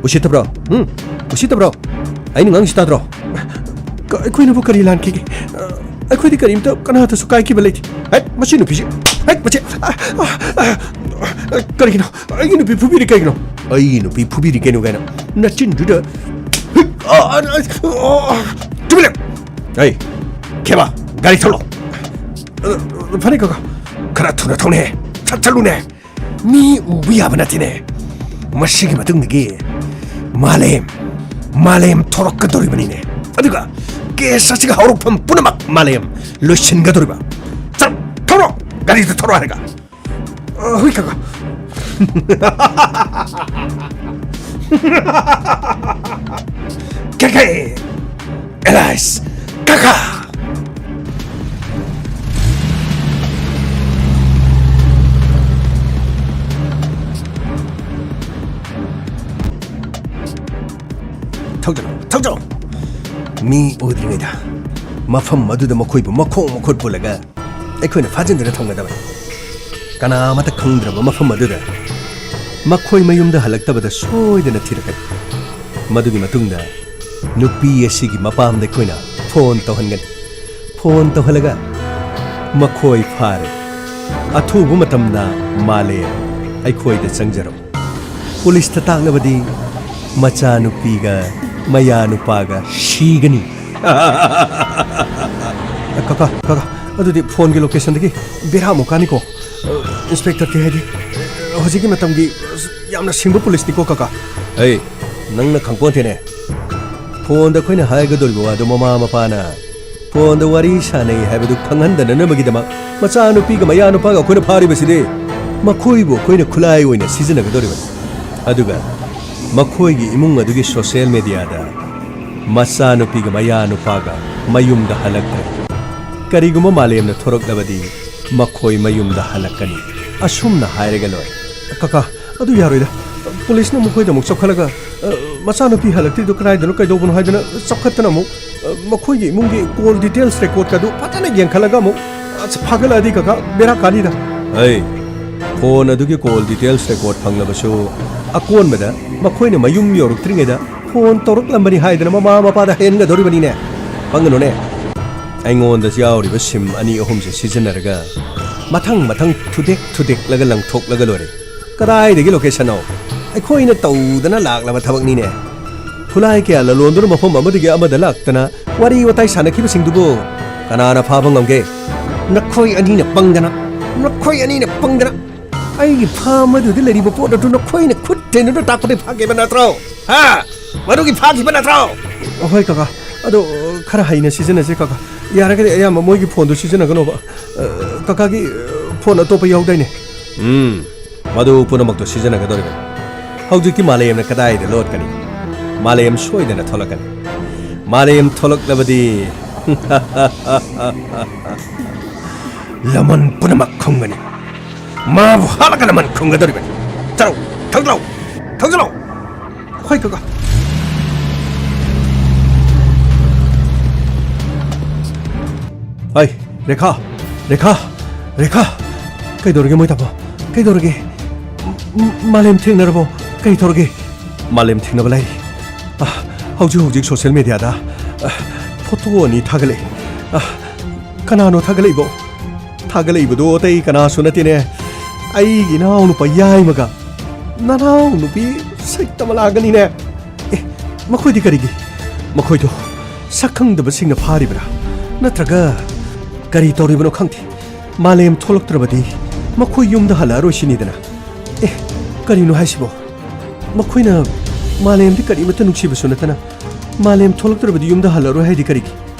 ꯎꯁꯤꯠꯇꯕ꯭ꯔꯣ? ꯎꯝ? ꯎꯁꯤꯠꯇꯕ꯭ꯔꯣ? ꯑꯩꯅ ꯉꯥꯡꯉꯤꯁꯤ ꯇꯥꯗ꯭ꯔꯣ? ꯀ-, ꯑꯩꯈꯣꯏꯅꯕꯨ ꯀꯔꯤ ꯂꯥꯟꯈꯤꯒꯦ? ꯑ, ꯑꯩꯈꯣꯏꯗꯤ ꯀꯔꯤꯝꯇ ꯀꯅꯥꯗꯁꯨ ꯀꯥꯏꯈꯤꯕ ꯂꯩꯇꯦ꯫ ꯍꯦꯠ, ꯃꯁꯤ ꯅꯨꯄꯤꯁꯤ! ꯍꯦꯠ, ꯃꯁꯤ! ꯑ, ꯑ, ꯑ, ꯑ, ꯀꯔꯤꯒꯤꯅꯣ? ꯑꯩꯒꯤ ꯅꯨꯄꯤ ꯐꯨꯕꯤꯔꯤ ꯀꯩꯒꯤꯅꯣ? ꯑꯩꯒꯤ ꯅꯨꯄꯤ ꯐꯨꯕꯤꯔꯤ ꯀꯩꯅꯣ ꯀꯥꯏꯅ ꯅꯆꯤꯟꯗꯨꯗ꯫ ꯍꯤꯛ! ꯑ, ꯑ, ꯑ, ꯑ, ꯇꯨꯃꯤꯟ ꯂꯩꯌꯨ! ꯑꯩ, ꯈꯦꯕꯥ, ꯒꯥꯔꯤ ꯊꯧꯂꯣ꯫ ꯑ, ꯐꯔꯦ ꯀꯀꯥ꯫ ꯈꯔ ꯊꯨꯅ ꯊꯧꯅꯦ꯫ ꯁꯠ ꯆꯠꯂꯨꯅꯦ꯫ ꯃꯤ ꯎꯕ ꯌꯥꯕ ꯅꯠꯇꯦꯅꯦ꯫ ꯃꯁꯤꯒꯤ ꯃꯇꯨꯡꯗꯒꯤ ꯃꯥꯂꯦꯝ, ꯃꯥꯂꯦꯝ ꯊꯣꯔꯛꯀꯗꯧꯔꯤꯕꯅꯤꯅꯦ꯫ ꯑꯗꯨꯒ ꯀꯦꯁ ꯑꯁꯤꯒꯤ ꯍꯧꯔꯛꯐꯝ ꯄꯨꯝꯅꯃꯛ ꯃꯥꯂꯦꯝ ꯂꯣꯏꯁꯤꯟꯒꯗꯧꯔꯤꯕ꯫ ꯆꯠ, ꯊꯧꯔꯣ! ꯒꯥꯔꯤꯗꯨ ꯊꯧꯔꯣ ꯍꯥꯏꯔꯒ꯫ ꯑ, ꯍꯣꯏ, ꯀꯀꯥ꯫ ꯀꯦ ꯀꯦ! ꯑꯦꯂꯥꯏꯁ! ꯀꯀꯥ! ꯊꯧꯖꯤꯜꯂꯣ, ꯊꯧꯖꯤꯜꯂꯣ! ꯃꯤ ꯎꯗ꯭ꯔꯤꯉꯩꯗ ꯃꯐꯝ ꯑꯗꯨꯗ ꯃꯈꯣꯏꯕꯨ ꯃꯈꯣꯡ ꯃꯈꯨꯠ ꯄꯨꯜꯂꯒ ꯑꯩꯈꯣꯏꯅ ꯐꯥꯖꯤꯟꯗꯨꯅ ꯊꯝꯒꯗꯕꯅꯤ꯫ ꯀꯅꯥ ꯑꯃꯠꯇ ꯈꯪꯗ꯭ꯔꯕ ꯃꯐꯝ ꯑꯗꯨꯗ ꯃꯈꯣꯏ ꯃꯌꯨꯝꯗ ꯍꯜꯂꯛꯇꯕꯗ ꯁꯣꯏꯗꯅ ꯊꯤꯔꯛꯀꯅꯤ꯫ ꯃꯗꯨꯒꯤ ꯃꯇꯨꯡꯗ ꯅꯨꯄꯤ ꯑꯁꯤꯒꯤ ꯃꯄꯥꯝꯗ ꯑꯩꯈꯣꯏꯅ ꯐꯣꯟ ꯇꯧꯍꯟꯒꯅꯤ꯫ ꯐꯣꯟ ꯇꯧꯍꯜꯂꯒ ꯃꯈꯣꯏ ꯐꯥꯔꯦ꯫ ꯑꯊꯨꯕ ꯃꯇꯝꯗ ꯃꯥꯂꯦꯝ ꯑꯩꯈꯣꯏꯗ ꯆꯪꯖꯔꯛꯎ꯫ ꯄꯨꯂꯤꯁꯇ ꯇꯥꯛꯅꯕꯗꯤ ꯃꯆꯥꯅꯨꯄꯤꯒ ꯃꯌꯥꯅꯨꯄꯥꯒ ꯁꯤꯒꯅꯤ꯫ ꯀꯀꯥ, ꯀꯀꯥ, ꯑꯗꯨꯗꯤ ꯐꯣꯟꯒꯤ ꯂꯣꯀꯦꯁꯟꯗꯒꯤ ꯕꯦꯔꯥ ꯑꯃꯨꯛ ꯀꯥꯅꯤꯀꯣ꯫ ꯏꯟꯁꯄꯦꯛꯇꯔ ꯀꯦ ꯍꯥꯏꯗꯤ ꯍꯧꯖꯤꯛꯀꯤ ꯃꯇꯝꯒꯤ ꯌꯥꯝꯅ ꯁꯤꯡꯕ ꯄꯨꯂꯤꯁꯅꯤꯀꯣ, ꯀꯀꯥ꯫ ꯑꯩ, ꯅꯪꯅ ꯈꯪꯄꯣꯟꯇꯦꯅꯦ꯫ ꯐꯣꯟꯗ ꯑꯩꯈꯣꯏꯅ ꯍꯥꯏꯒꯗꯧꯔꯤꯕ ꯋꯥꯗꯨ ꯃꯃꯥ ꯃꯄꯥꯅ ꯐꯣꯟꯗ ꯋꯥꯔꯤ ꯁꯥꯟꯅꯩ ꯍꯥꯏꯕꯗꯨ ꯈꯪꯍꯟꯗꯅꯅꯕꯒꯤꯗꯃꯛ ꯃꯆꯥꯅꯨꯄꯤꯒ ꯃꯌꯥꯅꯨꯄꯥꯒ ꯑꯩꯈꯣꯏꯅ ꯐꯥꯔꯤꯕꯁꯤꯗꯤ꯫ ꯃꯈꯣꯏꯕꯨ ꯑꯩꯈꯣꯏꯅ ꯈꯨꯠꯂꯥꯏ ꯑꯣꯏꯅ ꯁꯤꯖꯤꯟꯅꯒꯗꯧꯔꯤꯕꯅꯤ꯫ ꯑꯗꯨꯒ ꯃꯈꯣꯏꯒꯤ ꯏꯃꯨꯡ ꯑꯗꯨꯒꯤ ꯁꯣꯁꯤꯌꯦꯜ ꯃꯦꯗꯤꯌꯥꯗ ꯃꯆꯥꯅꯨꯄꯤꯒ ꯃꯌꯥꯅꯨꯄꯥꯒ ꯃꯌꯨꯝꯗ ꯍꯜꯂꯛꯇ꯭ꯔꯦ꯫ ꯀꯔꯤꯒꯨꯝꯕ ꯃꯥꯂꯦꯝꯅ ꯊꯣꯔꯛꯂꯕꯗꯤ ꯃꯈꯣꯏ ꯃꯌꯨꯝꯗ ꯍꯜꯂꯛꯀꯅꯤ꯫ ꯑꯁꯨꯝꯅ ꯍꯥꯏꯔꯒ ꯂꯣꯏꯔꯦ꯫ ꯀꯀꯥ, ꯑꯗꯨ ꯌꯥꯔꯣꯏꯗ꯫ ꯄꯨꯂꯤꯁꯅ ꯃꯈꯣꯏꯗ ꯑꯃꯨꯛ ꯆꯞꯈꯠꯂꯒ, "ꯑ, ꯃꯆꯥꯅꯨꯄꯤ ꯍꯜꯂꯛꯇ꯭ꯔꯤꯗꯣ ꯀꯗꯥꯏꯗꯅꯣ, ꯀꯩꯗꯧꯕꯅꯣ?" ꯍꯥꯏꯗꯅ ꯆꯞꯈꯠꯇꯅ ꯑꯃꯨꯛ, ꯑ, ꯃꯈꯣꯏꯒꯤ ꯏꯃꯨꯡꯒꯤ ꯀꯣꯜ ꯗꯤꯇꯦꯜꯁ ꯔꯦꯀꯣꯔꯗꯀꯗꯨ ꯐꯖꯅ ꯌꯦꯡꯈꯠꯂꯒ ꯑꯃꯨꯛ, ꯑꯁ, ꯐꯥꯒꯠꯂꯛꯑꯗꯤ, ꯀꯀꯥ, ꯕꯦꯔꯥ ꯀꯥꯅꯤꯗ꯫ ꯑꯩ, ꯐꯣꯟ ꯑꯗꯨꯒꯤ ꯀꯣꯜ ꯗꯤꯇꯦꯜꯁ ꯔꯦꯀꯣꯔꯗ ꯐꯪꯂꯕꯁꯨ, ꯑꯀꯣꯟꯕꯗ ꯃꯈꯣꯏꯅ ꯃꯌꯨꯝ ꯌꯧꯔꯛꯇ꯭ꯔꯤꯉꯩꯗ ꯐꯣꯟ ꯇꯧꯔꯛꯂꯝꯕꯅꯤ ꯍꯥꯏꯗꯅ ꯃꯃꯥ ꯃꯄꯥꯗ ꯍꯥꯏꯍꯟꯒꯗꯧꯔꯤꯕꯅꯤꯅꯦ꯫ ꯈꯪꯒꯅꯨꯅꯦ, ꯑꯩꯉꯣꯟꯗ ꯌꯥꯎꯔꯤꯕ ꯁꯤꯝ ꯑꯅꯤ ꯑꯍꯨꯝꯁꯦ ꯁꯤꯖꯤꯟꯅꯔꯒ ꯃꯊꯪ ꯃꯊꯪ ꯊꯨꯗꯦꯛ ꯊꯨꯗꯦꯛꯂꯒ ꯂꯪꯊꯣꯛꯂꯒ ꯂꯣꯏꯔꯦ꯫ ꯀꯗꯥꯏꯗꯒꯤ ꯂꯣꯀꯦꯁꯟꯅꯣ? ꯑꯩꯈꯣꯏꯅ ꯇꯧꯗꯅ ꯂꯥꯛꯂꯕ ꯊꯕꯛꯅꯤꯅꯦ꯫ ꯈꯨꯠꯂꯥꯏ ꯀꯌꯥ ꯂꯂꯣꯟꯗꯨꯅ ꯃꯐꯝ ꯑꯃꯗꯒꯤ ꯑꯃꯗ ꯂꯥꯛꯇꯅ ꯋꯥꯔꯤ ꯋꯥꯇꯥꯏ ꯁꯥꯟꯅꯈꯤꯕꯁꯤꯡꯗꯨꯕꯨ ꯀꯅꯥꯅ ꯐꯥꯕ ꯉꯝꯒꯦ? ꯅꯈꯣꯏ ꯑꯅꯤꯅ ꯄꯪꯗꯅ, ꯅꯈꯣꯏ ꯑꯅꯤꯅ ꯄꯪꯗꯅ꯫ ꯑꯩꯒꯤ ꯐꯥꯝ ꯑꯗꯨꯗ ꯂꯩꯔꯤꯕ ꯄꯣꯠ ꯑꯗꯨ ꯅꯈꯣꯏꯅ ꯈꯨꯠ ꯊꯤꯟꯗꯨꯅ ꯇꯥꯛꯄꯗꯒꯤ ꯐꯥꯈꯤꯕ ꯅꯠꯇ꯭ꯔꯣ? ꯍꯥ? ꯃꯗꯨꯒꯤ ꯐꯥꯈꯤꯕ ꯅꯠꯇ꯭ꯔꯣ? ꯑꯍꯣꯏ, ꯀꯀꯥ꯫ ꯑꯗꯣ, ꯈꯔ ꯍꯩꯅ ꯁꯤꯖꯤꯟꯅꯁꯦ, ꯀꯀꯥ꯫ ꯌꯥꯔꯒꯗꯤ ꯑꯌꯥꯝꯕ ꯃꯣꯏꯒꯤ ꯐꯣꯟꯗꯣ ꯁꯤꯖꯤꯟꯅꯒꯅꯣꯕ꯫ ꯑ, ꯀꯀꯥꯒꯤ, ꯑ, ꯐꯣꯟ ꯑꯇꯣꯞꯄ ꯌꯥꯎꯗꯥꯏꯅꯦ? ꯎꯝ, ꯃꯗꯨ ꯄꯨꯝꯅꯃꯛꯇꯣ ꯁꯤꯖꯤꯟꯅꯒꯗꯧꯔꯤꯕꯅꯤ꯫ ꯍꯧꯖꯤꯛꯇꯤ ꯃꯥꯂꯦꯝꯅ ꯀꯗꯥꯏꯗ ꯂꯣꯠꯀꯅꯤ? ꯃꯥꯂꯦꯝ ꯁꯣꯏꯗꯅ ꯊꯣꯛꯂꯛꯀꯅꯤ꯫ ꯃꯥꯂꯦꯝ ꯊꯣꯛꯂꯛꯂꯕꯗꯤ ꯂꯃꯟ ꯄꯨꯝꯅꯃꯛ ꯈꯨꯝꯒꯅꯤ꯫ ꯃꯥꯕꯨ ꯍꯥꯠꯂꯒ ꯂꯃꯟ ꯈꯨꯝꯒꯗꯧꯔꯤꯕꯅꯤ꯫ ꯆꯠꯂꯣ, ꯊꯧꯖꯤꯜꯂꯣ, ꯊꯧꯖꯤꯜꯂꯣ꯫ ꯍꯣꯏ, ꯀꯀꯥ꯫ ꯍꯩ, ꯔꯦꯈꯥ, ꯔꯦꯈꯥ, ꯔꯦꯈꯥ꯫ ꯀꯩꯗꯧꯔꯒꯦ, ꯃꯣꯏ ꯇꯥꯃꯣ? ꯀꯩꯗꯧꯔꯒꯦ? ꯃ-, ꯃ-, ꯃꯥꯂꯦꯝ ꯊꯦꯡꯅꯔꯕꯣ? ꯀꯩ ꯇꯧꯔꯒꯦ? ꯃꯥꯂꯦꯝ ꯊꯦꯡꯅꯕ ꯂꯥꯏꯔꯤ꯫ ꯑ, ꯍꯧꯖꯤꯛ ꯍꯧꯖꯤꯛ ꯁꯣꯁꯤꯌꯦꯜ ꯃꯦꯗꯤꯌꯥꯗ, ꯑ, ꯐꯣꯇꯣ ꯑꯅꯤ ꯊꯥꯒꯠꯂꯛꯏ꯫ ꯑ, ꯀꯅꯥꯅꯣ ꯊꯥꯒꯠꯂꯛꯏꯕꯣ? ꯊꯥꯒꯠꯂꯛꯏꯕꯗꯣ ꯑꯇꯩ ꯀꯅꯥꯁꯨ ꯅꯠꯇꯦꯅꯦ, ꯑꯩꯒꯤ ꯏꯅꯥꯎꯅꯨꯄꯥ ꯌꯥꯏꯃꯒ ꯅꯅꯥꯎꯅꯨꯄꯤ ꯁꯩꯇꯃꯂꯥꯒꯅꯤꯅꯦ꯫ ꯑꯦ, ꯃꯈꯣꯏꯗꯤ ꯀꯔꯤꯒꯤ? ꯃꯈꯣꯏꯗꯣ ꯁꯛꯈꯪꯗꯕꯁꯤꯡꯅ ꯐꯥꯔꯤꯕ꯭ꯔꯥ? ꯅꯠꯇ꯭ꯔꯒ ꯀꯔꯤ ꯇꯧꯔꯤꯕꯅꯣ ꯈꯪꯗꯦ꯫ ꯃꯥꯂꯦꯝ ꯊꯣꯛꯂꯛꯇ꯭ꯔꯕꯗꯤ ꯃꯈꯣꯏ ꯌꯨꯝꯗ ꯍꯜꯂꯛꯑꯔꯣꯏ ꯁꯤꯅꯤꯗꯅ꯫ ꯑꯦ, ꯀꯔꯤꯅꯣ ꯍꯥꯏꯁꯤꯕꯣ? ꯃꯈꯣꯏꯅ ꯃꯥꯂꯦꯝꯗꯤ ꯀꯔꯤꯃꯠꯇ ꯅꯨꯡꯁꯤꯕꯁꯨ ꯅꯠꯇꯅ ꯃꯥꯂꯦꯝ ꯊꯣꯛꯂꯛꯇ꯭ꯔꯕꯗꯤ ꯌꯨꯝꯗ ꯍꯜꯂꯔꯣꯏ ꯍꯥꯏꯗꯤ ꯀꯔꯤꯒꯤ?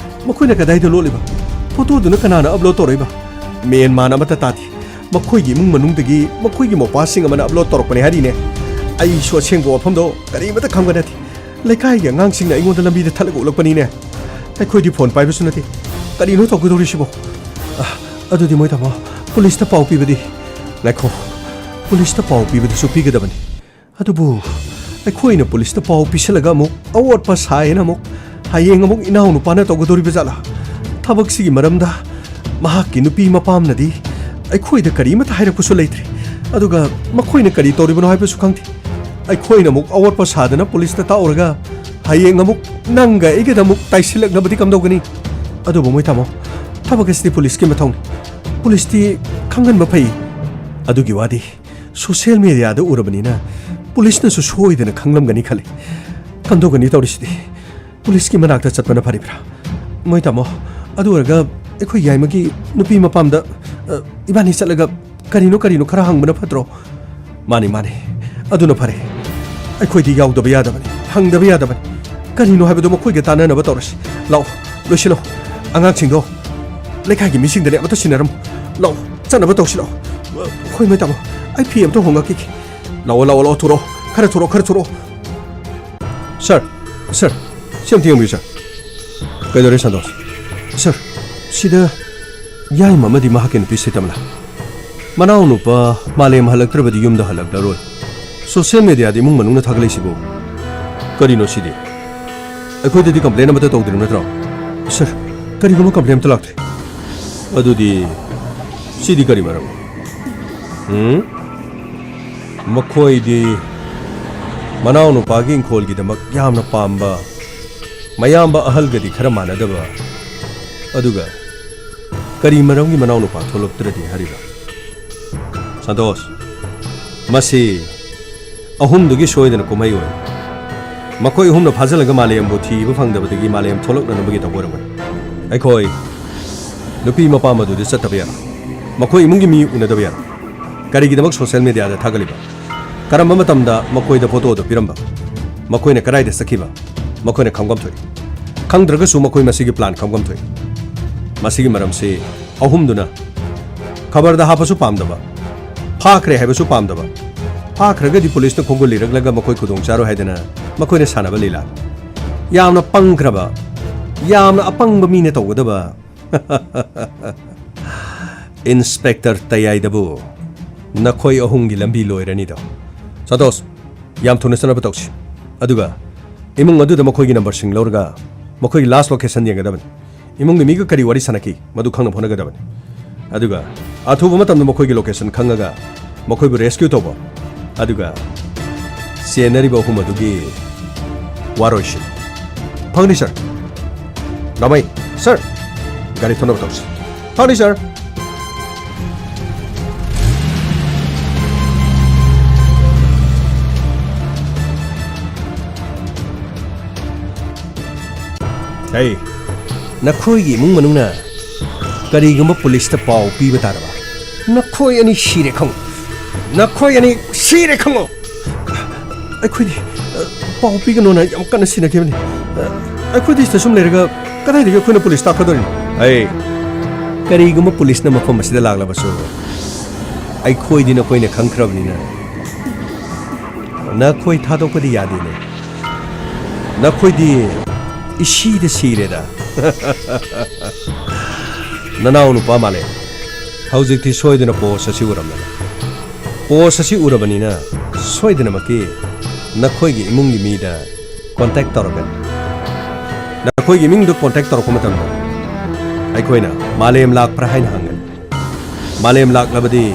ꯃꯈꯣꯏꯅ ꯀꯗꯥꯏꯗ ꯂꯣꯠꯂꯤꯕ? ꯐꯣꯇꯣꯗꯨꯅ ꯀꯅꯥꯅ ꯑꯞꯂꯣꯗ ꯇꯧꯔꯛꯏꯕ? ꯃꯦꯟ ꯃꯥꯟ ꯑꯃꯠꯇ ꯇꯥꯗꯦ꯫ ꯃꯈꯣꯏꯒꯤ ꯏꯃꯨꯡ ꯃꯅꯨꯡꯗꯒꯤ ꯃꯈꯣꯏꯒꯤ ꯃꯣꯄꯥꯁꯤꯡ ꯑꯃꯅ ꯑꯞꯂꯣꯗ ꯇꯧꯔꯛꯄꯅꯦ ꯍꯥꯏꯔꯤꯅꯦ꯫ ꯑꯩꯁꯨ ꯑꯁꯦꯡꯕ ꯋꯥꯐꯝꯗꯣ ꯀꯔꯤꯃꯠꯇ ꯈꯪꯕ ꯅꯠꯇꯦ꯫ ꯂꯩꯀꯥꯏꯒꯤ ꯑꯉꯥꯡꯁꯤꯡꯅ ꯑꯩꯉꯣꯟꯗ ꯂꯝꯕꯤꯗ ꯊꯠꯂꯒ ꯎꯠꯂꯛꯄꯅꯤꯅꯦ꯫ ꯑꯩꯈꯣꯏꯗꯤ ꯐꯣꯟ ꯄꯥꯏꯕꯁꯨ ꯅꯠꯇꯦ꯫ ꯀꯔꯤꯅꯣ ꯇꯧꯒꯗꯧꯔꯤꯁꯤꯕꯣ? ꯑ, ꯑꯗꯨꯗꯤ ꯃꯣꯏ ꯇꯥꯃꯣ, ꯄꯨꯂꯤꯁꯇ ꯄꯥꯎ ꯄꯤꯕꯗꯤ? ꯉꯥꯏꯈꯣ, ꯄꯨꯂꯤꯁꯇ ꯄꯥꯎ ꯄꯤꯕꯗꯨꯁꯨ ꯄꯤꯒꯗꯕꯅꯤ꯫ ꯑꯗꯨꯕꯨ ꯑꯩꯈꯣꯏꯅ ꯄꯨꯂꯤꯁꯇ ꯄꯥꯎ ꯄꯤꯁꯜꯂꯒ ꯑꯃꯨꯛ ꯑꯋꯣꯠꯄ ꯁꯥꯏꯅ ꯑꯃꯨꯛ ꯍꯌꯦꯡ ꯑꯃꯨꯛ ꯏꯅꯥꯎꯅꯨꯄꯥꯅ ꯇꯧꯒꯗꯧꯔꯤꯕ ꯖꯥꯠꯂꯥ? ꯊꯕꯛꯁꯤꯒꯤ ꯃꯔꯝꯗ ꯃꯍꯥꯛꯀꯤ ꯅꯨꯄꯤ ꯃꯄꯥꯝꯅꯗꯤ ꯑꯩꯈꯣꯏꯗ ꯀꯔꯤꯃꯠꯇ ꯍꯥꯏꯔꯛꯄꯁꯨ ꯂꯩꯇ꯭ꯔꯦ꯫ ꯑꯗꯨꯒ ꯃꯈꯣꯏꯅ ꯀꯔꯤ ꯇꯧꯔꯤꯕꯅꯣ ꯍꯥꯏꯕꯁꯨ ꯈꯪꯗꯦ꯫ ꯑꯩꯈꯣꯏꯅ ꯑꯃꯨꯛ ꯑꯋꯣꯠꯄ ꯁꯥꯗꯅ ꯄꯨꯂꯤꯁꯇ ꯇꯥꯛꯎꯔꯒ ꯍꯌꯦꯡ ꯑꯃꯨꯛ ꯅꯪꯒ ꯑꯩꯒꯗ ꯑꯃꯨꯛ ꯇꯥꯏꯁꯤꯜꯂꯛꯅꯕꯗꯤ ꯀꯝꯗꯧꯒꯅꯤ? ꯑꯗꯨꯕꯨ ꯃꯣꯏ ꯇꯥꯃꯣ, ꯊꯕꯛ ꯑꯁꯤꯗꯤ ꯄꯨꯂꯤꯁꯀꯤ ꯃꯊꯧꯅꯤ꯫ ꯄꯨꯂꯤꯁꯇꯤ ꯈꯪꯍꯟꯕ ꯐꯩ꯫ ꯑꯗꯨꯒꯤ ꯋꯥꯗꯤ ꯁꯣꯁꯤꯌꯦꯜ ꯃꯦꯗꯤꯌꯥꯗ ꯎꯔꯕꯅꯤꯅ ꯄꯨꯂꯤꯁꯅꯁꯨ ꯁꯣꯏꯗꯅ ꯈꯪꯂꯝꯒꯅꯤ ꯈꯜꯂꯤ꯫ ꯀꯝꯗꯧꯒꯅꯤ ꯇꯧꯔꯤꯁꯤꯗꯤ? ꯄꯨꯂꯤꯁꯀꯤ ꯃꯅꯥꯛꯇ ꯆꯠꯄꯅ ꯐꯔꯤꯕ꯭ꯔꯥ? ꯃꯣꯏ ꯇꯥꯃꯣ, ꯑꯗꯨ ꯑꯣꯏꯔꯒ ꯑꯩꯈꯣꯏ ꯌꯥꯏꯃꯒꯤ ꯅꯨꯄꯤ ꯃꯄꯥꯝꯗ, ꯑ, ꯏꯕꯥꯅꯤ ꯆꯠꯂꯒ ꯀꯔꯤꯅꯣ ꯀꯔꯤꯅꯣ ꯈꯔ ꯍꯪꯕꯅ ꯐꯠꯇ꯭ꯔꯣ? ꯃꯥꯅꯤ, ꯃꯥꯅꯤ꯫ ꯑꯗꯨꯅ ꯐꯔꯦ꯫ ꯑꯩꯈꯣꯏꯗꯤ ꯌꯥꯎꯗꯕ ꯌꯥꯗꯕꯅꯤ, ꯍꯪꯗꯕ ꯌꯥꯗꯕꯅꯤ꯫ ꯀꯔꯤꯅꯣ ꯍꯥꯏꯕꯗꯨ ꯃꯈꯣꯏꯒ ꯇꯥꯟꯅꯅꯕ ꯇꯧꯔꯁꯤ꯫ ꯂꯥꯛꯑꯣ, ꯂꯣꯏꯁꯤꯜꯂꯣ꯫ ꯑꯉꯥꯡꯁꯤꯡꯗꯣ ꯂꯩꯀꯥꯏꯒꯤ ꯃꯤꯁꯤꯡꯗꯅꯦ ꯑꯃꯠꯇ ꯁꯤꯟꯅꯔꯝꯃꯨ꯫ ꯂꯥꯛꯑꯣ, ꯆꯠꯅꯕ ꯇꯧꯁꯤ ꯂꯥꯛꯑꯣ꯫ ꯍꯣꯏ, ꯃꯣꯏ ꯇꯥꯃꯣ, ꯑꯩ ꯐꯤ ꯑꯝꯇ ꯍꯣꯡꯉꯛꯈꯤꯒꯦ꯫ ꯂꯥꯛꯑꯣ, ꯂꯥꯛꯑꯣ, ꯂꯥꯛꯑꯣ, ꯊꯨꯔꯛꯑꯣ꯫ ꯈꯔ ꯊꯨꯔꯛꯑꯣ, ꯈꯔ ꯊꯨꯔꯛꯑꯣ꯫ ꯁꯥꯔ, ꯁꯥꯔ, ꯁꯤ ꯑꯝꯇ ꯌꯦꯡꯕꯤꯌꯨ, ꯁꯥꯔ꯫ ꯀꯩꯗꯧꯔꯦ, ꯁꯟꯇꯣꯁ? ꯁꯥꯔ, ꯁꯤꯗ ꯌꯥꯏꯃ ꯑꯃꯗꯤ ꯃꯍꯥꯛꯀꯤ ꯅꯨꯄꯤ ꯁꯤꯇꯃꯂꯥ꯫ ꯃꯅꯥꯎꯅꯨꯄꯥ ꯃꯥꯂꯦꯝ ꯍꯜꯂꯛꯇ꯭ꯔꯕꯗꯤ ꯌꯨꯝꯗ ꯍꯜꯂꯛꯂꯔꯣꯏ꯫ ꯁꯣꯁꯤꯌꯦꯜ ꯃꯦꯗꯤꯌꯥꯗ ꯏꯃꯨꯡ ꯃꯅꯨꯡꯅ ꯊꯥꯒꯠꯂꯛꯏꯁꯤꯕꯨ ꯀꯔꯤꯅꯣ ꯁꯤꯗꯤ? ꯑꯩꯈꯣꯏꯗꯗꯤ ꯀꯝꯄ꯭ꯂꯦꯟ ꯑꯃꯠꯇ ꯇꯧꯗ꯭ꯔꯤꯕ ꯅꯠꯇ꯭ꯔꯣ? ꯁꯥꯔ, ꯀꯔꯤꯒꯨꯝꯕ ꯀꯝꯄ꯭ꯂꯦꯟ ꯑꯃꯠꯇ ꯂꯥꯛꯇ꯭ꯔꯤ꯫ ꯑꯗꯨꯗꯤ ꯁꯤꯗꯤ ꯀꯔꯤ ꯃꯔꯝ? ꯎꯝ? ꯃꯈꯣꯏꯗꯤ ꯃꯅꯥꯎꯅꯨꯄꯥꯒꯤ ꯏꯪꯈꯣꯜꯒꯤꯗꯃꯛ ꯌꯥꯝꯅ ꯄꯥꯝꯕ, ꯃꯌꯥꯝꯕ ꯑꯍꯜꯒꯗꯤ ꯈꯔ ꯃꯥꯟꯅꯗꯕ, ꯑꯗꯨꯒ ꯀꯔꯤ ꯃꯔꯝꯒꯤ ꯃꯅꯥꯎꯅꯨꯄꯥ ꯊꯣꯛꯂꯛꯇ꯭ꯔꯗꯤ ꯍꯥꯏꯔꯤꯕ? ꯁꯟꯇꯣꯁ, ꯃꯁꯤ ꯑꯍꯨꯝꯗꯨꯒꯤ ꯁꯣꯏꯗꯅ ꯀꯨꯝꯍꯩ ꯑꯣꯏ꯫ ꯃꯈꯣꯏ ꯑꯍꯨꯝꯅ ꯐꯥꯖꯤꯜꯂꯒ ꯃꯥꯂꯦꯝꯕꯨ ꯊꯤꯕ ꯐꯪꯗꯕꯗꯒꯤ ꯃꯥꯂꯦꯝ ꯊꯣꯛꯂꯛꯅꯅꯕꯒꯤ ꯇꯧꯕ ꯑꯣꯏꯔꯝꯒꯅꯤ꯫ ꯑꯩꯈꯣꯏ ꯅꯨꯄꯤ ꯃꯄꯥ ꯃꯗꯨꯗꯤ ꯆꯠꯇꯕ ꯌꯥꯔꯣꯏ꯫ ꯃꯈꯣꯏ ꯏꯃꯨꯡꯒꯤ ꯃꯤ ꯎꯅꯗꯕ ꯌꯥꯔꯣꯏ꯫ ꯀꯔꯤꯒꯤꯗꯃꯛ ꯁꯣꯁꯤꯌꯦꯜ ꯃꯦꯗꯤꯌꯥꯗ ꯊꯥꯒꯠꯂꯤꯕ? ꯀꯔꯝꯕ ꯃꯇꯝꯗ ꯃꯈꯣꯏꯗ ꯐꯣꯇꯣꯗꯣ ꯄꯤꯔꯝꯕ? ꯃꯈꯣꯏꯅ ꯀꯗꯥꯏꯗ ꯆꯠꯈꯤꯕ? ꯃꯈꯣꯏꯅ ꯈꯪꯐꯝ ꯊꯣꯛꯏ꯫ ꯈꯪꯗ꯭ꯔꯒꯁꯨ ꯃꯈꯣꯏ ꯃꯁꯤꯒꯤ ꯄ꯭ꯂꯥꯟ ꯈꯪꯐꯝ ꯊꯣꯛꯏ꯫ ꯃꯁꯤꯒꯤ ꯃꯔꯝꯁꯤ ꯑꯍꯨꯝꯗꯨꯅ ꯈꯕꯔꯗ ꯍꯥꯞꯄꯁꯨ ꯄꯥꯝꯗꯕ, ꯐꯥꯈ꯭ꯔꯦ ꯍꯥꯏꯕꯁꯨ ꯄꯥꯝꯗꯕ, ꯐꯥꯈ꯭ꯔꯒꯗꯤ ꯄꯨꯂꯤꯁꯅ ꯈꯣꯡꯒꯨꯜ ꯂꯤꯔꯛꯂꯒ ꯃꯈꯣꯏ ꯈꯨꯗꯣꯡ ꯆꯥꯔꯣꯏ ꯍꯥꯏꯗꯅ ꯃꯈꯣꯏꯅ ꯁꯥꯟꯅꯕ ꯂꯤꯂꯥ꯫ ꯌꯥꯝꯅ ꯄꯪꯈ꯭ꯔꯕ, ꯌꯥꯝꯅ ꯑꯄꯪꯕ ꯃꯤꯅ ꯇꯧꯒꯗꯕ ꯏꯟꯁꯄꯦꯛꯇꯔ ꯇꯌꯥꯏꯗꯕꯨ ꯅꯈꯣꯏ ꯑꯍꯨꯝꯒꯤ ꯂꯝꯕꯤ ꯂꯣꯏꯔꯅꯤꯗꯣ꯫ ꯁꯟꯇꯣꯁ, ꯌꯥꯝ ꯊꯨꯅ ꯆꯠꯅꯕ ꯇꯧꯁꯤ꯫ ꯑꯗꯨꯒ ꯏꯃꯨꯡ ꯑꯗꯨꯗ ꯃꯈꯣꯏꯒꯤ ꯅꯝꯕꯔꯁꯤꯡ ꯂꯧꯔꯒ ꯃꯈꯣꯏꯒꯤ ꯂꯥꯁ ꯂꯣꯀꯦꯁꯟ ꯌꯦꯡꯒꯗꯕꯅꯤ꯫ ꯏꯃꯨꯡꯒꯤ ꯃꯤꯒ ꯀꯔꯤ ꯋꯥꯔꯤ ꯁꯥꯟꯅꯈꯤ, ꯃꯗꯨ ꯈꯪꯅꯕ ꯍꯣꯠꯅꯒꯗꯕꯅꯤ꯫ ꯑꯗꯨꯒ ꯑꯊꯨꯕ ꯃꯇꯝꯗ ꯃꯈꯣꯏꯒꯤ ꯂꯣꯀꯦꯁꯟ ꯈꯪꯉꯒ ꯃꯈꯣꯏꯕꯨ ꯔꯦꯁꯀ꯭ꯌꯨ ꯇꯧꯕ꯫ ꯑꯗꯨꯒ ꯆꯦꯟꯅꯔꯤꯕ ꯑꯍꯨꯝ ꯑꯗꯨꯒꯤ ꯋꯥꯔꯣꯏꯁꯤꯟ꯫ ꯐꯪꯅꯤ, ꯁꯥꯔ꯫ ꯔꯥꯃꯩ, ꯁꯥꯔ, ꯒꯥꯔꯤ ꯊꯧꯅꯕ ꯇꯧꯁꯤ꯫ ꯐꯪꯅꯤ, ꯁꯥꯔ꯫ ꯍꯦ, ꯅꯈꯣꯏꯒꯤ ꯏꯃꯨꯡ ꯃꯅꯨꯡꯅ ꯀꯔꯤꯒꯨꯝꯕ ꯄꯨꯂꯤꯁꯇ ꯄꯥꯎ ꯄꯤꯕ ꯇꯥꯔꯕ, ꯅꯈꯣꯏ ꯑꯅꯤ ꯁꯤꯔꯦ ꯈꯪꯉꯨ꯫ ꯅꯈꯣꯏ ꯑꯅꯤ ꯁꯤꯔꯦ ꯈꯪꯉꯨ꯫ ꯑꯩꯈꯣꯏꯗꯤ, ꯑ, ꯄꯥꯎ ꯄꯤꯒꯅꯣꯅ ꯌꯥꯝ ꯀꯟꯅ ꯁꯤꯟꯅꯈꯤꯕꯅꯤ꯫ ꯑ, ꯑꯩꯈꯣꯏꯗꯤ ꯁꯤꯗ ꯁꯨꯝ ꯂꯩꯔꯒ ꯀꯗꯥꯏꯗꯒꯤ ꯑꯩꯈꯣꯏꯅ ꯄꯨꯂꯤꯁ ꯇꯥꯛꯀꯗꯧꯔꯤꯅꯣ? ꯑꯩ, ꯀꯔꯤꯒꯨꯝꯕ ꯄꯨꯂꯤꯁꯅ ꯃꯐꯝ ꯑꯁꯤꯗ ꯂꯥꯛꯂꯕꯁꯨ, ꯑꯩꯈꯣꯏꯗꯤ ꯅꯈꯣꯏꯅ ꯈꯪꯈ꯭ꯔꯕꯅꯤꯅ ꯅꯈꯣꯏ ꯊꯥꯗꯣꯛꯄꯗꯤ ꯌꯥꯗꯦꯅꯦ꯫ ꯅꯈꯣꯏꯗꯤ ꯏꯁꯤꯗ ꯁꯤꯔꯦꯗ꯫ ꯅꯅꯥꯎ ꯅꯨꯄꯥ ꯃꯥꯂꯦꯝ, ꯍꯧꯖꯤꯛꯇꯤ ꯁꯣꯏꯗꯅ ꯄꯣꯁ ꯑꯁꯤ ꯎꯔꯝꯂꯅꯤ꯫ ꯄꯣꯁ ꯑꯁꯤ ꯎꯔꯕꯅꯤꯅ ꯁꯣꯏꯗꯅꯃꯛꯀꯤ ꯅꯈꯣꯏꯒꯤ ꯏꯃꯨꯡꯒꯤ ꯃꯤꯗ ꯀꯣꯟꯇꯦꯛ ꯇꯧꯔꯒꯅꯤ꯫ ꯅꯈꯣꯏꯒꯤ ꯏꯃꯨꯡꯗ ꯀꯣꯟꯇꯦꯛ ꯇꯧꯔꯛꯄ ꯃꯇꯝꯗ ꯑꯩꯈꯣꯏꯅ ꯃꯥꯂꯦꯝ ꯂꯥꯛꯄ꯭ꯔꯥ ꯍꯥꯏꯅ ꯍꯪꯒꯅꯤ꯫ ꯃꯥꯂꯦꯝ ꯂꯥꯛꯂꯕꯗꯤ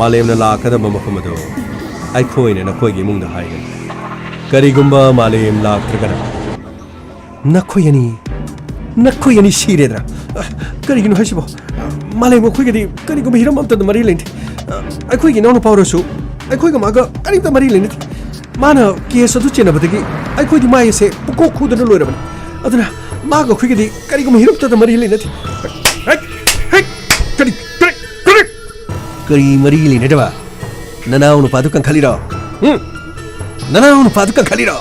ꯃꯥꯂꯦꯝꯅ ꯂꯥꯛꯀꯗꯕ ꯃꯐꯝ ꯑꯗꯨ ꯑꯩꯈꯣꯏꯅ ꯅꯈꯣꯏꯒꯤ ꯏꯃꯨꯡꯗ ꯍꯥꯏꯒꯅꯤ꯫ ꯀꯔꯤꯒꯨꯝꯕ ꯃꯥꯂꯦꯝ ꯂꯥꯛꯇ꯭ꯔꯒꯅ ꯅꯈꯣꯏ ꯑꯅꯤ, ꯅꯈꯣꯏ ꯑꯅꯤ ꯁꯤꯔꯦꯗ꯭ꯔꯥ? ꯑ, ꯀꯔꯤꯒꯤꯅꯣ ꯍꯥꯏꯁꯤꯕꯣ? ꯃꯥꯂꯦꯝ ꯑꯩꯈꯣꯏꯒꯗꯤ ꯀꯔꯤꯒꯨꯝꯕ ꯍꯤꯔꯝ ꯑꯝꯇꯗ ꯃꯔꯤ ꯂꯩꯅꯗꯦ꯫ ꯑ, ꯑꯩꯈꯣꯏꯒꯤ ꯏꯅꯥꯎꯅꯨꯄꯥ ꯑꯣꯏꯔꯁꯨ ꯑꯩꯈꯣꯏꯒ ꯃꯥꯒ ꯀꯔꯤꯝꯇ ꯃꯔꯤ ꯂꯩꯅꯗꯦ꯫ ꯃꯥꯅ ꯀꯦꯁ ꯑꯗꯨ ꯆꯦꯟꯅꯕꯗꯒꯤ ꯑꯩꯈꯣꯏꯗꯤ ꯃꯥꯏ ꯑꯁꯦ ꯄꯨꯀꯣꯛ ꯈꯨꯗꯅ ꯂꯣꯏꯔꯕꯅꯤ꯫ ꯑꯗꯨꯅ ꯃꯥꯒ ꯑꯩꯈꯣꯏꯒꯗꯤ ꯀꯔꯤꯒꯨꯝꯕ ꯍꯤꯔꯝꯇꯗ ꯃꯔꯤ ꯂꯩꯅꯗꯦ꯫ ꯍꯦꯛ! ꯀꯔꯤ ꯀꯔꯤ ꯀꯔꯤ ꯀꯔꯤ ꯃꯔꯤ ꯂꯩꯅꯗꯕ? ꯅꯅꯥꯎ ꯅꯨꯄꯥꯗꯨ ꯀꯟꯈꯠꯂꯤꯔꯣ? ꯎꯝ? ꯅꯅꯥꯎ ꯅꯨꯄꯥꯗꯨ ꯀꯟꯈꯠꯂꯤꯔꯣ?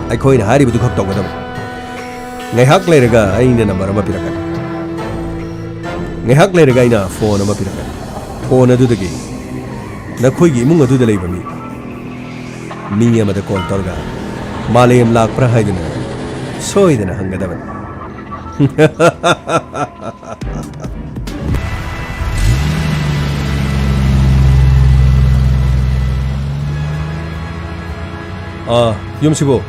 ꯑꯩꯈꯣꯏꯅ ꯍꯥꯏꯔꯤꯕꯗꯨ ꯈꯛ ꯇꯧꯒꯗꯕꯅꯤ꯫ ꯉꯥꯏꯍꯥꯛ ꯂꯩꯔꯒ ꯑꯩꯅ ꯅꯝꯕꯔ ꯑꯃ ꯄꯤꯔꯛꯀꯅꯤ꯫ ꯉꯥꯏꯍꯥꯛ ꯂꯩꯔꯒ ꯑꯩꯅ ꯐꯣꯟ ꯑꯃ ꯄꯤꯔꯛꯀꯅꯤ꯫ ꯐꯣꯟ ꯑꯗꯨꯗꯒꯤ ꯅꯈꯣꯏꯒꯤ ꯏꯃꯨꯡ ꯑꯗꯨꯗ ꯂꯩꯕ ꯃꯤ, ꯃꯤ ꯑꯃꯗ ꯀꯣꯜ ꯇꯧꯔꯒ ꯃꯥꯂꯦꯝ ꯂꯥꯛꯄ꯭ꯔꯥ ꯍꯥꯏꯗꯨꯅ ꯁꯣꯏꯗꯅ ꯍꯪꯒꯗꯕꯅꯤ꯫ ꯑꯥ, ꯌꯨꯝꯁꯤꯕꯨ?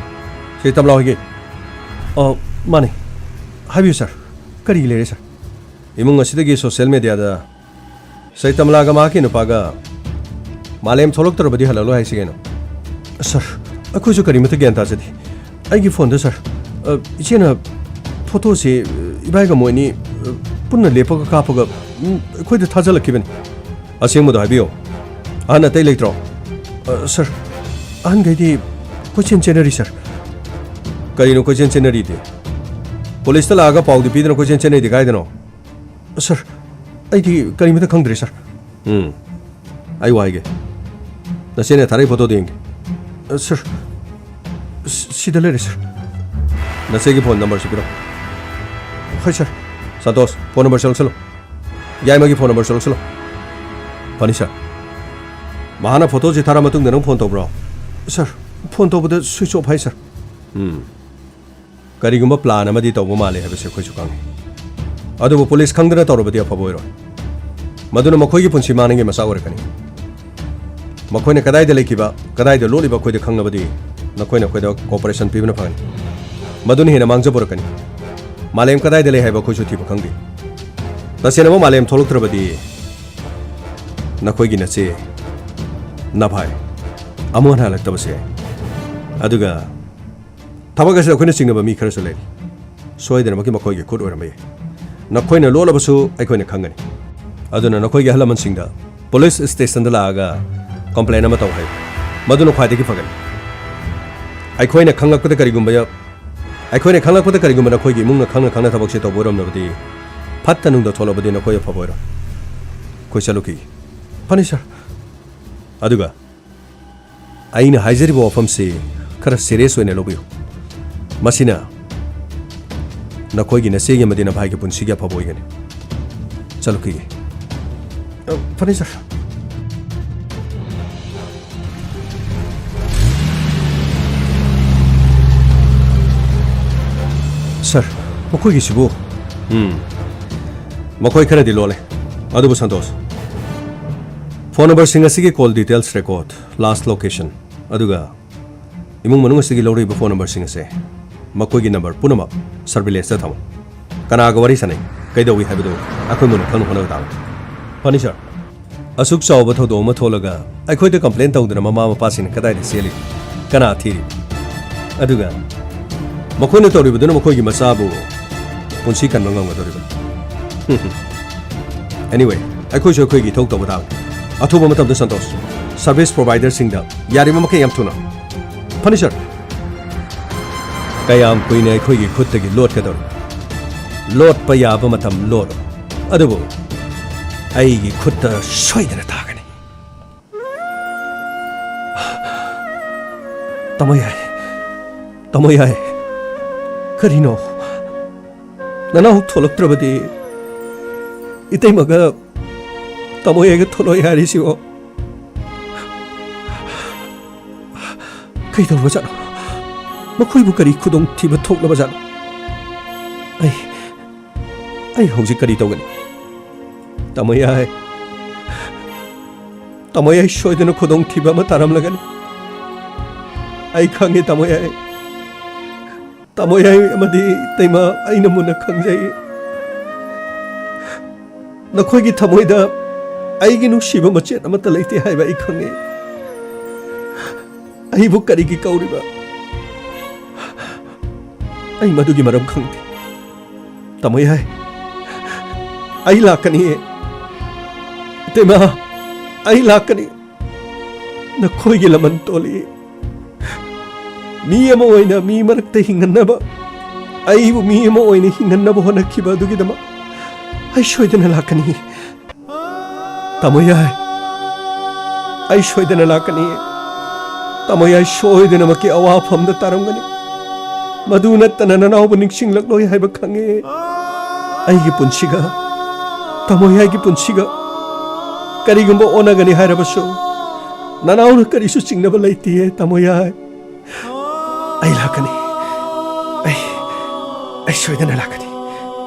ꯁꯤ ꯇꯝꯂꯥ ꯍꯣꯏꯒꯤ? ꯑꯥ, ꯃꯥꯅꯦ꯫ ꯍꯥꯏꯕꯤꯌꯨ ꯁꯥꯔ, ꯀꯔꯤ ꯂꯩꯔꯦ ꯁꯥꯔ? ꯏꯃꯨꯡ ꯑꯁꯤꯗꯒꯤ ꯁꯣꯁꯤꯌꯦꯜ ꯃꯦꯗꯤꯌꯥꯗ ꯁꯩꯇꯝꯂꯥꯒ ꯃꯍꯥꯛꯀꯤ ꯅꯨꯄꯥꯒ ꯃꯥꯂꯦꯝ ꯊꯣꯛꯂꯛꯇ꯭ꯔꯕꯗꯤ ꯍꯜꯂꯛꯂꯣꯏ ꯍꯥꯏꯁꯤ ꯀꯩꯅꯣ? ꯁꯥꯔ, ꯑꯩꯈꯣꯏꯁꯨ ꯀꯔꯤꯃꯠꯇ ꯒ꯭ꯌꯥꯟ ꯇꯥꯖꯗꯦ꯫ ꯑꯩꯒꯤ ꯐꯣꯟꯗ ꯁꯥꯔ, ꯑ, ꯏꯆꯦꯅ ꯐꯣꯇꯣꯁꯤ, ꯑ, ꯏꯕꯥꯏꯒ ꯃꯣꯏꯅꯤ, ꯑ, ꯄꯨꯟꯅ ꯂꯦꯞꯄꯒ ꯀꯥꯞꯄꯒ, ꯎꯝ, ꯑꯩꯈꯣꯏꯗ ꯊꯥꯖꯤꯜꯂꯛꯈꯤꯕꯅꯤ꯫ ꯑꯁꯦꯡꯕꯗꯣ ꯍꯥꯏꯕꯤꯌꯣ꯫ ꯑꯍꯟ ꯑꯇꯩ ꯂꯩꯇ꯭ꯔꯣ? ꯑ, ꯁꯥꯔ, ꯑꯍꯟꯈꯩꯗꯤ ꯀꯣꯏꯆꯦꯟ ꯆꯦꯟꯅꯔꯤ ꯁꯥꯔ꯫ ꯀꯔꯤꯅꯣ ꯀꯣꯏꯆꯦꯟ ꯆꯦꯟꯅꯔꯤꯗꯤ? ꯄꯨꯂꯤꯁꯇ ꯂꯥꯛꯑꯒ ꯄꯥꯎꯗꯤ ꯄꯤꯗꯅ ꯀꯣꯏꯆꯦꯟ ꯆꯦꯟꯅꯩꯗꯤ ꯀꯥꯏꯗꯅꯣ? ꯁꯥꯔ, ꯑꯩꯗꯤ ꯀꯔꯤꯃꯠꯇ ꯈꯪꯗ꯭ꯔꯦ ꯁꯥꯔ꯫ ꯎꯝ꯫ ꯑꯩ ꯋꯥ ꯍꯥꯏꯒꯦ꯫ ꯅꯆꯦꯅ ꯊꯥꯔꯛꯏ ꯐꯣꯇꯣꯗꯣ ꯌꯦꯡꯒꯦ꯫ ꯑ, ꯁꯥꯔ, ꯁꯤ-, ꯁꯤꯗ ꯂꯩꯔꯦ ꯁꯥꯔ꯫ ꯅꯆꯦꯒꯤ ꯐꯣꯟ ꯅꯝꯕꯔꯁꯤ ꯄꯤꯔꯛꯑꯣ꯫ ꯍꯣꯏ ꯁꯥꯔ꯫ ꯁꯟꯇꯣꯁ, ꯐꯣꯟ ꯅꯝꯕꯔꯁꯤ ꯂꯧꯁꯜꯂꯨ꯫ ꯌꯥꯏꯃꯒꯤ ꯐꯣꯟ ꯅꯝꯕꯔꯁꯤ ꯂꯧꯁꯜꯂꯨ꯫ ꯐꯅꯤ ꯁꯥꯔ꯫ ꯃꯍꯥꯛꯅ ꯐꯣꯇꯣꯁꯤ ꯊꯥꯔ ꯃꯇꯨꯡꯗ ꯅꯪ ꯐꯣꯟ ꯇꯧꯕ꯭ꯔꯣ? ꯁꯥꯔ, ꯐꯣꯟ ꯇꯧꯕꯗ ꯁ꯭ꯋꯤꯆ ꯑꯣꯐ ꯍꯥꯏ ꯁꯥꯔ꯫ ꯎꯝ꯫ ꯀꯔꯤꯒꯨꯝꯕ ꯄ꯭ꯂꯥꯟ ꯑꯃꯗꯤ ꯇꯧꯕ ꯃꯥꯜꯂꯤ ꯍꯥꯏꯕꯁꯤ ꯑꯩꯈꯣꯏꯁꯨ ꯈꯪꯏ꯫ ꯑꯗꯨꯕꯨ ꯄꯨꯂꯤꯁ ꯈꯪꯗꯅ ꯇꯧꯔꯕꯗꯤ ꯑꯐꯕ ꯑꯣꯏꯔꯣꯏ꯫ ꯃꯗꯨꯅ ꯃꯈꯣꯏꯒꯤ ꯄꯨꯟꯁꯤ ꯃꯥꯡꯅꯤꯡꯉꯥꯏ ꯃꯆꯥꯛ ꯑꯣꯏꯔꯛꯀꯅꯤ꯫ ꯃꯈꯣꯏꯅ ꯀꯗꯥꯏꯗ ꯂꯩꯈꯤꯕ, ꯀꯗꯥꯏꯗ ꯂꯣꯠꯂꯤꯕ ꯑꯩꯈꯣꯏꯗ ꯈꯪꯂꯕꯗꯤ ꯅꯈꯣꯏꯅ ꯑꯩꯈꯣꯏꯗ ꯀꯣꯑꯣꯄꯔꯦꯁꯟ ꯄꯤꯕꯅ ꯐꯒꯅꯤ꯫ ꯃꯗꯨꯅ ꯍꯦꯟꯅ ꯃꯥꯡꯖꯕ ꯑꯣꯏꯔꯛꯀꯅꯤ꯫ ꯃꯥꯂꯦꯝ ꯀꯗꯥꯏꯗ ꯂꯩ ꯍꯥꯏꯕ ꯑꯩꯈꯣꯏꯁꯨ ꯊꯤꯕ ꯈꯪꯗꯦ꯫ ꯇꯁꯦꯡꯅꯃꯛ ꯃꯥꯂꯦꯝ ꯊꯣꯛꯂꯛꯇ꯭ꯔꯕꯗꯤ ꯅꯈꯣꯏꯒꯤ ꯅꯆꯦ, ꯅꯚꯥꯏ ꯑꯃꯨꯛ ꯍꯟꯅ ꯍꯜꯂꯛꯇꯕꯁꯨ ꯌꯥꯏ꯫ ꯑꯗꯨꯒ ꯊꯕꯛ ꯑꯁꯤꯗ ꯑꯩꯈꯣꯏꯅ ꯆꯤꯡꯅꯕ ꯃꯤ ꯈꯔꯁꯨ ꯂꯩꯔꯤ꯫ ꯁꯣꯏꯗꯅꯃꯛꯀꯤ ꯃꯈꯣꯏꯒꯤ ꯈꯨꯠ ꯑꯣꯏꯔꯝꯕ ꯌꯥꯏ꯫ ꯅꯈꯣꯏꯅ ꯂꯣꯠꯂꯕꯁꯨ ꯑꯩꯈꯣꯏꯅ ꯈꯪꯒꯅꯤ꯫ ꯑꯗꯨꯅ ꯅꯈꯣꯏꯒꯤ ꯑꯍꯜ ꯂꯃꯟꯁꯤꯡꯗ ꯄꯨꯂꯤꯁ ꯁ꯭ꯇꯦꯁꯟꯗ ꯂꯥꯛꯑꯒ ꯀꯝꯄ꯭ꯂꯦꯟ ꯑꯃ ꯇꯧ ꯍꯥꯏꯌꯨ꯫ ꯃꯗꯨꯅ ꯈ꯭ꯋꯥꯏꯗꯒꯤ ꯐꯒꯅꯤ꯫ ꯑꯩꯈꯣꯏꯅ ꯈꯪꯂꯛꯄꯗ ꯀꯔꯤꯒꯨꯝꯕ ꯌ-, ꯑꯩꯈꯣꯏꯅ ꯈꯪꯂꯛꯄꯗ ꯀꯔꯤꯒꯨꯝꯕ ꯅꯈꯣꯏꯒꯤ ꯏꯃꯨꯡꯅ ꯈꯪꯅ ꯈꯪꯅ ꯊꯕꯛꯁꯦ ꯇꯧꯕ ꯑꯣꯏꯔꯝꯂꯕꯗꯤ ꯍꯠꯇ ꯅꯨꯡꯗ ꯊꯣꯛꯂꯕꯗꯤ ꯅꯈꯣꯏ ꯑꯐꯕ ꯑꯣꯏꯔꯣꯏ꯫ ꯑꯩꯈꯣꯏ ꯆꯠꯂꯨꯈꯤꯒꯦ꯫ ꯐꯅꯤ, ꯁꯥꯔ꯫ ꯑꯗꯨꯒ ꯑꯩꯅ ꯍꯥꯏꯖꯔꯤꯕ ꯋꯥꯐꯝꯁꯤ ꯈꯔ ꯁꯤꯔꯤꯌꯁ ꯑꯣꯏꯅ ꯂꯧꯕꯤꯌꯨ꯫ ꯃꯁꯤꯅ ꯅꯈꯣꯏꯒꯤ ꯅꯆꯦꯒꯤ ꯑꯃꯗꯤ ꯅꯚꯥꯏꯒꯤ ꯄꯨꯟꯁꯤꯒꯤ ꯑꯐꯕ ꯑꯣꯏꯒꯅꯤ꯫ ꯆꯠꯂꯨꯈꯤꯒꯦ꯫ ꯑ, ꯐꯅꯤ, ꯁꯥꯔ꯫ ꯁꯥꯔ, ꯃꯈꯣꯏꯒꯤꯁꯤꯕꯨ? ꯎꯝ꯫ ꯃꯈꯣꯏ ꯈꯔꯗꯤ ꯂꯣꯜꯂꯦ꯫ ꯑꯗꯨꯕꯨ ꯁꯟꯇꯣꯁ, ꯐꯣꯟ ꯅꯝꯕꯔꯁꯤꯡ ꯑꯁꯤꯒꯤ ꯀꯣꯜ ꯗꯤꯇꯦꯜꯁ ꯔꯦꯀꯣꯔꯗ, ꯂꯥꯁ ꯂꯣꯀꯦꯁꯟ, ꯑꯗꯨꯒ ꯏꯃꯨꯡ ꯃꯅꯨꯡ ꯑꯁꯤꯒꯤ ꯂꯧꯔꯛꯏꯕ ꯐꯣꯟ ꯅꯝꯕꯔꯁꯤꯡ ꯑꯁꯦ, ꯃꯈꯣꯏꯒꯤ ꯅꯝꯕꯔ ꯄꯨꯝꯅꯃꯛ ꯁꯔꯚꯤꯂꯦꯟꯁꯇ ꯊꯝꯃꯨ꯫ ꯀꯅꯥꯒ ꯋꯥꯔꯤ ꯁꯥꯟꯅꯩ, ꯀꯩꯗꯧꯏ ꯍꯥꯏꯕꯗꯨ ꯑꯩꯈꯣꯏ ꯃꯨꯟꯅ ꯈꯪꯅ ꯍꯣꯠꯅꯕ ꯇꯥꯕꯅꯤ꯫ ꯐꯅꯤ, ꯁꯥꯔ꯫ ꯑꯁꯨꯛ ꯆꯥꯎꯕ ꯊꯧꯗꯣꯛ ꯑꯃ ꯊꯣꯛꯂꯒ ꯑꯩꯈꯣꯏꯗ ꯀꯝꯄ꯭ꯂꯦꯟ ꯇꯧꯗꯅ ꯃꯃꯥ ꯃꯄꯥꯁꯤꯡꯅ ꯀꯗꯥꯏꯗ ꯆꯦꯜꯂꯤ? ꯀꯅꯥ ꯊꯤꯔꯤ? ꯑꯗꯨꯒ ꯃꯈꯣꯏꯅ ꯇꯧꯔꯤꯕꯗꯨꯅ ꯃꯈꯣꯏꯒꯤ ꯃꯆꯥꯕꯨ ꯄꯨꯟꯁꯤ ꯀꯟꯕ ꯉꯝꯒꯗꯧꯔꯤꯕ? Anyway, ꯑꯩꯈꯣꯏꯁꯨ ꯑꯩꯈꯣꯏꯒꯤ ꯏꯊꯧ ꯇꯧꯕ ꯇꯥꯕꯅꯤ꯫ ꯑꯊꯨꯕ ꯃꯇꯝꯗ ꯁꯟꯇꯣꯁ, ꯁꯔꯚꯤꯁ ꯄ꯭ꯔꯣꯚꯥꯏꯗꯔꯁꯤꯡꯗ ꯌꯥꯔꯤꯕ ꯃꯈꯩ ꯌꯥꯝ ꯊꯨꯅ꯫ ꯐꯅꯤ, ꯁꯥꯔ꯫ ꯀꯌꯥꯝ ꯀꯨꯏꯅ ꯑꯩꯈꯣꯏꯒꯤ ꯈꯨꯠꯇꯒꯤ ꯂꯣꯠꯀꯗꯧꯔꯤ? ꯂꯣꯠꯄ ꯌꯥꯕ ꯃꯇꯝ ꯂꯣꯠꯂꯣ, ꯑꯗꯨꯕꯨ ꯑꯩꯒꯤ ꯈꯨꯠꯇ ꯁꯣꯏꯗꯅ ꯇꯥꯒꯅꯤ꯫ ꯇꯥꯃꯣ ꯌꯥꯏ, ꯇꯥꯃꯣ ꯌꯥꯏ, ꯀꯔꯤꯅꯣ? ꯅꯅꯥꯎ ꯊꯣꯛꯂꯛꯇ꯭ꯔꯕꯗꯤ ꯏꯇꯩꯃꯒ ꯇꯥꯃꯣ ꯌꯥꯏꯒ ꯊꯣꯛꯂꯛꯑꯣꯏ ꯍꯥꯏꯔꯤꯁꯤꯕꯣ? ꯀꯩꯗꯧꯔꯕꯖꯥꯠꯅꯣ? ꯃꯈꯣꯏꯕꯨ ꯀꯔꯤ ꯈꯨꯗꯣꯡꯊꯤꯕ ꯊꯣꯛꯂꯕꯖꯥꯠꯅꯣ? ꯑꯩ, ꯑꯩ ꯍꯧꯖꯤꯛ ꯀꯔꯤ ꯇꯧꯒꯅꯤ? ꯇꯥꯃꯣ ꯌꯥꯏ, ꯇꯥꯃꯣ ꯌꯥꯏ ꯁꯣꯏꯗꯅ ꯈꯨꯗꯣꯡꯊꯤꯕ ꯑꯃ ꯇꯥꯔꯝꯂꯒꯅꯤ꯫ ꯑꯩ ꯈꯪꯉꯤ, ꯇꯥꯃꯣ ꯌꯥꯏ꯫ ꯇꯥꯃꯣ ꯌꯥꯏ ꯑꯃꯗꯤ ꯏꯇꯩꯃ ꯑꯩꯅ ꯃꯨꯟꯅ ꯈꯪꯖꯩ꯫ ꯅꯈꯣꯏꯒꯤ ꯊꯃꯣꯏꯗ ꯑꯩꯒꯤ ꯅꯨꯡꯁꯤꯕ ꯃꯆꯦꯠ ꯑꯃꯠꯇ ꯂꯩꯇꯦ ꯍꯥꯏꯕ ꯑꯩ ꯈꯪꯉꯤ꯫ ꯑꯩꯕꯨ ꯀꯔꯤꯒꯤ ꯀꯧꯔꯤꯕ? ꯑꯩ ꯃꯗꯨꯒꯤ ꯃꯔꯝ ꯈꯪꯗꯦ꯫ ꯇꯥꯃꯣ ꯌꯥꯏ, ꯑꯩ ꯂꯥꯛꯀꯅꯤ꯫ ꯏꯇꯩꯃ, ꯑꯩ ꯂꯥꯛꯀꯅꯤ꯫ ꯅꯈꯣꯏꯒꯤ ꯂꯃꯟ ꯇꯣꯜꯂꯤ꯫ ꯃꯤ ꯑꯃ ꯑꯣꯏꯅ ꯃꯤ ꯃꯔꯛꯇ ꯍꯤꯡꯍꯟꯅꯕ, ꯑꯩꯕꯨ ꯃꯤ ꯑꯃ ꯑꯣꯏꯅ ꯍꯤꯡꯍꯟꯅꯕ ꯍꯣꯠꯅꯈꯤꯕ ꯑꯗꯨꯒꯤꯗꯃꯛ ꯑꯩ ꯁꯣꯏꯗꯅ ꯂꯥꯛꯀꯅꯤ꯫ ꯇꯥꯃꯣ ꯌꯥꯏ, ꯑꯩ ꯁꯣꯏꯗꯅ ꯂꯥꯛꯀꯅꯤ꯫ ꯇꯥꯃꯣ ꯌꯥꯏ ꯁꯣꯏꯗꯅꯃꯛꯀꯤ ꯑꯋꯥꯐꯝꯗ ꯇꯥꯔꯝꯒꯅꯤ꯫ ꯃꯗꯨ ꯅꯠꯇꯅ ꯅꯅꯥꯎꯕꯨ ꯅꯤꯡꯁꯤꯡꯂꯛꯂꯣꯏ ꯍꯥꯏꯕ ꯈꯪꯉꯦ꯫ ꯑꯩꯒꯤ ꯄꯨꯟꯁꯤꯒ ꯇꯥꯃꯣ ꯌꯥꯏꯒꯤ ꯄꯨꯟꯁꯤꯒ ꯀꯔꯤꯒꯨꯝꯕ ꯑꯣꯟꯅꯒꯅꯤ ꯍꯥꯏꯔꯕꯁꯨ, ꯅꯅꯥꯎꯅ ꯀꯔꯤꯁꯨ ꯆꯤꯡꯅꯕ ꯂꯩꯇꯦ, ꯇꯥꯃꯣ ꯌꯥꯏ꯫ ꯑꯩ ꯂꯥꯛꯀꯅꯤ꯫ ꯑꯩ, ꯑꯩ ꯁꯣꯏꯗꯅ ꯂꯥꯛꯀꯅꯤ꯫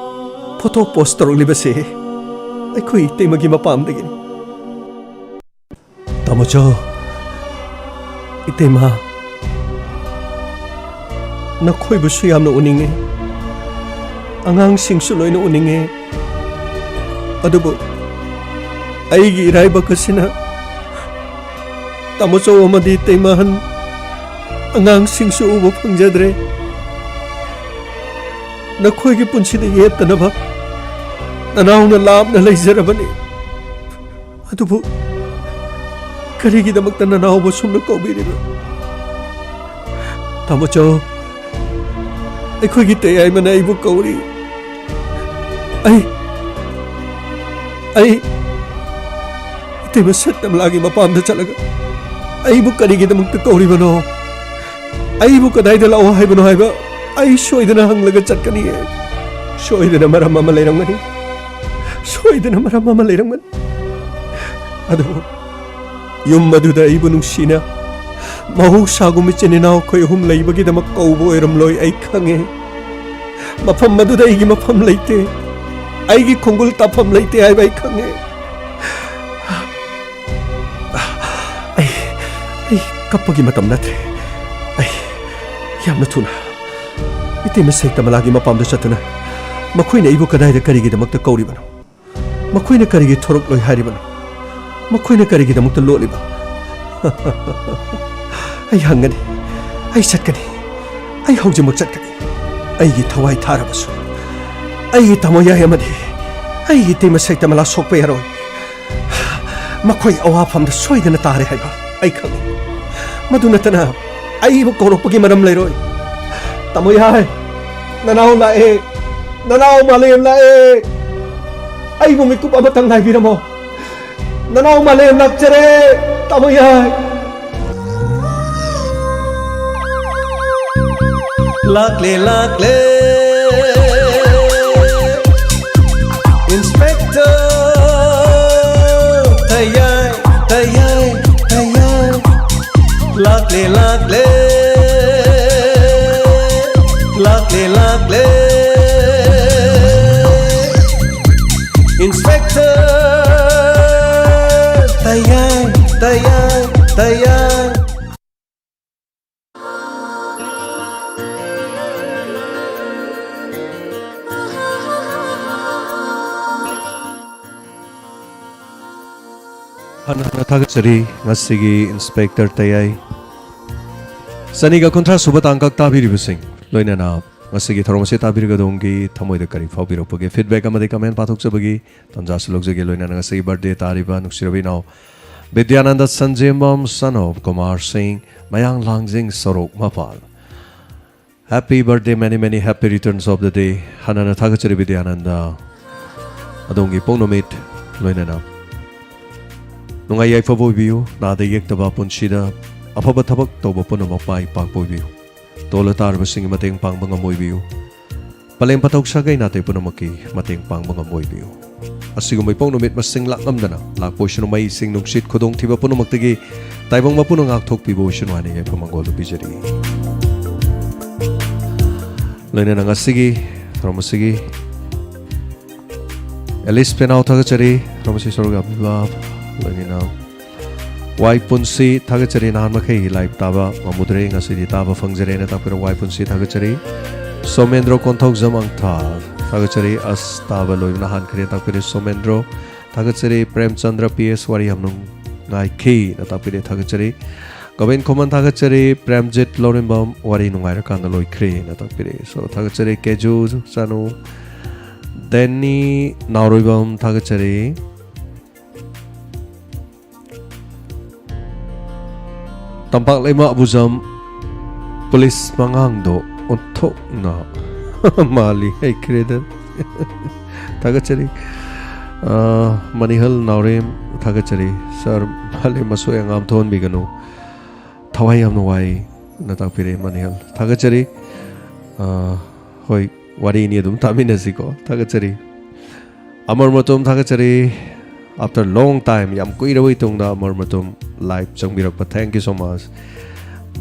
ꯐꯣꯇꯣ ꯄꯣꯁ ꯇꯧꯔꯛꯂꯤꯕꯁꯦ ꯑꯩꯈꯣꯏ ꯏꯇꯩꯃꯒꯤ ꯃꯄꯥꯝꯗꯒꯤꯅꯤ꯫ ꯇꯥꯃꯣꯆꯧ, ꯏꯇꯩꯃ, ꯅꯈꯣꯏꯕꯨꯁꯨ ꯌꯥꯝꯅ ꯎꯅꯤꯡꯉꯤ, ꯑꯉꯥꯡꯁꯤꯡꯁꯨ ꯂꯣꯏꯅ ꯎꯅꯤꯡꯉꯤ꯫ ꯑꯗꯨꯕꯨ ꯑꯩꯒꯤ ꯏꯔꯥꯏꯕꯛ ꯑꯁꯤꯅ ꯇꯥꯃꯣꯆꯧ ꯑꯃꯗꯤ ꯏꯇꯩꯃꯍꯟ ꯑꯉꯥꯡꯁꯤꯡꯁꯨ ꯎꯕ ꯐꯪꯖꯗ꯭ꯔꯦ꯫ ꯅꯈꯣꯏꯒꯤ ꯄꯨꯟꯁꯤꯗ ꯌꯦꯠꯇꯅꯕ ꯅꯅꯥꯎꯅ ꯂꯥꯞꯅ ꯂꯩꯖꯔꯕꯅꯤ꯫ ꯑꯗꯨꯕꯨ ꯀꯔꯤꯒꯤꯗꯃꯛꯇ ꯅꯅꯥꯎꯕꯨ ꯁꯨꯝꯅ ꯀꯧꯕꯤꯔꯤꯕ? ꯇꯥꯃꯣꯆꯧ, ꯑꯩꯈꯣꯏꯒꯤ ꯇꯌꯥꯏꯃꯅ ꯑꯩꯕꯨ ꯀꯧꯔꯤ꯫ ꯑꯩ, ꯑꯩ ꯏꯇꯩꯃ ꯁꯛꯇꯝꯂꯥꯒꯤ ꯃꯄꯥꯝꯗ ꯆꯠꯂꯒ ꯑꯩꯕꯨ ꯀꯔꯤꯒꯤꯗꯃꯛꯇ ꯀꯧꯔꯤꯕꯅꯣ? ꯑꯩꯕꯨ ꯀꯗꯥꯏꯗ ꯂꯥꯛꯑꯣ ꯍꯥꯏꯕꯅꯣ ꯍꯥꯏꯕ ꯑꯩ ꯁꯣꯏꯗꯅ ꯍꯪꯂꯒ ꯆꯠꯀꯅꯤꯌꯦ꯫ ꯁꯣꯏꯗꯅ ꯃꯔꯝ ꯑꯃ ꯂꯩꯔꯝꯒꯅꯤ꯫ ꯁꯣꯏꯗꯅ ꯃꯔꯝ ꯑꯃ ꯂꯩꯔꯝꯒꯅꯤ꯫ ꯑꯗꯨꯕꯨ ꯌꯨꯝ ꯑꯗꯨꯗ ꯑꯩꯕꯨ ꯅꯨꯡꯁꯤꯅ ꯃꯍꯧꯁꯥꯒꯨꯝ ꯏꯆꯤꯟ ꯏꯅꯥꯎ ꯑꯩꯈꯣꯏ ꯑꯍꯨꯝ ꯂꯩꯕꯒꯤꯗꯃꯛ ꯀꯧꯕ ꯑꯣꯏꯔꯝꯂꯣꯏ, ꯑꯩ ꯈꯪꯉꯦ꯫ ꯃꯐꯝ ꯑꯗꯨꯗ ꯑꯩꯒꯤ ꯃꯐꯝ ꯂꯩꯇꯦ, ꯑꯩꯒꯤ ꯈꯣꯡꯒꯨꯜ ꯇꯥꯐꯝ ꯂꯩꯇꯦ ꯍꯥꯏꯕ ꯑꯩ ꯈꯪꯉꯦ꯫ ꯑꯩ, ꯑꯩ ꯀꯞꯄꯒꯤ ꯃꯇꯝ ꯅꯠꯇ꯭ꯔꯦ꯫ ꯑꯩ ꯌꯥꯝꯅ ꯊꯨꯅ ꯏꯇꯩꯃ ꯁꯩꯇꯃꯂꯥꯒꯤ ꯃꯄꯥꯝꯗ ꯆꯠꯇꯨꯅ ꯃꯈꯣꯏꯅ ꯑꯩꯕꯨ ꯀꯗꯥꯏꯗ ꯀꯔꯤꯒꯤꯗꯃꯛꯇ ꯀꯧꯔꯤꯕꯅꯣ? ꯃꯈꯣꯏꯅ ꯀꯔꯤꯒꯤ ꯊꯣꯔꯛꯂꯣꯏ ꯍꯥꯏꯔꯤꯕꯅꯣ? ꯃꯈꯣꯏꯅ ꯀꯔꯤꯒꯤꯗꯃꯛꯇ ꯂꯣꯠꯂꯤꯕ? ꯑꯩ ꯍꯪꯒꯅꯤ, ꯑꯩ ꯆꯠꯀꯅꯤ, ꯑꯩ ꯍꯧꯖꯤꯛꯃꯛ ꯆꯠꯀꯅꯤ꯫ ꯑꯩꯒꯤ ꯊꯋꯥꯏ ꯊꯥꯔꯕꯁꯨ ꯑꯩꯒꯤ ꯇꯥꯃꯣ ꯌꯥꯏ ꯑꯃꯗꯤ ꯑꯩꯒꯤ ꯏꯇꯩꯃ ꯁꯩꯇꯃꯂꯥ ꯁꯣꯛꯄ ꯌꯥꯔꯣꯏ꯫ ꯃꯈꯣꯏ ꯑꯋꯥꯐꯝꯗ ꯁꯣꯏꯗꯅ ꯇꯥꯔꯦ ꯍꯥꯏꯕ ꯑꯩ ꯈꯪꯏ꯫ ꯃꯗꯨ ꯅꯠꯇꯅ ꯑꯩꯕꯨ ꯀꯧꯔꯛꯄꯒꯤ ꯃꯔꯝ ꯂꯩꯔꯣꯏ꯫ ꯇꯥꯃꯣ ꯌꯥꯏ, ꯅꯅꯥꯎ ꯂꯥꯛꯑꯦ, ꯅꯅꯥꯎ ꯃꯥꯂꯦꯝ ꯂꯥꯛꯑꯦ꯫ ꯑꯩꯕꯨ ꯃꯤꯀꯨꯞ ꯑꯃꯇꯪ ꯉꯥꯏꯕꯤꯔꯝꯃꯣ꯫ ꯅꯅꯥꯎ ꯃꯥꯂꯦꯝ ꯂꯥꯛꯆꯔꯦ, ꯇꯥꯃꯣ ꯌꯥꯏ꯫ ꯂꯥꯛꯂꯦ, ꯂꯥꯛꯂꯦ, Inspector ꯊꯌꯥꯏ, ꯊꯌꯥꯏ, ꯊꯌꯥꯏ꯫ ꯂꯥꯛꯂꯦ, ꯂꯥꯛꯂꯦ, ꯂꯥꯛꯂꯦ, ꯂꯥꯛꯂꯦ, Inspector ꯊꯌꯥꯏ, ꯊꯌꯥꯏ, ꯊꯌꯥꯏ꯫ ꯍꯟꯅ ꯍꯟꯅ ꯊꯥꯒꯠꯆꯔꯤ ꯉꯁꯤꯒꯤ Inspector ꯊꯌꯥꯏ꯫ ꯆꯅꯤꯒ ꯀꯨꯟꯊ꯭ꯔꯥ ꯁꯨꯕ ꯇꯥꯡꯀꯛ ꯇꯥꯕꯤꯔꯤꯕꯁꯤꯡ, ꯂꯣꯏꯅꯅ ꯉꯁꯤꯒꯤ ꯊꯧꯔꯝ ꯑꯁꯤ ꯇꯥꯕꯤꯔꯒ ꯑꯗꯣꯝꯒꯤ ꯊꯃꯣꯏꯗ ꯀꯔꯤ ꯐꯥꯎꯕꯤꯔꯛꯄꯒꯦ? Feedback ꯑꯃꯗꯤ comment ꯄꯥꯊꯣꯛꯆꯕꯒꯤ ꯇꯥꯟꯖꯥꯁꯨ ꯂꯧꯖꯒꯦ꯫ ꯂꯣꯏꯅꯅ ꯉꯁꯤꯒꯤ birthday ꯇꯥꯔꯤꯕ ꯅꯨꯡꯁꯤꯔꯕ ꯏꯅꯥꯎ ꯕꯤꯗ꯭ꯌꯥꯅꯟꯗ ꯁꯟꯖꯦꯝꯕꯝ, son of ꯀꯨꯃꯥꯔ ꯁꯤꯡ, ꯃꯌꯥꯡ ꯂꯥꯡꯖꯤꯡ ꯁꯣꯔꯣꯛ ꯃꯄꯥꯜ꯫ Happy birthday, many, many happy returns of the day. ꯍꯟꯅ ꯍꯟꯅ ꯊꯥꯒꯠꯆꯔꯤ ꯕꯤꯗ꯭ꯌꯥꯅꯟꯗ꯫ ꯑꯗꯣꯝꯒꯤ ꯄꯣꯛ ꯅꯨꯃꯤꯠ ꯂꯣꯏꯅꯅ ꯅꯨꯡꯉꯥꯏ ꯌꯥꯏꯐꯕ ꯑꯣꯏꯕꯤꯌꯨ, ꯅꯥꯗ ꯌꯦꯛꯇꯕ ꯄꯨꯟꯁꯤꯗ ꯑꯐꯕ ꯊꯕꯛ ꯇꯧꯕ ꯄꯨꯝꯅꯃꯛ ꯃꯥꯏ ꯄꯥꯛꯄ ꯑꯣꯏꯕꯤꯌꯨ꯫ ꯇꯣꯜꯂ ꯇꯥꯔꯕꯁꯤꯡꯒꯤ ꯃꯇꯦꯡ ꯄꯥꯡꯕ ꯉꯝꯕ ꯑꯣꯏꯕꯤꯌꯨ꯫ ꯄꯂꯦꯝ ꯄꯊꯧ ꯁꯥꯒꯩ ꯅꯥꯇꯩ ꯄꯨꯝꯅꯃꯛꯀꯤ ꯃꯇꯦꯡ ꯄꯥꯡꯕ ꯉꯝꯕ ꯑꯣꯏꯕꯤꯌꯨ꯫ ꯑꯁꯤꯒꯨꯝꯕ ꯏꯄꯣꯛ ꯅꯨꯃꯤꯠ ꯃꯁꯤꯡ ꯂꯥꯛꯂꯝꯗꯅ ꯂꯥꯛꯄ ꯑꯣꯏꯁꯅꯨ, ꯃꯩ, ꯏꯁꯤꯡ, ꯅꯨꯡꯁꯤꯠ, ꯈꯨꯗꯣꯡꯊꯤꯕ ꯄꯨꯝꯅꯃꯛꯇꯒꯤ ꯇꯥꯏꯕꯪ ꯃꯄꯨꯅ ꯉꯥꯛꯊꯣꯛꯄꯤꯕ ꯑꯣꯏꯁꯅꯨ ꯍꯥꯏꯅ ꯌꯥꯏꯐ ꯃꯪꯒꯣꯜꯗꯨ ꯄꯤꯖꯔꯤ꯫ ꯂꯣꯏꯅꯅ ꯉꯁꯤꯒꯤ ꯊꯧꯔꯝ ꯑꯁꯤꯒꯤ ꯑꯦꯂꯤꯁ ꯄꯦꯅꯥꯎ ꯊꯥꯒꯠꯆꯔꯤ, ꯊꯧꯔꯝ ꯑꯁꯤ ꯁꯔꯨꯛ ꯌꯥꯕꯤꯕ꯫ ꯂꯣꯏꯅꯅ ꯋꯥꯏ ꯄꯨꯟꯁꯤ ꯊꯥꯒꯠꯆꯔꯤ, ꯅꯍꯥꯟ ꯃꯈꯩ live ꯇꯥꯕ ꯉꯝꯃꯨꯗ꯭ꯔꯦ, ꯉꯁꯤꯗꯤ ꯇꯥꯕ ꯐꯪꯖꯔꯦꯅ ꯇꯥꯛꯄꯤꯔꯣ꯫ ꯋꯥꯏ ꯄꯨꯟꯁꯤ ꯊꯥꯒꯠꯆꯔꯤ꯫ ꯁꯣꯃꯦꯟꯗ꯭ꯔꯣ ꯀꯣꯟꯊꯧꯖꯝ ꯑꯪꯊꯥ ꯊꯥꯒꯠꯆꯔꯤ, ꯑꯁ ꯇꯥꯕ ꯂꯣꯏꯕꯅ ꯍꯥꯟꯈ꯭ꯔꯦ ꯇꯥꯛꯄꯤꯔꯦ ꯁꯣꯃꯦꯟꯗ꯭ꯔꯣ꯫ ꯊꯥꯒꯠꯆꯔꯤ꯫ ꯄ꯭ꯔꯦꯝꯆꯟꯗ꯭ꯔ ꯄꯤ ꯑꯦꯁ ꯋꯥꯔꯤ ꯌꯥꯝ ꯅꯨꯡꯉꯥꯏꯈꯤꯅ ꯇꯥꯛꯄꯤꯔꯦ, ꯊꯥꯒꯠꯆꯔꯤ꯫ ꯒꯣꯕꯤꯟ ꯈꯨꯃꯟ ꯊꯥꯒꯠꯆꯔꯤ꯫ ꯄ꯭ꯔꯦꯝꯖꯤꯠ ꯂꯧꯔꯦꯝꯕꯝ ꯋꯥꯔꯤ ꯅꯨꯡꯉꯥꯏꯔꯀꯥꯟꯗ ꯂꯣꯏꯈ꯭ꯔꯦꯅ ꯇꯥꯛꯄꯤꯔꯦ꯫ So ꯊꯥꯒꯠꯆꯔꯤ꯫ ꯀꯦꯖꯨ ꯆꯥꯅꯨ꯫ ꯗꯦꯟꯅꯤ ꯅꯥꯎꯔꯣꯏꯕꯝ ꯊꯥꯒꯠꯆꯔꯤ꯫ ꯇꯝꯄꯥꯛ ꯂꯩꯃ ꯑꯕꯨꯖꯝ꯫ ꯄꯨꯂꯤꯁ ꯃꯉꯥꯡꯗꯣ ꯑꯣꯟꯊꯣꯛꯅ ꯃꯥꯜꯂꯤ ꯍꯩꯈ꯭ꯔꯦꯗ꯫ ꯊꯥꯒꯠꯆꯔꯤ꯫ ꯑ, ꯃꯅꯤꯍꯜ ꯅꯥꯎꯔꯦꯝ, ꯊꯥꯒꯠꯆꯔꯤ꯫ ꯁꯥꯔ, ꯃꯥꯂꯦꯝ ꯑꯁꯣꯏ ꯑꯉꯥꯝ ꯊꯣꯛꯍꯟꯕꯤꯒꯅꯨ꯫ ꯊꯋꯥꯏ ꯌꯥꯝ ꯅꯨꯡꯉꯥꯏ ꯅ ꯇꯥꯛꯄꯤꯔꯛꯏ, ꯃꯅꯤꯍꯜ꯫ ꯊꯥꯒꯠꯆꯔꯤ꯫ ꯑ, ꯍꯣꯏ, ꯋꯥꯔꯤꯅꯤ, ꯑꯗꯨꯝ ꯇꯥꯃꯤꯟꯅꯁꯤꯀꯣ꯫ ꯊꯥꯒꯠꯆꯔꯤ꯫ ꯑꯃꯔ ꯃꯇꯣꯝ, ꯊꯥꯒꯠꯆꯔꯤ꯫ After long time, ꯌꯥꯝ ꯀꯨꯏꯔꯕ ꯇꯨꯡꯗ ꯑꯃꯔ ꯃꯇꯣꯝ live ꯆꯪꯕꯤꯔꯛꯄ, thank you so much꯫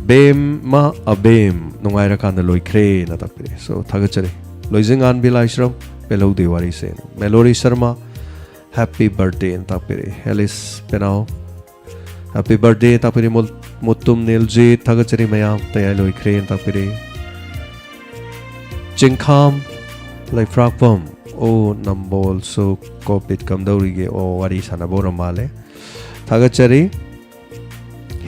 ꯕꯦꯝꯃ ꯑꯕꯦꯝ, ꯅꯨꯡꯉꯥꯏꯔꯀꯥꯟꯗ ꯂꯣꯏꯈ꯭ꯔꯦꯅ ꯇꯥꯛꯄꯤꯔꯛꯏ꯫ So, ꯊꯥꯒꯠꯆꯔꯤ꯫ ꯂꯣꯏꯖꯤꯡꯉꯥꯟꯕꯤ ꯂꯥꯏꯁ꯭ꯔꯝ, ꯄꯦꯜꯍꯧꯗꯦ ꯋꯥꯔꯤꯁꯦ꯫ ꯃꯦꯂꯣꯔꯤ ꯁꯔꯃ, happy birthday ꯅ ꯇꯥꯛꯄꯤꯔꯛꯏ꯫ ꯑꯦꯂꯤꯁ ꯄꯦꯅꯥꯎ, happy birthday ꯇꯥꯛꯄꯤꯔꯛꯏ꯫ ꯃꯨꯜ-, ꯃꯨꯇꯨꯝ ꯅꯦꯜꯖꯤꯠ, ꯊꯥꯒꯠꯆꯔꯤ ꯃꯌꯥꯝ, ꯇꯌꯥꯏ ꯂꯣꯏꯈ꯭ꯔꯦꯅ ꯇꯥꯛꯄꯤꯔꯛꯏ꯫ ꯆꯤꯡꯈꯥꯝ ꯂꯩꯐ꯭ꯔꯥꯛꯄꯝ, ꯑꯣ, ꯅꯝꯕꯣꯜꯁꯨ COVID ꯀꯝꯗꯧꯔꯤꯒꯦ? ꯑꯣ, ꯋꯥꯔꯤ ꯁꯥꯟꯅꯕ ꯑꯣꯏꯔ ꯃꯥꯜꯂꯦ꯫ ꯊꯥꯒꯠꯆꯔꯤ꯫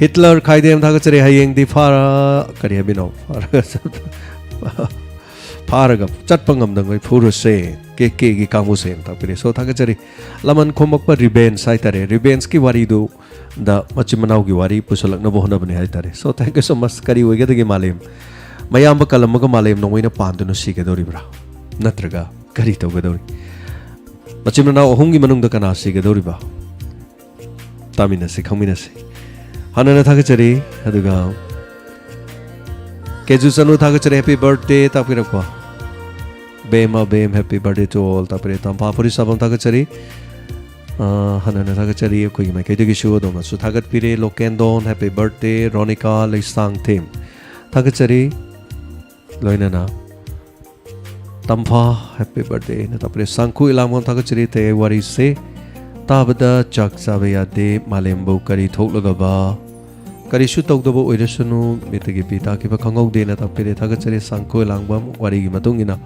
ꯍꯤꯠꯂꯔ ꯈꯥꯏꯗꯦꯝ, ꯊꯥꯒꯠꯆꯔꯤ꯫ ꯍꯌꯦꯡꯗꯤ ꯐꯥꯔ-, ꯀꯔꯤ ꯍꯥꯏꯕꯤꯅꯣ? ꯐꯥꯔꯒ ꯆꯠꯄ-, ꯐꯥꯔꯒ ꯆꯠꯄ ꯉꯝꯗꯉꯩ ꯐꯨꯔꯁꯦ꯫ KK ꯒꯤ ꯀꯥꯡꯕꯨꯁꯦ ꯇꯥꯛꯄꯤꯔꯦ꯫ So, ꯊꯥꯒꯠꯆꯔꯤ꯫ ꯂꯃꯟ ꯈꯣꯝꯃꯛꯄ revenge ꯍꯥꯏꯇꯥꯔꯦ꯫ Revenge ꯀꯤ ꯋꯥꯔꯤꯗꯨ ꯗ ꯃꯆꯤꯟ ꯃꯅꯥꯎꯒꯤ ꯋꯥꯔꯤ ꯄꯨꯁꯜꯂꯛꯅꯕ ꯍꯣꯠꯅꯕꯅꯤ ꯍꯥꯏꯇꯥꯔꯦ꯫ So, thank you so much꯫ ꯀꯔꯤ ꯑꯣꯏꯒꯗꯒꯦ ꯃꯥꯂꯦꯝ? ꯃꯌꯥꯝꯕ ꯀꯜꯂꯝꯃꯒ ꯃꯥꯂꯦꯝ ꯅꯣꯡꯃꯩꯅ ꯄꯥꯟꯗꯨꯅ ꯁꯤꯒꯗꯧꯔꯤꯕ꯭ꯔꯥ? ꯅꯠꯇ꯭ꯔꯒ ꯀꯔꯤ ꯇꯧꯒꯗꯧꯔꯤ? ꯃꯆꯤꯟ ꯃꯅꯥꯎ ꯑꯍꯨꯝꯒꯤ ꯃꯅꯨꯡꯗ ꯀꯅꯥ ꯁꯤꯒꯗꯧꯔꯤꯕ? ꯇꯥꯃꯤꯟꯅꯁꯤ, ꯈꯪꯃꯤꯟꯅꯁꯤ꯫ ꯍꯥꯟꯅꯅ ꯊꯥꯒꯠꯆꯔꯤ, ꯑꯗꯨꯒ ꯀꯦꯖꯨ ꯆꯅꯨ, ꯊꯥꯒꯠꯆꯔꯤ, happy birthday ꯇꯥꯛꯄꯤꯔꯛꯄ꯫ ꯕꯦꯝꯃ ꯕꯦꯝ, happy birthday to all ꯇꯥꯛꯄꯤꯔꯛꯏ꯫ ꯇꯝꯐꯥ ꯐꯨꯔꯤꯠ ꯁꯥꯐꯝ, ꯊꯥꯒꯠꯆꯔꯤ꯫ ꯑ, ꯍꯟꯅ ꯍꯟꯅ ꯊꯥꯒꯠꯆꯔꯤ꯫ ꯑꯩꯈꯣꯏꯒꯤ ꯃꯥꯏꯀꯩꯗꯒꯤꯁꯨ ꯑꯗꯣꯝꯅꯁꯨ ꯊꯥꯒꯠꯄꯤꯔꯦ꯫ ꯂꯣꯀꯦꯟꯗꯣꯟ, happy birthday꯫ ꯔꯣꯅꯤꯀꯥ ꯂꯩꯁꯥꯡꯊꯦꯝ, ꯊꯥꯒꯠꯆꯔꯤ꯫ ꯂꯣꯏꯅꯅ ꯇꯝꯐꯥ, happy birthday ꯅ ꯇꯥꯛꯄꯤꯔꯦ꯫ ꯁꯥꯡꯈꯨ ꯏꯂꯥꯡꯕꯝ, ꯊꯥꯒꯠꯆꯔꯤ꯫ ꯇꯌꯥꯏ ꯋꯥꯔꯤꯁꯦ ꯇꯥꯕꯗ ꯆꯥꯛ ꯆꯥꯕ ꯌꯥꯗꯦ꯫ ꯃꯥꯂꯦꯝꯕꯨ ꯀꯔꯤ ꯊꯣꯛꯂꯒꯕ? ꯀꯔꯤꯁꯨ ꯇꯧꯗꯕ ꯑꯣꯏꯔꯁꯅꯨ, ꯃꯤꯠꯇꯒꯤ ꯄꯤ ꯇꯥꯈꯤꯕ ꯈꯪꯍꯧꯗꯦꯅ ꯇꯥꯛꯄꯤꯔꯦ꯫ ꯊꯥꯒꯠꯆꯔꯤ꯫ ꯁꯥꯡꯈꯣꯏ ꯂꯥꯡꯕꯝ, ꯋꯥꯔꯤꯒꯤ ꯃꯇꯨꯡ ꯏꯟꯅ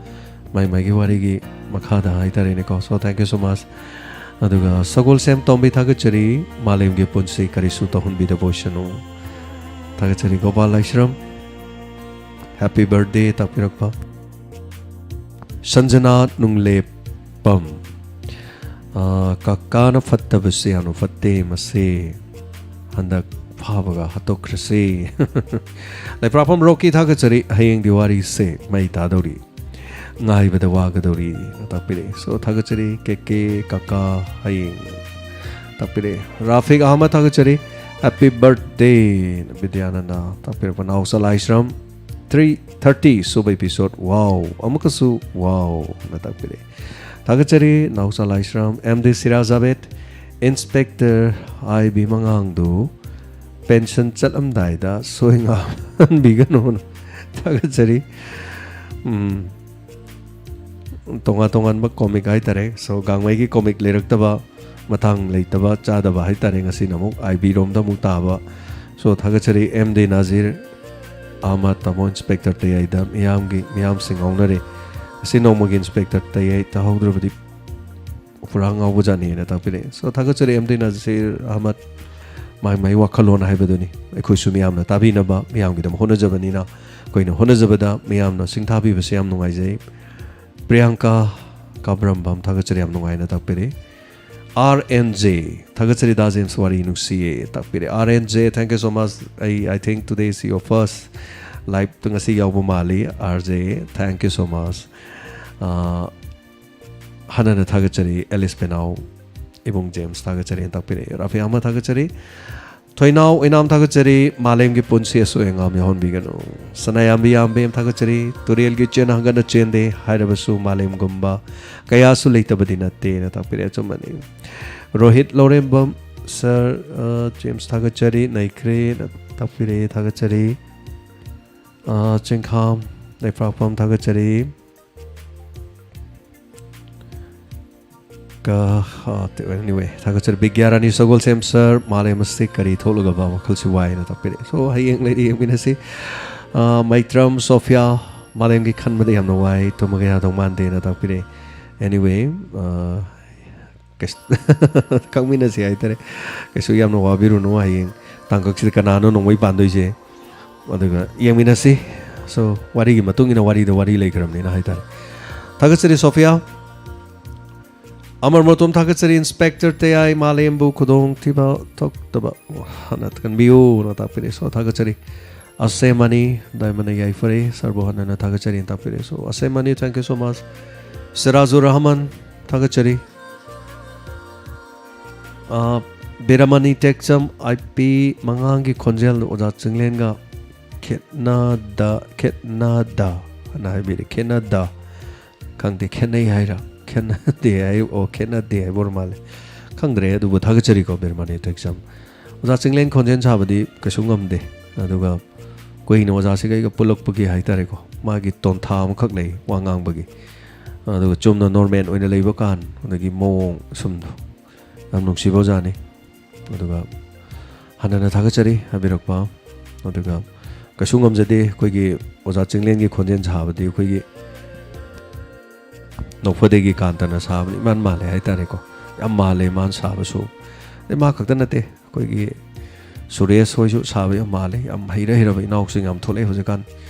ꯃꯥꯏ ꯃꯥꯏꯒꯤ ꯋꯥꯔꯤꯒꯤ ꯃꯈꯥꯗ ꯍꯥꯏꯇꯥꯔꯦꯅꯦꯀꯣ꯫ So, thank you so much꯫ ꯑꯗꯨꯒ ꯁꯒꯣꯜꯁꯦꯝ ꯇꯣꯝꯕꯤ, ꯊꯥꯒꯠꯆꯔꯤ꯫ ꯃꯥꯂꯦꯝꯒꯤ ꯄꯨꯟꯁꯤ ꯀꯔꯤꯁꯨ ꯇꯧꯍꯟꯕꯤꯗꯕ ꯑꯣꯏꯁꯅꯨ꯫ ꯊꯥꯒꯠꯆꯔꯤ꯫ ꯒꯣꯄꯥꯜ ꯂꯥꯏꯁ꯭ꯔꯝ, happy birthday ꯇꯥꯛꯄꯤꯔꯛꯄ꯫ ꯁꯟꯖꯅꯥ ꯅꯨꯡꯂꯦꯞꯄꯝ, ꯑ, ꯀꯀꯥꯅ ꯐꯠꯇꯕꯁꯦ ꯌꯥꯝꯅ ꯐꯠꯇꯦ, ꯃꯁꯦ ꯍꯟꯗꯛ ꯐꯥꯕꯒ ꯍꯥꯠꯇꯣꯛꯈ꯭ꯔꯁꯤ꯫ ꯂꯩꯄ꯭ꯔꯥꯛꯄꯝ ꯔꯣꯀꯤ, ꯊꯥꯒꯠꯆꯔꯤ꯫ ꯍꯌꯦꯡꯗꯤ ꯋꯥꯔꯤꯁꯦ ꯃꯩ ꯇꯥꯗꯧꯔꯤ꯫ ꯉꯥꯏꯕꯗ ꯋꯥꯒꯗꯧꯔꯤ ꯇꯥꯛꯄꯤꯔꯛꯏ꯫ So, ꯊꯥꯒꯠꯆꯔꯤ꯫ ꯀꯦ ꯀꯦ ꯀꯀꯥ ꯍꯌꯦꯡ ꯇꯥꯛꯄꯤꯔꯛꯏ꯫ ꯔꯥꯐꯤꯛ ꯑꯍꯃꯗ ꯊꯥꯒꯠꯆꯔꯤ꯫ Happy birthday ꯕꯤꯗ꯭ꯌꯥꯅꯟꯗ ꯇꯥꯛꯄꯤꯔꯛꯄ꯫ ꯅꯥꯎꯆꯥ ꯂꯥꯏꯁ꯭ꯔꯝ, three thirty ꯁꯨꯕ episode꯫ Wow, ꯑꯃꯨꯛꯀꯁꯨ wow ꯅ ꯇꯥꯛꯄꯤꯔꯛꯏ꯫ ꯊꯥꯒꯠꯆꯔꯤ ꯅꯥꯎꯆꯥ ꯂꯥꯏꯁ꯭ꯔꯝ꯫ ꯑꯦꯝ ꯗꯤ ꯁꯤꯔꯥꯖ ꯑꯕꯦꯗ, Inspector ꯑꯥꯏ ꯕꯤ ꯃꯉꯥꯡꯗꯨ pension ꯆꯠꯂꯝꯗꯥꯏꯗ ꯁꯣꯏ ꯉꯥꯝꯍꯟꯕꯤꯒꯅꯨꯅ ꯊꯥꯒꯠꯆꯔꯤ꯫ ꯎꯝ, ꯇꯣꯉꯥꯟ ꯇꯣꯉꯥꯟꯕ comic ꯍꯥꯏꯇꯥꯔꯦ꯫ So, ꯒꯥꯡꯃꯩꯒꯤ comic ꯂꯩꯔꯛꯇꯕ, ꯃꯇꯥꯡ ꯂꯩꯇꯕ, ꯆꯥꯗꯕ ꯍꯥꯏꯇꯥꯔꯦ꯫ ꯉꯁꯤꯅ ꯑꯃꯨꯛ ꯑꯥꯏ ꯕꯤ ꯔꯣꯝꯗ ꯑꯃꯨꯛ ꯇꯥꯕ꯫ So, ꯊꯥꯒꯠꯆꯔꯤ ꯑꯦꯝ ꯗꯤ ꯅꯥꯖꯤꯔ ꯑꯍꯃꯗ, ꯇꯥꯃꯣ Inspector ꯇꯌꯥꯏꯗ ꯃꯤꯌꯥꯝꯒꯤ, ꯃꯤꯌꯥꯝꯁꯤꯡ ꯉꯥꯎꯅꯔꯦ꯫ ꯉꯁꯤ ꯅꯣꯡꯃꯒꯤ Inspector ꯇꯌꯥꯏ ꯇꯥꯍꯧꯗ꯭ꯔꯕꯗꯤ ꯄꯨꯔꯥ ꯉꯥꯎꯕꯖꯥꯠꯅꯤꯅ ꯇꯥꯛꯄꯤꯔꯛꯑꯦ꯫ So, ꯊꯥꯒꯠꯆꯔꯤ ꯑꯦꯝ ꯗꯤ ꯅꯥꯖꯤꯔ ꯑꯍꯃꯗ꯫ ꯃꯥꯏ ꯃꯥꯏ ꯋꯥꯈꯜꯂꯣꯟ ꯍꯥꯏꯕꯗꯨꯅꯤ꯫ ꯑꯩꯈꯣꯏꯁꯨ ꯃꯤꯌꯥꯝꯅ ꯇꯥꯕꯤꯅꯕ, ꯃꯤꯌꯥꯝꯒꯤꯗꯃꯛ ꯍꯣꯠꯅꯖꯕꯅꯤꯅ, ꯑꯩꯈꯣꯏꯅ ꯍꯣꯠꯅꯖꯕꯗ ꯃꯤꯌꯥꯝꯅ ꯁꯤꯡꯊꯥꯕꯤꯕꯁꯦ ꯌꯥꯝ ꯅꯨꯡꯉꯥꯏꯖꯩ꯫ ꯄ꯭ꯔꯤꯌꯥꯡꯀꯥ ꯀꯥꯕ꯭ꯔꯝꯕꯝ ꯊꯥꯒꯠꯆꯔꯤ, ꯌꯥꯝ ꯅꯨꯡꯉꯥꯏꯅ ꯇꯥꯛꯄꯤꯔꯦ꯫ ꯑꯥꯔ ꯑꯦꯟ ꯖꯦ ꯊꯥꯒꯠꯆꯔꯤ, ꯗꯥ ꯖꯦꯝꯁ ꯋꯥꯔꯤ ꯅꯨꯡꯁꯤꯌꯦ ꯇꯥꯛꯄꯤꯔꯦ꯫ R N J, thank you so much꯫ ꯑꯩ, I think today is your first live ꯉꯁꯤ ꯌꯥꯎꯕ ꯃꯥꯜꯂꯤ꯫ R J, thank you so much꯫ ꯑꯥ, ꯍꯟꯅꯅ ꯊꯥꯒꯠꯆꯔꯤ ꯑꯦꯂꯤꯁ ꯄꯦꯅꯥꯎ, ꯏꯕꯨꯡ ꯖꯦꯝꯁ ꯊꯥꯒꯠꯆꯔꯤ ꯇꯥꯛꯄꯤꯔꯦ꯫ ꯔꯥꯐꯤ ꯑꯍꯃꯗ ꯊꯥꯒꯠꯆꯔꯤ꯫ ꯊꯣꯏꯅꯥꯎ ꯑꯣꯏꯅꯥꯝ ꯊꯥꯒꯠꯆꯔꯤ꯫ ꯃꯥꯂꯦꯝꯒꯤ ꯄꯨꯟꯁꯤ ꯑꯁꯣꯏ ꯑꯉꯥꯝ ꯌꯥꯎꯍꯟꯕꯤꯒꯅꯨ꯫ ꯁꯅꯥꯌꯥꯝꯕꯤ ꯌꯥꯝꯕꯦꯝ ꯊꯥꯒꯠꯆꯔꯤ꯫ ꯇꯨꯔꯦꯜꯒꯤ ꯏꯆꯦꯅ ꯍꯪꯒꯠꯅ ꯆꯦꯟꯗꯦ ꯍꯥꯏꯔꯕꯁꯨ ꯃꯥꯂꯦꯝꯒꯨꯝꯕ ꯀꯌꯥꯁꯨ ꯂꯩꯇꯕꯗꯤ ꯅꯠꯇꯦꯅ ꯇꯥꯛꯄꯤꯔꯦ꯫ ꯑꯆꯨꯝꯕꯅꯤ꯫ ꯔꯣꯍꯤꯠ ꯂꯧꯔꯦꯝꯕꯝ ꯁꯔ, ꯑ, ꯖꯦꯝꯁ ꯊꯥꯒꯠꯆꯔꯤ꯫ ꯅꯩꯈ꯭ꯔꯦꯅ ꯇꯥꯛꯄꯤꯔꯦ꯫ ꯊꯥꯒꯠꯆꯔꯤ꯫ ꯑ, ꯆꯤꯡꯈꯥꯝ ꯂꯩꯄ꯭ꯔꯥꯛꯄꯝ ꯊꯥꯒꯠꯆꯔꯤ꯫ ꯀ-, ꯑ, anyway, ꯊꯥꯒꯠꯆꯔꯤ꯫ ꯕꯤꯒ꯭ꯌꯥꯔꯥꯅꯤ ꯁꯒꯣꯜꯁꯦꯝ ꯁꯔ, ꯃꯥꯂꯦꯝ ꯑꯁꯤ ꯀꯔꯤ ꯊꯣꯛꯂꯒꯕ ꯋꯥꯈꯜꯁꯤ ꯋꯥꯏꯅ ꯇꯥꯛꯄꯤꯔꯛꯑꯦ꯫ So, ꯍꯌꯦꯡ ꯂꯩꯔꯤ, ꯌꯦꯡꯃꯤꯟꯅꯁꯤ꯫ ꯑ, ꯃꯩꯇ꯭ꯔꯝ ꯁꯣꯐꯤꯌꯥ, ꯃꯥꯂꯦꯝꯒꯤ ꯈꯟꯕꯗ ꯌꯥꯝꯅ ꯋꯥꯏ, ꯇꯨꯝꯕꯒ ꯌꯥꯗꯧ ꯃꯥꯟꯗꯦꯅ ꯇꯥꯛꯄꯤꯔꯛꯑꯦ꯫ Anyway, ꯑ, ꯀꯩꯁ-, ꯈꯪꯃꯤꯟꯅꯁꯤ ꯍꯥꯏꯇꯥꯔꯦ꯫ ꯀꯩꯁꯨ ꯌꯥꯝꯅ ꯋꯥꯕꯤꯔꯨꯅꯨ, ꯍꯌꯦꯡ ꯇꯥꯡꯀꯛꯁꯤꯗ ꯀꯅꯥꯅꯣ ꯅꯣꯡꯃꯩ ꯄꯥꯟꯗꯣꯏꯁꯦ꯫ ꯑꯗꯨꯒ ꯌꯦꯡꯃꯤꯟꯅꯁꯤ꯫ So, ꯋꯥꯔꯤꯒꯤ ꯃꯇꯨꯡ ꯏꯟꯅ ꯋꯥꯔꯤꯗ ꯋꯥꯔꯤ ꯂꯩꯈ꯭ꯔꯕꯅꯤꯅ ꯍꯥꯏꯇꯥꯔꯦ꯫ ꯊꯥꯒꯠꯆꯔꯤ ꯁꯣꯐꯤꯌꯥ꯫ ꯑꯃꯔ ꯃꯣꯇꯣꯝ ꯊꯥꯒꯠꯆꯔꯤ꯫ Inspector ꯇꯌꯥꯏ ꯃꯥꯂꯦꯝꯕꯨ ꯈꯨꯗꯣꯡꯊꯤꯕ ꯊꯣꯛꯇꯕ ꯍꯥꯟꯅ ꯀꯟꯕꯤꯌꯨꯅ ꯇꯥꯛꯄꯤꯔꯦ꯫ So, ꯊꯥꯒꯠꯆꯔꯤ꯫ ꯑꯁꯦꯃꯅꯤ ꯗꯥꯏꯃꯟꯅ ꯌꯥꯏꯐꯔꯦ, ꯁꯥꯔꯕꯨ ꯍꯟꯅ ꯍꯟꯅ ꯊꯥꯒꯠꯆꯔꯤꯅ ꯇꯥꯛꯄꯤꯔꯦ꯫ So, ꯑꯁꯦꯃꯅꯤ, thank you so much꯫ ꯁꯤꯔꯥꯖꯨꯔ Rahman, ꯊꯥꯒꯠꯆꯔꯤ꯫ ꯑꯥ, ꯕꯤꯔꯃꯅꯤ ꯇꯦꯛꯆꯝ, ꯑꯥꯏ ꯄꯤ ꯃꯉꯥꯡꯒꯤ ꯈꯣꯟꯖꯦꯜꯗꯣ ꯑꯣꯖꯥ ꯆꯤꯡꯂꯦꯟꯒ ꯈꯦꯠꯅꯗ, ꯈꯦꯠꯅꯗ ꯍꯥꯏꯅ ꯍꯥꯏꯕꯤꯔꯦ꯫ ꯈꯦꯠꯅꯗ꯫ ꯈꯪꯗꯦ, ꯈꯦꯠꯅꯩ ꯍꯥꯏꯔ? ꯈꯦꯠꯅꯗꯦ ꯍꯥꯏ, ꯑꯣ, ꯈꯦꯠꯅꯗꯦ ꯍꯥꯏꯕ ꯑꯣꯏꯔ ꯃꯥꯜꯂꯦ꯫ ꯈꯪꯗ꯭ꯔꯦ, ꯑꯗꯨꯕꯨ ꯊꯥꯒꯠꯆꯔꯤꯀꯣ ꯕꯤꯔꯃꯅꯤ ꯇꯦꯛꯆꯝ꯫ ꯑꯣꯖꯥ ꯆꯤꯡꯂꯦꯟ ꯈꯣꯟꯖꯦꯜ ꯁꯥꯕꯗꯤ ꯀꯩꯁꯨ ꯉꯝꯗꯦ, ꯑꯗꯨꯒ ꯀꯨꯏꯅ ꯑꯣꯖꯥꯁꯤꯒ ꯑꯩꯒ ꯄꯨꯜꯂꯛꯄꯒꯤ ꯍꯥꯏꯇꯥꯔꯦꯀꯣ, ꯃꯥꯒꯤ ꯇꯣꯟꯊꯥ ꯑꯃꯈꯛ ꯂꯩ ꯋꯥ ꯉꯥꯡꯕꯒꯤ꯫ ꯑꯗꯨꯒ ꯆꯨꯝꯅ ꯅꯣꯔꯃꯦꯜ ꯑꯣꯏꯅ ꯂꯩꯕ ꯀꯥꯟ, ꯑꯗꯒꯤ ꯃꯑꯣꯡ ꯁꯨꯝꯗꯣ ꯌꯥꯝ ꯅꯨꯡꯁꯤꯕ ꯑꯣꯖꯥꯅꯤ꯫ ꯑꯗꯨꯒ ꯍꯟꯅ ꯍꯟꯅ ꯊꯥꯒꯠꯆꯔꯤ ꯍꯥꯏꯕꯤꯔꯛꯄ꯫ ꯑꯗꯨꯒ ꯀꯩꯁꯨ ꯉꯝꯖꯗꯦ, ꯑꯩꯈꯣꯏꯒꯤ ꯑꯣꯖꯥ ꯆꯤꯡꯂꯦꯟꯒꯤ ꯈꯣꯟꯖꯦꯜ ꯁꯥꯕꯗꯤ ꯑꯩꯈꯣꯏꯒꯤ ꯅꯣꯛꯐꯗꯦꯒꯤ ꯀꯥꯟꯇꯅ ꯁꯥꯕꯅꯤ ꯏꯃꯥꯟ ꯃꯥꯜꯂꯦ ꯍꯥꯏꯇꯥꯔꯦꯀꯣ꯫ ꯌꯥꯝ ꯃꯥꯜꯂꯦ ꯃꯥꯅ ꯁꯥꯕꯁꯨ꯫ ꯑꯗꯩ ꯃꯥ ꯈꯛꯇ ꯅꯠꯇꯦ, ꯑꯩꯈꯣꯏꯒꯤ ꯁꯨꯔꯦꯁ ꯍꯣꯏꯁꯨ ꯁꯥꯕ ꯌꯥꯝ ꯃꯥꯜꯂꯦ꯫ ꯌꯥꯝ ꯍꯩꯔ ꯍꯩꯔꯕ ꯏꯅꯥꯎꯁꯤꯡ ꯌꯥꯝ ꯊꯣꯛꯂꯛꯑꯦ ꯍꯧꯖꯤꯛꯀꯥꯟ,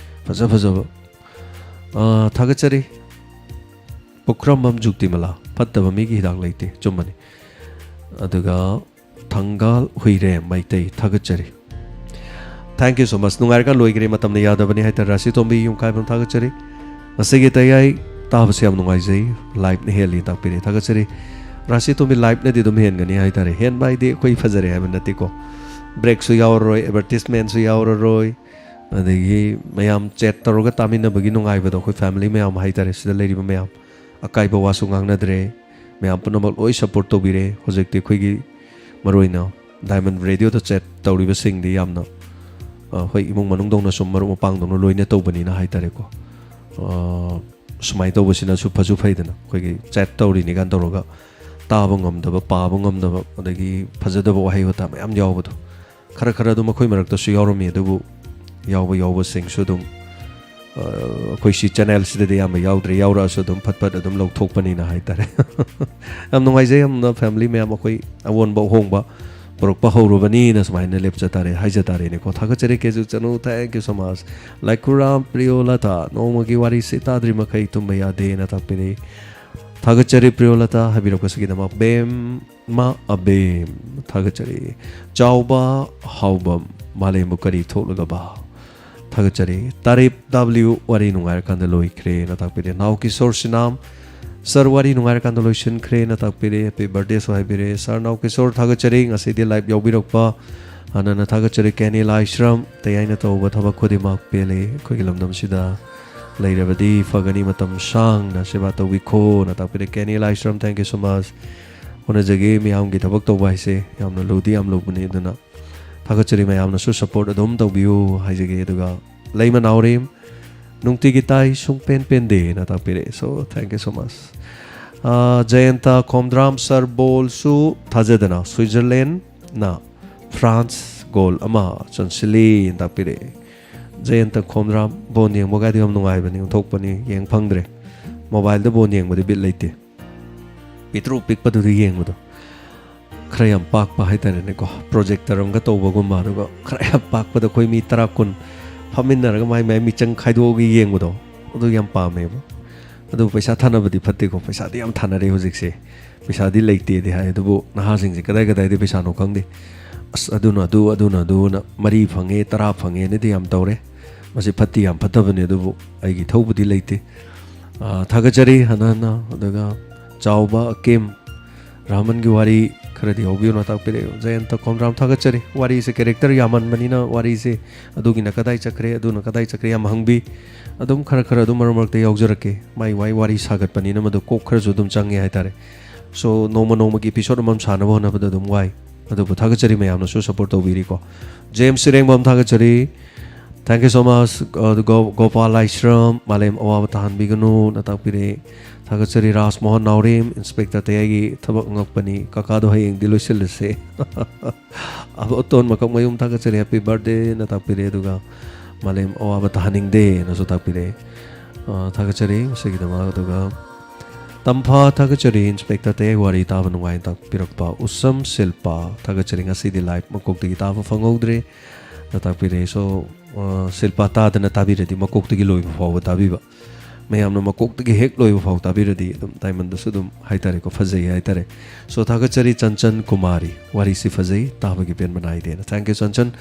ꯐꯖ ꯐꯖꯕ꯫ ꯑꯥ, ꯊꯥꯒꯠꯆꯔꯤ꯫ ꯄꯨꯈ꯭ꯔꯝꯕꯝ ꯖꯨꯛꯇꯤꯃꯂꯥ, "ꯐꯠꯇꯕ ꯃꯤꯒꯤ ꯍꯤꯗꯥꯛ ꯂꯩꯇꯦ", ꯆꯨꯝꯕꯅꯤ꯫ ꯑꯗꯨꯒ ꯊꯪꯒꯥꯜ ꯍꯨꯏꯔꯦꯝ ꯃꯩꯇꯩ, ꯊꯥꯒꯠꯆꯔꯤ꯫ Thank you so much꯫ ꯅꯨꯡꯉꯥꯏꯔꯀꯥꯟ ꯂꯣꯏꯈ꯭ꯔꯦ, ꯃꯇꯝꯅ ꯌꯥꯗꯕꯅꯤ ꯍꯥꯏꯇꯥꯔꯦ꯫ ꯔꯥꯁꯤ ꯇꯣꯝꯕꯤ ꯌꯨꯝꯈꯥꯏꯕꯝ, ꯊꯥꯒꯠꯆꯔꯤ꯫ ꯉꯁꯤꯒꯤ ꯇꯌꯥꯏ ꯇꯥꯕꯁꯦ ꯌꯥꯝ ꯅꯨꯡꯉꯥꯏꯖꯩ, ꯂꯥꯏꯞꯅ ꯍꯦꯜꯂꯤ ꯇꯥꯛꯄꯤꯔꯦ, ꯊꯥꯒꯠꯆꯔꯤ꯫ ꯔꯥꯁꯤ ꯇꯣꯝꯕꯤ, ꯂꯥꯏꯞꯅꯗꯤ ꯑꯗꯨꯝ ꯍꯦꯟꯒꯅꯤ ꯍꯥꯏꯇꯥꯔꯦ꯫ ꯍꯦꯟꯕ ꯍꯥꯏꯗꯤ ꯑꯩꯈꯣꯏ ꯐꯖꯔꯦ ꯍꯥꯏꯕ ꯅꯠꯇꯦꯀꯣ꯫ ꯕ꯭ꯔꯦꯛꯁꯨ ꯌꯥꯎꯔꯔꯣꯏ, ꯑꯦꯗꯚꯔꯇꯤꯁꯃꯦꯟꯁꯨ ꯌꯥꯎꯔꯔꯣꯏ, ꯑꯗꯒꯤ ꯃꯌꯥꯝ ꯆꯦꯠ ꯇꯧꯔꯒ ꯇꯥꯃꯤꯟꯅꯕꯒꯤ ꯅꯨꯡꯉꯥꯏꯕꯗꯣ, ꯑꯩꯈꯣꯏ ꯐꯦꯃꯤꯂꯤ ꯃꯌꯥꯝ ꯍꯥꯏꯇꯥꯔꯦ, ꯁꯤꯗ ꯂꯩꯔꯤꯕ ꯃꯌꯥꯝ꯫ ꯑꯀꯥꯏꯕ ꯋꯥꯁꯨ ꯉꯥꯡꯅꯗ꯭ꯔꯦ, ꯃꯌꯥꯝ ꯄꯨꯝꯅꯃꯛ ꯂꯣꯏ ꯁꯞꯄꯣꯔꯠ ꯇꯧꯕꯤꯔꯦ꯫ ꯍꯧꯖꯤꯛꯇꯤ ꯑꯩꯈꯣꯏꯒꯤ ꯃꯔꯨꯑꯣꯏꯅ ꯗꯥꯏꯃꯟ ꯔꯦꯗꯤꯑꯣꯗ ꯆꯦꯠ ꯇꯧꯔꯤꯕꯁꯤꯡꯗꯤ ꯌꯥꯝꯅ, ꯑ, ꯍꯣꯏ, ꯏꯃꯨꯡ ꯃꯅꯨꯡꯗꯧꯅ ꯁꯨꯝ ꯃꯔꯨꯞ ꯃꯄꯥꯡꯗꯧꯅ ꯂꯣꯏꯅ ꯇꯧꯕꯅꯤꯅ ꯍꯥꯏꯇꯥꯔꯦꯀꯣ꯫ ꯑ, ꯁꯨꯃꯥꯏꯅ ꯇꯧꯕꯁꯤꯅꯁꯨ ꯐꯁꯨ ꯐꯩꯗꯅ, ꯑꯩꯈꯣꯏꯒꯤ ꯆꯦꯠ ꯇꯧꯔꯤꯅꯤ ꯀꯥꯏꯅ ꯇꯧꯔꯒ ꯇꯥꯕ ꯉꯝꯗꯕ, ꯄꯥꯕ ꯉꯝꯗꯕ, ꯑꯗꯒꯤ ꯐꯖꯗꯕ ꯋꯥꯍꯩ ꯋꯥꯇꯥ ꯃꯌꯥꯝ ꯌꯥꯎꯕꯗꯣ, ꯈꯔ ꯈꯔ ꯑꯗꯨꯝ ꯑꯩꯈꯣꯏ ꯃꯔꯛꯇꯁꯨ ꯌꯥꯎꯔꯝꯃꯤ꯫ ꯑꯗꯨꯕꯨ ꯌꯥꯎꯕ ꯌꯥꯎꯕꯁꯤꯡꯁꯨ ꯑꯗꯨꯝ, ꯑ, ꯑꯩꯈꯣꯏ ꯁꯤ ꯆꯦꯅꯦꯜꯁꯤꯗꯗꯤ ꯑꯌꯥꯝꯕ ꯌꯥꯎꯗ꯭ꯔꯦ, ꯌꯥꯎꯔꯛꯑꯁꯨ ꯑꯗꯨꯝ ꯐꯠ ꯐꯠ ꯑꯗꯨꯝ ꯂꯧꯊꯣꯛꯄꯅꯤꯅ ꯍꯥꯏꯇꯥꯔꯦ꯫ ꯌꯥꯝ ꯅꯨꯡꯉꯥꯏꯖꯩ, ꯌꯥꯝꯅ ꯐꯦꯃꯤꯂꯤ ꯃꯌꯥꯝ, ꯑꯩꯈꯣꯏ ꯑꯑꯣꯟꯕ ꯑꯍꯣꯡꯕ ꯄꯨꯔꯛꯄ ꯍꯧꯔꯕꯅꯤꯅ ꯁꯨꯃꯥꯏꯅ ꯂꯦꯞꯆ ꯇꯥꯔꯦ, ꯍꯥꯏꯖ ꯇꯥꯔꯦꯅꯦꯀꯣ꯫ ꯊꯥꯒꯠꯆꯔꯤ ꯀꯦꯖꯨ ꯆꯅꯨ, thank you so much꯫ ꯂꯥꯏꯈꯨꯔꯥꯝ ꯄ꯭ꯔꯤꯌꯣꯂꯇꯥ, "ꯅꯣꯡꯃꯒꯤ ꯋꯥꯔꯤꯁꯤ ꯇꯥꯗ꯭ꯔꯤ ꯃꯈꯩ ꯇꯨꯝꯕ ꯌꯥꯗꯦꯅ" ꯇꯥꯛꯄꯤꯔꯛꯏ꯫ ꯊꯥꯒꯠꯆꯔꯤ ꯄ꯭ꯔꯤꯌꯣꯂꯇꯥ, ꯍꯥꯏꯕꯤꯔꯛꯄꯁꯤꯒꯤꯗꯃꯛ꯫ ꯕꯦꯝ ꯃꯥ ꯑꯕꯦꯝ, ꯊꯥꯒꯠꯆꯔꯤ꯫ ꯆꯥꯎꯕ ꯍꯥꯎꯕꯝ, "ꯃꯥꯂꯦꯝꯕꯨ ꯀꯔꯤ ꯊꯣꯛꯂꯒꯕ?" ꯊꯥꯒꯠꯆꯔꯤ꯫ ꯇꯥꯔꯤꯞ ꯗꯕ꯭ꯂꯤꯎ, ꯋꯥꯔꯤ ꯅꯨꯡꯉꯥꯏꯔꯀꯥꯟꯗ ꯂꯣꯏꯈ꯭ꯔꯦꯅ ꯇꯥꯛꯄꯤꯔꯦ꯫ ꯅꯥꯎ ꯀꯤꯁꯣꯔ ꯁꯤꯅꯥꯝ, ꯁꯥꯔ, ꯋꯥꯔꯤ ꯅꯨꯡꯉꯥꯏꯔꯀꯥꯟꯗ ꯂꯣꯏꯁꯤꯟꯈ꯭ꯔꯦꯅ ꯇꯥꯛꯄꯤꯔꯦ꯫ ꯍꯦꯄꯤ ꯕꯥꯔꯗꯦꯁꯨ ꯍꯥꯏꯕꯤꯔꯦ꯫ ꯁꯥꯔ ꯅꯥꯎ ꯀꯤꯁꯣꯔ, ꯊꯥꯒꯠꯆꯔꯤ ꯉꯁꯤꯗꯤ ꯂꯥꯏꯚ ꯌꯥꯎꯕꯤꯔꯛꯄ꯫ ꯍꯥꯟꯅꯅ ꯊꯥꯒꯠꯆꯔꯤ ꯀꯦꯅꯤ ꯂꯥꯏꯁ꯭ꯔꯝ, ꯇꯌꯥꯏꯅ ꯇꯧꯕ ꯊꯕꯛ ꯈꯨꯗꯤꯡꯃꯛ ꯄꯦꯜꯂꯤ꯫ ꯑꯩꯈꯣꯏꯒꯤ ꯂꯝꯗꯝꯁꯤꯗ ꯂꯩꯔꯕꯗꯤ ꯐꯒꯅꯤ, ꯃꯇꯝ ꯁꯥꯡꯅ ꯁꯦꯕꯥ ꯇꯧꯕꯤꯈꯣꯅ ꯇꯥꯛꯄꯤꯔꯦ꯫ ꯀꯦꯅꯤ ꯂꯥꯏꯁ꯭ꯔꯝ, thank you so much꯫ ꯍꯣꯠꯅꯖꯒꯦ, ꯃꯤꯌꯥꯝꯒꯤ ꯊꯕꯛ ꯇꯧꯕ ꯍꯥꯏꯁꯦ ꯌꯥꯝꯅ ꯂꯨꯗꯤ ꯌꯥꯝ ꯂꯨꯕꯅꯤ, ꯑꯗꯨꯅ ꯊꯥꯒꯠꯆꯔꯤ꯫ ꯃꯌꯥꯝꯅꯁꯨ ꯁꯞꯄꯣꯔꯠ ꯑꯗꯨꯝ ꯇꯧꯕꯤꯌꯨ ꯍꯥꯏꯖꯒꯦ꯫ ꯑꯗꯨꯒ ꯂꯩꯃ ꯅꯥꯎꯔꯦꯝ, ꯅꯨꯡꯇꯤꯒꯤ ꯇꯥꯏ ꯁꯨꯡꯄꯦꯟ ꯄꯦꯟꯗꯦꯅ ꯇꯥꯛꯄꯤꯔꯛꯑꯦ꯫ So, thank you so much꯫ ꯑꯥ, ꯖꯌꯟꯇ ꯈꯣꯝꯗ꯭ꯔꯥꯝ, ꯁꯥꯔ, ꯕꯣꯜꯁꯨ ꯊꯥꯖꯗꯅ ꯁ꯭ꯋꯤꯖꯔꯂꯦꯟꯅ ꯐ꯭ꯔꯥꯟꯁ ꯒꯣꯜ ꯑꯃ ꯆꯟꯁꯤꯜꯂꯤ ꯇꯥꯛꯄꯤꯔꯛꯑꯦ꯫ ꯖꯌꯟꯇ ꯈꯣꯝꯗ꯭ꯔꯥꯝ, ꯕꯣꯜ ꯌꯦꯡꯕꯒꯥꯏꯗꯤ ꯌꯥꯝ ꯅꯨꯡꯉꯥꯏꯕꯅꯤ, ꯑꯣꯟꯊꯣꯛꯄꯅꯤ, ꯌꯦꯡ ꯐꯪꯗ꯭ꯔꯦ꯫ ꯃꯣꯕꯥꯏꯜꯗ ꯕꯣꯜ ꯌꯦꯡꯕꯗꯤ ꯕꯤꯠ ꯂꯩꯇꯦ꯫ ꯄꯤꯛꯇ꯭ꯔꯨ ꯄꯤꯛꯄꯗꯨꯗ ꯌꯦꯡꯕꯗꯣ ꯈꯔ ꯌꯥꯝ ꯄꯥꯛꯄ ꯍꯥꯏꯇꯥꯔꯦꯅꯦꯀꯣ, ꯄ꯭ꯔꯣꯖꯦꯛꯇꯔ ꯑꯃꯒ ꯇꯧꯕꯒꯨꯝꯕ꯫ ꯑꯗꯨꯒ ꯈꯔ ꯌꯥꯝ ꯄꯥꯛꯄꯗ ꯑꯩꯈꯣꯏ ꯃꯤ ꯇꯔꯥ ꯀꯨꯟ ꯐꯝꯃꯤꯟꯅꯔꯒ ꯃꯥꯏ ꯃꯥꯏ ꯃꯤꯆꯪ ꯈꯥꯏꯗꯣꯛꯑꯒ ꯌꯦꯡꯕꯗꯣ, ꯑꯗꯨ ꯌꯥꯝ ꯄꯥꯝꯃꯦꯕ꯫ ꯑꯗꯨ ꯄꯩꯁꯥ ꯊꯥꯅꯕꯗꯤ ꯐꯠꯇꯦꯀꯣ, ꯄꯩꯁꯥꯗꯤ ꯌꯥꯝ ꯊꯥꯅꯔꯦ ꯍꯧꯖꯤꯛꯁꯦ꯫ ꯄꯩꯁꯥꯗꯤ ꯂꯩꯇꯦꯗꯤ ꯍꯥꯏ, ꯑꯗꯨꯕꯨ ꯅꯍꯥꯁꯤꯡꯁꯦ ꯀꯗꯥꯏ ꯀꯗꯥꯏꯗ ꯄꯩꯁꯥꯅꯣ ꯈꯪꯗꯦ꯫ ꯑꯁ, ꯑꯗꯨꯅ ꯑꯗꯨ, ꯑꯗꯨꯅ ꯑꯗꯨꯅ ꯃꯔꯤ ꯐꯪꯉꯦ, ꯇꯔꯥ ꯐꯪꯉꯦꯅꯗꯤ ꯌꯥꯝ ꯇꯧꯔꯦ꯫ ꯃꯁꯤ ꯐꯠꯇꯤ ꯌꯥꯝ ꯐꯠꯇꯕꯅꯤ, ꯑꯗꯨꯕꯨ ꯑꯩꯒꯤ ꯊꯧꯕꯗꯤ ꯂꯩꯇꯦ꯫ ꯑꯥ, ꯊꯥꯒꯠꯆꯔꯤ ꯍꯟꯅ ꯍꯟꯅ꯫ ꯑꯗꯨꯒ ꯆꯥꯎꯕ ꯑꯀꯦꯝ, ꯔꯥꯃꯟꯒꯤ ꯋꯥꯔꯤ ꯈꯔꯗꯤ ꯍꯧꯕꯤꯌꯨꯅ ꯇꯥꯛꯄꯤꯔꯛꯑꯦ꯫ ꯖꯌꯟꯇ ꯈꯣꯝꯗ꯭ꯔꯥꯝ, ꯊꯥꯒꯠꯆꯔꯤ꯫ ꯋꯥꯔꯤꯁꯦ ꯀꯦꯔꯦꯛꯇꯔ ꯌꯥꯝꯃꯟꯕꯅꯤꯅ ꯋꯥꯔꯤꯁꯦ ꯑꯗꯨꯒꯤꯅ ꯀꯗꯥꯏ ꯆꯠꯈ꯭ꯔꯦ, ꯑꯗꯨꯅ ꯀꯗꯥꯏ ꯆꯠꯈ꯭ꯔꯦ ꯌꯥꯝ ꯍꯪꯕꯤ꯫ ꯑꯗꯨꯝ ꯈꯔ ꯈꯔ ꯑꯗꯨꯝ ꯃꯔꯛ ꯃꯔꯛꯇ ꯌꯥꯎꯖꯔꯛꯀꯦ꯫ ꯃꯥꯏ ꯋꯥꯏ ꯋꯥꯔꯤ ꯁꯥꯒꯠꯄꯅꯤꯅ ꯃꯗꯨ ꯀꯣꯛ ꯈꯔꯁꯨ ꯑꯗꯨꯝ ꯆꯪꯉꯦ ꯍꯥꯏꯇꯥꯔꯦ꯫ So, ꯅꯣꯡꯃ ꯅꯣꯡꯃꯒꯤ ꯏꯄꯤꯁꯣꯗ ꯑꯃꯃꯝ ꯁꯥꯟꯅꯕ ꯍꯣꯠꯅꯕꯗ ꯑꯗꯨꯝ ꯋꯥꯏ꯫ ꯑꯗꯨꯕꯨ ꯊꯥꯒꯠꯆꯔꯤ, ꯃꯌꯥꯝꯅꯁꯨ ꯁꯞꯄꯣꯔꯠ ꯇꯧꯕꯤꯔꯤꯀꯣ꯫ ꯖꯦꯝꯁ ꯏꯔꯦꯡꯕꯝ, ꯊꯥꯒꯠꯆꯔꯤ꯫ Thank you so much꯫ ꯑꯗꯨꯒ ꯒꯣ-, ꯒꯣꯄꯥꯜ ꯂꯥꯏꯁ꯭ꯔꯝ, ꯃꯥꯂꯦꯝ ꯑꯋꯥꯕ ꯇꯥꯍꯟꯕꯤꯒꯅꯨꯅ ꯇꯥꯛꯄꯤꯔꯦ꯫ ꯊꯥꯒꯠꯆꯔꯤ ꯔꯥꯖ ꯃꯣꯍꯟ ꯅꯥꯎꯔꯦꯝ, ꯏꯟꯁꯄꯦꯛꯇꯔ ꯇꯌꯥꯏꯒꯤ ꯊꯕꯛ ꯑꯉꯛꯄꯅꯤ꯫ ꯀꯀꯥꯗꯣ ꯍꯌꯦꯡꯗꯤ ꯂꯣꯏꯁꯤꯜꯂꯁꯦ꯫ ꯑꯕꯣꯇꯣꯟ ꯃꯀꯛꯃꯌꯨꯝ, ꯊꯥꯒꯠꯆꯔꯤ, ꯍꯦꯄꯤ ꯕꯥꯔꯗꯦꯅ ꯇꯥꯛꯄꯤꯔꯦ꯫ ꯑꯗꯨꯒ ꯃꯥꯂꯦꯝ ꯑꯋꯥꯕ ꯇꯥꯍꯟꯅꯤꯡꯗꯦꯅꯁꯨ ꯇꯥꯛꯄꯤꯔꯦ꯫ ꯑ, ꯊꯥꯒꯠꯆꯔꯤ ꯃꯁꯤꯒꯤꯗꯃꯛ꯫ ꯑꯗꯨꯒ ꯇꯝꯐꯥ, ꯊꯥꯒꯠꯆꯔꯤ, ꯏꯟꯁꯄꯦꯛꯇꯔ ꯇꯌꯥꯏ ꯋꯥꯔꯤ ꯇꯥꯕ ꯅꯨꯡꯉꯥꯏꯅ ꯇꯥꯛꯄꯤꯔꯛꯄ꯫ ꯎꯁꯝ ꯁꯤꯜꯄꯥ, ꯊꯥꯒꯠꯆꯔꯤ, ꯉꯁꯤꯗꯤ ꯂꯥꯏꯚ ꯃꯀꯣꯛꯇꯒꯤ ꯇꯥꯕ ꯐꯪꯍꯧꯗ꯭ꯔꯦ꯫ ꯇꯥꯛꯄꯤꯔꯛꯑꯦ꯫ So, ꯑ, ꯁꯤꯜꯄꯥ ꯇꯥꯗꯅ ꯇꯥꯕꯤꯔꯗꯤ ꯃꯀꯣꯛꯇꯒꯤ ꯂꯣꯏꯕ ꯐꯥꯎꯕ ꯇꯥꯕꯤꯕ꯫ ꯃꯌꯥꯝꯅ ꯃꯀꯣꯛꯇꯒꯤ ꯍꯦꯛ ꯂꯣꯏꯕ ꯐꯥꯎ ꯇꯥꯕꯤꯔꯗꯤ ꯑꯗꯨꯝ ꯗꯥꯏꯃꯟꯗꯁꯨ ꯑꯗꯨꯝ ꯍꯥꯏꯇꯥꯔꯦꯀꯣ, ꯐꯖꯩ ꯍꯥꯏꯇꯥꯔꯦ꯫ So, ꯊꯥꯒꯠꯆꯔꯤ ꯆꯟꯆꯟ ꯀꯨꯃꯥꯔꯤ, ꯋꯥꯔꯤꯁꯤ ꯐꯖꯩ, ꯇꯥꯕꯒꯤ ꯄꯦꯟꯕ ꯅꯥꯏꯗꯦꯅ꯫ Thank you, Chanchan.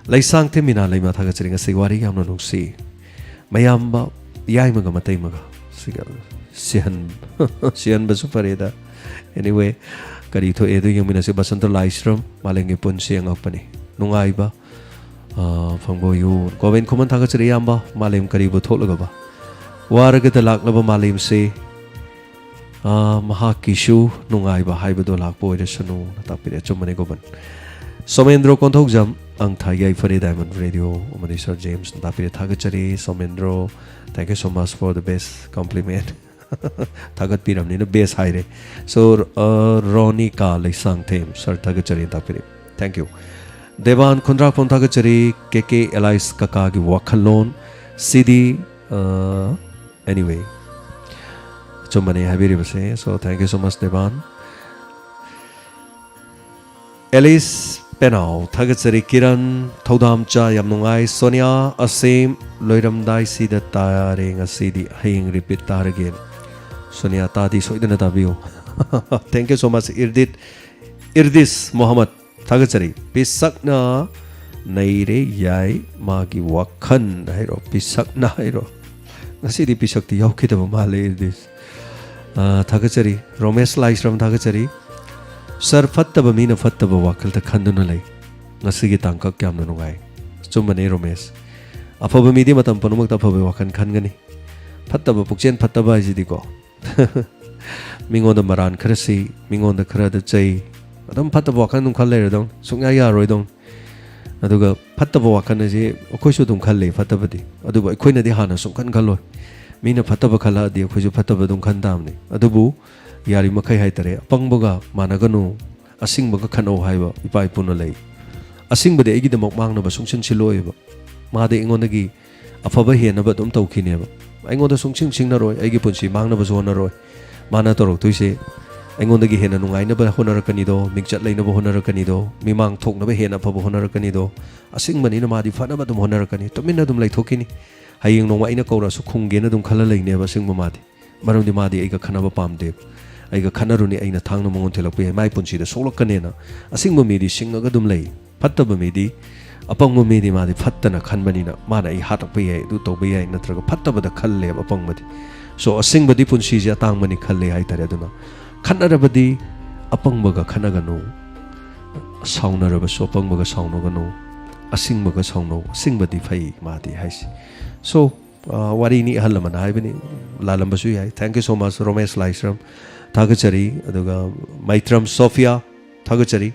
ꯂꯩꯁꯥꯡꯊꯦꯝ ꯃꯤꯅꯥ ꯂꯩꯃ ꯊꯥꯒꯠꯆꯔꯤ꯫ ꯉꯁꯤ ꯋꯥꯔꯤ ꯌꯥꯝꯅ ꯅꯨꯡꯁꯤ꯫ ꯃꯌꯥꯝꯕ ꯌꯥꯏꯃꯒ ꯃꯇꯩꯃꯒ ꯁꯤꯒ ꯁꯤꯍꯟ-, ꯁꯤꯍꯟꯕꯁꯨ ꯐꯔꯦꯗ꯫ Anyway, ꯀꯔꯤ ꯊꯣꯛꯑꯦ ꯑꯗꯨ ꯌꯦꯡꯃꯤꯟꯅꯁꯤ꯫ ꯕꯁꯟꯇ ꯂꯥꯏꯁ꯭ꯔꯝ, ꯃꯥꯂꯦꯝꯒꯤ ꯄꯨꯟꯁꯤ ꯑꯉꯛꯄꯅꯤ꯫ ꯅꯨꯡꯉꯥꯏꯕ, ꯑ, ꯐꯪꯕ ꯑꯣꯏꯌꯨ꯫ ꯒꯣꯕꯤꯟ ꯈꯨꯃꯟ ꯊꯥꯒꯠꯆꯔꯤ ꯏꯌꯥꯝꯕ, ꯃꯥꯂꯦꯝ ꯀꯔꯤꯕꯨ ꯊꯣꯛꯂꯒꯕ? ꯋꯥꯔꯒꯗ ꯂꯥꯛꯂꯕ ꯃꯥꯂꯦꯝꯁꯦ, ꯑ, ꯃꯍꯥꯛꯀꯤꯁꯨ ꯅꯨꯡꯉꯥꯏꯕ ꯍꯥꯏꯕꯗꯣ ꯂꯥꯛꯄ ꯑꯣꯏꯔꯁꯅꯨꯅ ꯇꯥꯛꯄꯤꯔꯦ꯫ ꯑꯆꯨꯝꯕꯅꯦ ꯒꯣꯕꯟ꯫ ꯁꯣꯃꯦꯟꯗ꯭ꯔꯣ ꯀꯣꯟꯊꯧꯖꯝ, ꯑꯪ ꯊꯥ ꯌꯥꯏꯐꯔꯦ Diamond Radio ꯑꯃꯗꯤ Sir Jamesꯅ ꯇꯥꯛꯄꯤꯔꯦ꯫ ꯊꯥꯒꯠꯆꯔꯤ Somendro, thank you so much for the best compliment꯫ ꯊꯥꯒꯠꯄꯤꯔꯕꯅꯤꯅ best ꯍꯥꯏꯔꯦ꯫ So, ꯑ, ꯔꯣꯅꯤꯀꯥ ꯂꯩꯁꯥꯡꯊꯦꯝ, sir ꯊꯥꯒꯠꯆꯔꯤ ꯇꯥꯛꯄꯤꯔꯦ꯫ Thank you꯫ ꯗꯦꯕꯥꯟ ꯈꯨꯟꯗ꯭ꯔꯥꯛꯐꯝ ꯊꯥꯒꯠꯆꯔꯤ꯫ ꯀꯦ ꯀꯦ ꯑꯦꯂꯥꯏꯁ ꯀꯀꯥꯒꯤ ꯋꯥꯈꯜꯂꯣꯟ ꯁꯤꯗꯤ, ꯑ, anyway, ꯑꯆꯨꯝꯕꯅꯦ ꯍꯥꯏꯕꯤꯔꯤꯕꯁꯦ꯫ So, thank you so much, Deban. Alice Penao ꯊꯥꯒꯠꯆꯔꯤ꯫ ꯀꯤꯔꯟ ꯊꯧꯗꯥꯝꯆꯥ, ꯌꯥꯝ ꯅꯨꯡꯉꯥꯏ꯫ ꯁꯣꯅꯤꯌꯥ ꯑꯁꯦꯝ, ꯂꯣꯏꯔꯝꯗꯥꯏꯁꯤꯗ ꯇꯥꯔꯦ ꯉꯁꯤꯗꯤ, ꯍꯌꯦꯡ repeat ꯇꯥꯔꯒꯦ꯫ ꯁꯣꯅꯤꯌꯥ, ꯇꯥꯗꯤ ꯁꯣꯏꯗꯅ ꯇꯥꯕꯤꯌꯨ꯫ Thank you so much, ꯏꯔꯗꯤꯠ, ꯏꯔꯗꯤꯁ Mohammad. ꯊꯥꯒꯠꯆꯔꯤ꯫ ꯄꯤꯁꯛꯅ ꯅꯩꯔꯦ ꯌꯥꯏ ꯃꯥꯒꯤ ꯋꯥꯈꯜ ꯍꯥꯏꯔꯣ, ꯄꯤꯁꯛꯅ ꯍꯥꯏꯔꯣ꯫ ꯉꯁꯤꯗꯤ ꯄꯤꯁꯛꯇꯤ ꯌꯥꯎꯈꯤꯗꯕ ꯃꯥꯜꯂꯦ ꯑꯩꯗꯤ꯫ ꯑ, ꯊꯥꯒꯠꯆꯔꯤ꯫ ꯔꯣꯃꯦꯁ ꯂꯥꯏꯁ꯭ꯔꯝ ꯊꯥꯒꯠꯆꯔꯤ꯫ Sir, ꯐꯠꯇꯕ ꯃꯤꯅ ꯐꯠꯇꯕ ꯋꯥꯈꯜꯗ ꯈꯟꯗꯨꯅ ꯂꯩ꯫ ꯉꯁꯤꯒꯤ ꯇꯥꯡꯀꯛ ꯌꯥꯝꯅ ꯅꯨꯡꯉꯥꯏ꯫ ꯑꯆꯨꯝꯕꯅꯦ ꯔꯣꯃꯦꯁ꯫ ꯑꯐꯕ ꯃꯤꯗꯤ ꯃꯇꯝ ꯄꯨꯝꯅꯃꯛꯇ ꯑꯐꯕ ꯋꯥꯈꯜ ꯈꯟꯒꯅꯤ꯫ ꯐꯠꯇꯕ ꯄꯨꯛꯆꯦꯜ ꯐꯠꯇꯕ ꯍꯥꯏꯁꯤꯗꯤꯀꯣ, ꯃꯤꯉꯣꯟꯗ ꯃꯔꯥꯟ ꯈꯔ ꯁꯤ, ꯃꯤꯉꯣꯟꯗ ꯈꯔꯗ ꯆꯩ, ꯑꯗꯨꯝ ꯐꯠꯇꯕ ꯋꯥꯈꯜ ꯑꯗꯨꯝ ꯈꯜ ꯂꯩꯔꯗꯧꯅꯤ, ꯁꯨꯡꯌꯥ ꯌꯥꯔꯣꯏꯗꯧꯅꯤ꯫ ꯑꯗꯨꯒ ꯐꯠꯇꯕ ꯋꯥꯈꯜ ꯑꯁꯤ ꯑꯩꯈꯣꯏꯁꯨ ꯑꯗꯨꯝ ꯈꯜꯂꯤ ꯐꯠꯇꯕꯗꯤ, ꯑꯗꯨꯕꯨ ꯑꯩꯈꯣꯏꯅꯗꯤ ꯍꯥꯟꯅ ꯁꯨꯡꯈꯟ ꯈꯜꯂꯣꯏ꯫ ꯃꯤꯅ ꯐꯠꯇꯕ ꯈꯜꯂꯛꯑꯗꯤ ꯑꯩꯈꯣꯏꯁꯨ ꯐꯠꯇꯕ ꯑꯗꯨꯝ ꯈꯟ ꯇꯥꯕꯅꯤ꯫ ꯑꯗꯨꯕꯨ ꯌꯥꯔꯤꯃꯈꯩ ꯍꯥꯏꯇꯥꯔꯦ, ꯑꯄꯪꯕꯒ ꯃꯥꯟꯅꯒꯅꯨ, ꯑꯁꯤꯡꯕꯒ ꯈꯠꯅꯧ ꯍꯥꯏꯕ ꯏꯄꯥ ꯏꯄꯨꯅ ꯂꯩ꯫ ꯑꯁꯤꯡꯕꯗꯤ ꯑꯩꯒꯤꯗꯃꯛ ꯃꯥꯡꯅꯕ ꯁꯨꯡꯁꯤꯟ ꯁꯤꯜꯂꯣꯏꯕ꯫ ꯃꯥꯗꯤ ꯑꯩꯉꯣꯟꯗꯒꯤ ꯑꯐꯕ ꯍꯦꯟꯅꯕ ꯑꯗꯨꯝ ꯇꯧꯈꯤꯅꯦꯕ꯫ ꯑꯩꯉꯣꯟꯗ ꯁꯨꯡꯁꯤꯡ ꯁꯤꯡꯅꯔꯣꯏ, ꯑꯩꯒꯤ ꯄꯨꯟꯁꯤ ꯃꯥꯡꯅꯕꯁꯨ ꯍꯣꯠꯅꯔꯣꯏ꯫ ꯃꯥꯅ ꯇꯧꯔꯛꯇꯣꯏꯁꯦ ꯑꯩꯉꯣꯟꯗꯒꯤ ꯍꯦꯟꯅ ꯅꯨꯡꯉꯥꯏꯅꯕ ꯍꯣꯠꯅꯔꯛꯀꯅꯤꯗꯣ, ꯃꯤꯡꯆꯠ ꯂꯩꯅꯕ ꯍꯣꯠꯅꯔꯛꯀꯅꯤꯗꯣ, ꯃꯤꯃꯥꯡ ꯊꯣꯛꯅꯕ ꯍꯦꯟꯅ ꯑꯐꯕ ꯍꯣꯠꯅꯔꯛꯀꯅꯤꯗꯣ꯫ ꯑꯁꯤꯡꯕꯅꯤꯅ ꯃꯥꯗꯤ ꯐꯅꯕ ꯑꯗꯨꯝ ꯍꯣꯠꯅꯔꯛꯀꯅꯤ, ꯇꯨꯃꯤꯟꯅ ꯑꯗꯨꯝ ꯂꯩꯊꯣꯛꯈꯤꯅꯤ꯫ ꯍꯌꯦꯡ ꯅꯣꯡꯃ ꯑꯩꯅ ꯀꯧꯔꯛꯑꯁꯨ ꯈꯨꯝꯒꯦꯅ ꯑꯗꯨꯝ ꯈꯜꯂ ꯂꯩꯅꯦꯕ ꯑꯁꯤꯡꯕ ꯃꯥꯗꯤ꯫ ꯃꯔꯝꯗꯤ ꯃꯥꯗꯤ ꯑꯩꯒ ꯈꯠꯅꯕ ꯄꯥꯝꯗꯦꯕ꯫ ꯑꯩꯒ ꯈꯠꯅꯔꯨꯅꯤ, ꯑꯩꯅ ꯊꯥꯡꯅ ꯃꯉꯣꯟ ꯊꯤꯜꯂꯛꯄ ꯌꯥꯏ, ꯃꯥꯏ ꯄꯨꯟꯁꯤꯗ ꯁꯣꯛꯂꯛꯀꯅꯦꯅ꯫ ꯑꯁꯤꯡꯕ ꯃꯤꯗꯤ ꯁꯤꯡꯉꯒ ꯑꯗꯨꯝ ꯂꯩ꯫ ꯐꯠꯇꯕ ꯃꯤꯗꯤ ꯑꯄꯪꯕ ꯃꯤꯗꯤ ꯃꯥꯗꯤ ꯐꯠꯇꯅ ꯈꯟꯕꯅꯤꯅ ꯃꯥꯅ ꯑꯩ ꯍꯥꯠꯇꯣꯛꯄ ꯌꯥꯏ, ꯑꯗꯨ ꯇꯧꯕ ꯌꯥꯏ, ꯅꯠꯇ꯭ꯔꯒ ꯐꯠꯇꯕꯗ ꯈꯜꯂꯦꯕ ꯑꯄꯪꯕꯗꯤ꯫ So ꯑꯁꯤꯡꯕꯗꯤ ꯄꯨꯟꯁꯤꯁꯦ ꯑꯇꯥꯡꯕꯅꯤ ꯈꯜꯂꯦ ꯍꯥꯏꯇꯥꯔꯦ꯫ ꯑꯗꯨꯅ ꯈꯠꯅꯔꯕꯗꯤ ꯑꯄꯪꯕꯒ ꯈꯠꯅꯒꯅꯨ, ꯁꯥꯎꯅꯔꯕꯁꯨ ꯑꯄꯪꯕꯒ ꯁꯥꯎꯅꯒꯅꯨ, ꯑꯁꯤꯡꯕꯒ ꯁꯥꯎꯅꯧ, ꯑꯁꯤꯡꯕꯗꯤ ꯐꯩ ꯃꯥꯗꯤ ꯍꯥꯏꯁꯤ꯫ So ꯋꯥꯔꯤꯅꯤ ꯑꯍꯜ ꯂꯃꯟ ꯍꯥꯏꯕꯅꯤ, ꯂꯥꯜꯂꯝꯕꯁꯨ ꯌꯥꯏ꯫ Thank you so much ꯔꯣꯃꯦꯁ ꯂꯥꯏꯁ꯭ꯔꯝ, ꯊꯥꯒꯠꯆꯔꯤ꯫ ꯑꯗꯨꯒ ꯃꯩꯇ꯭ꯔꯝ ꯁꯣꯐꯤꯌꯥ, ꯊꯥꯒꯠꯆꯔꯤ꯫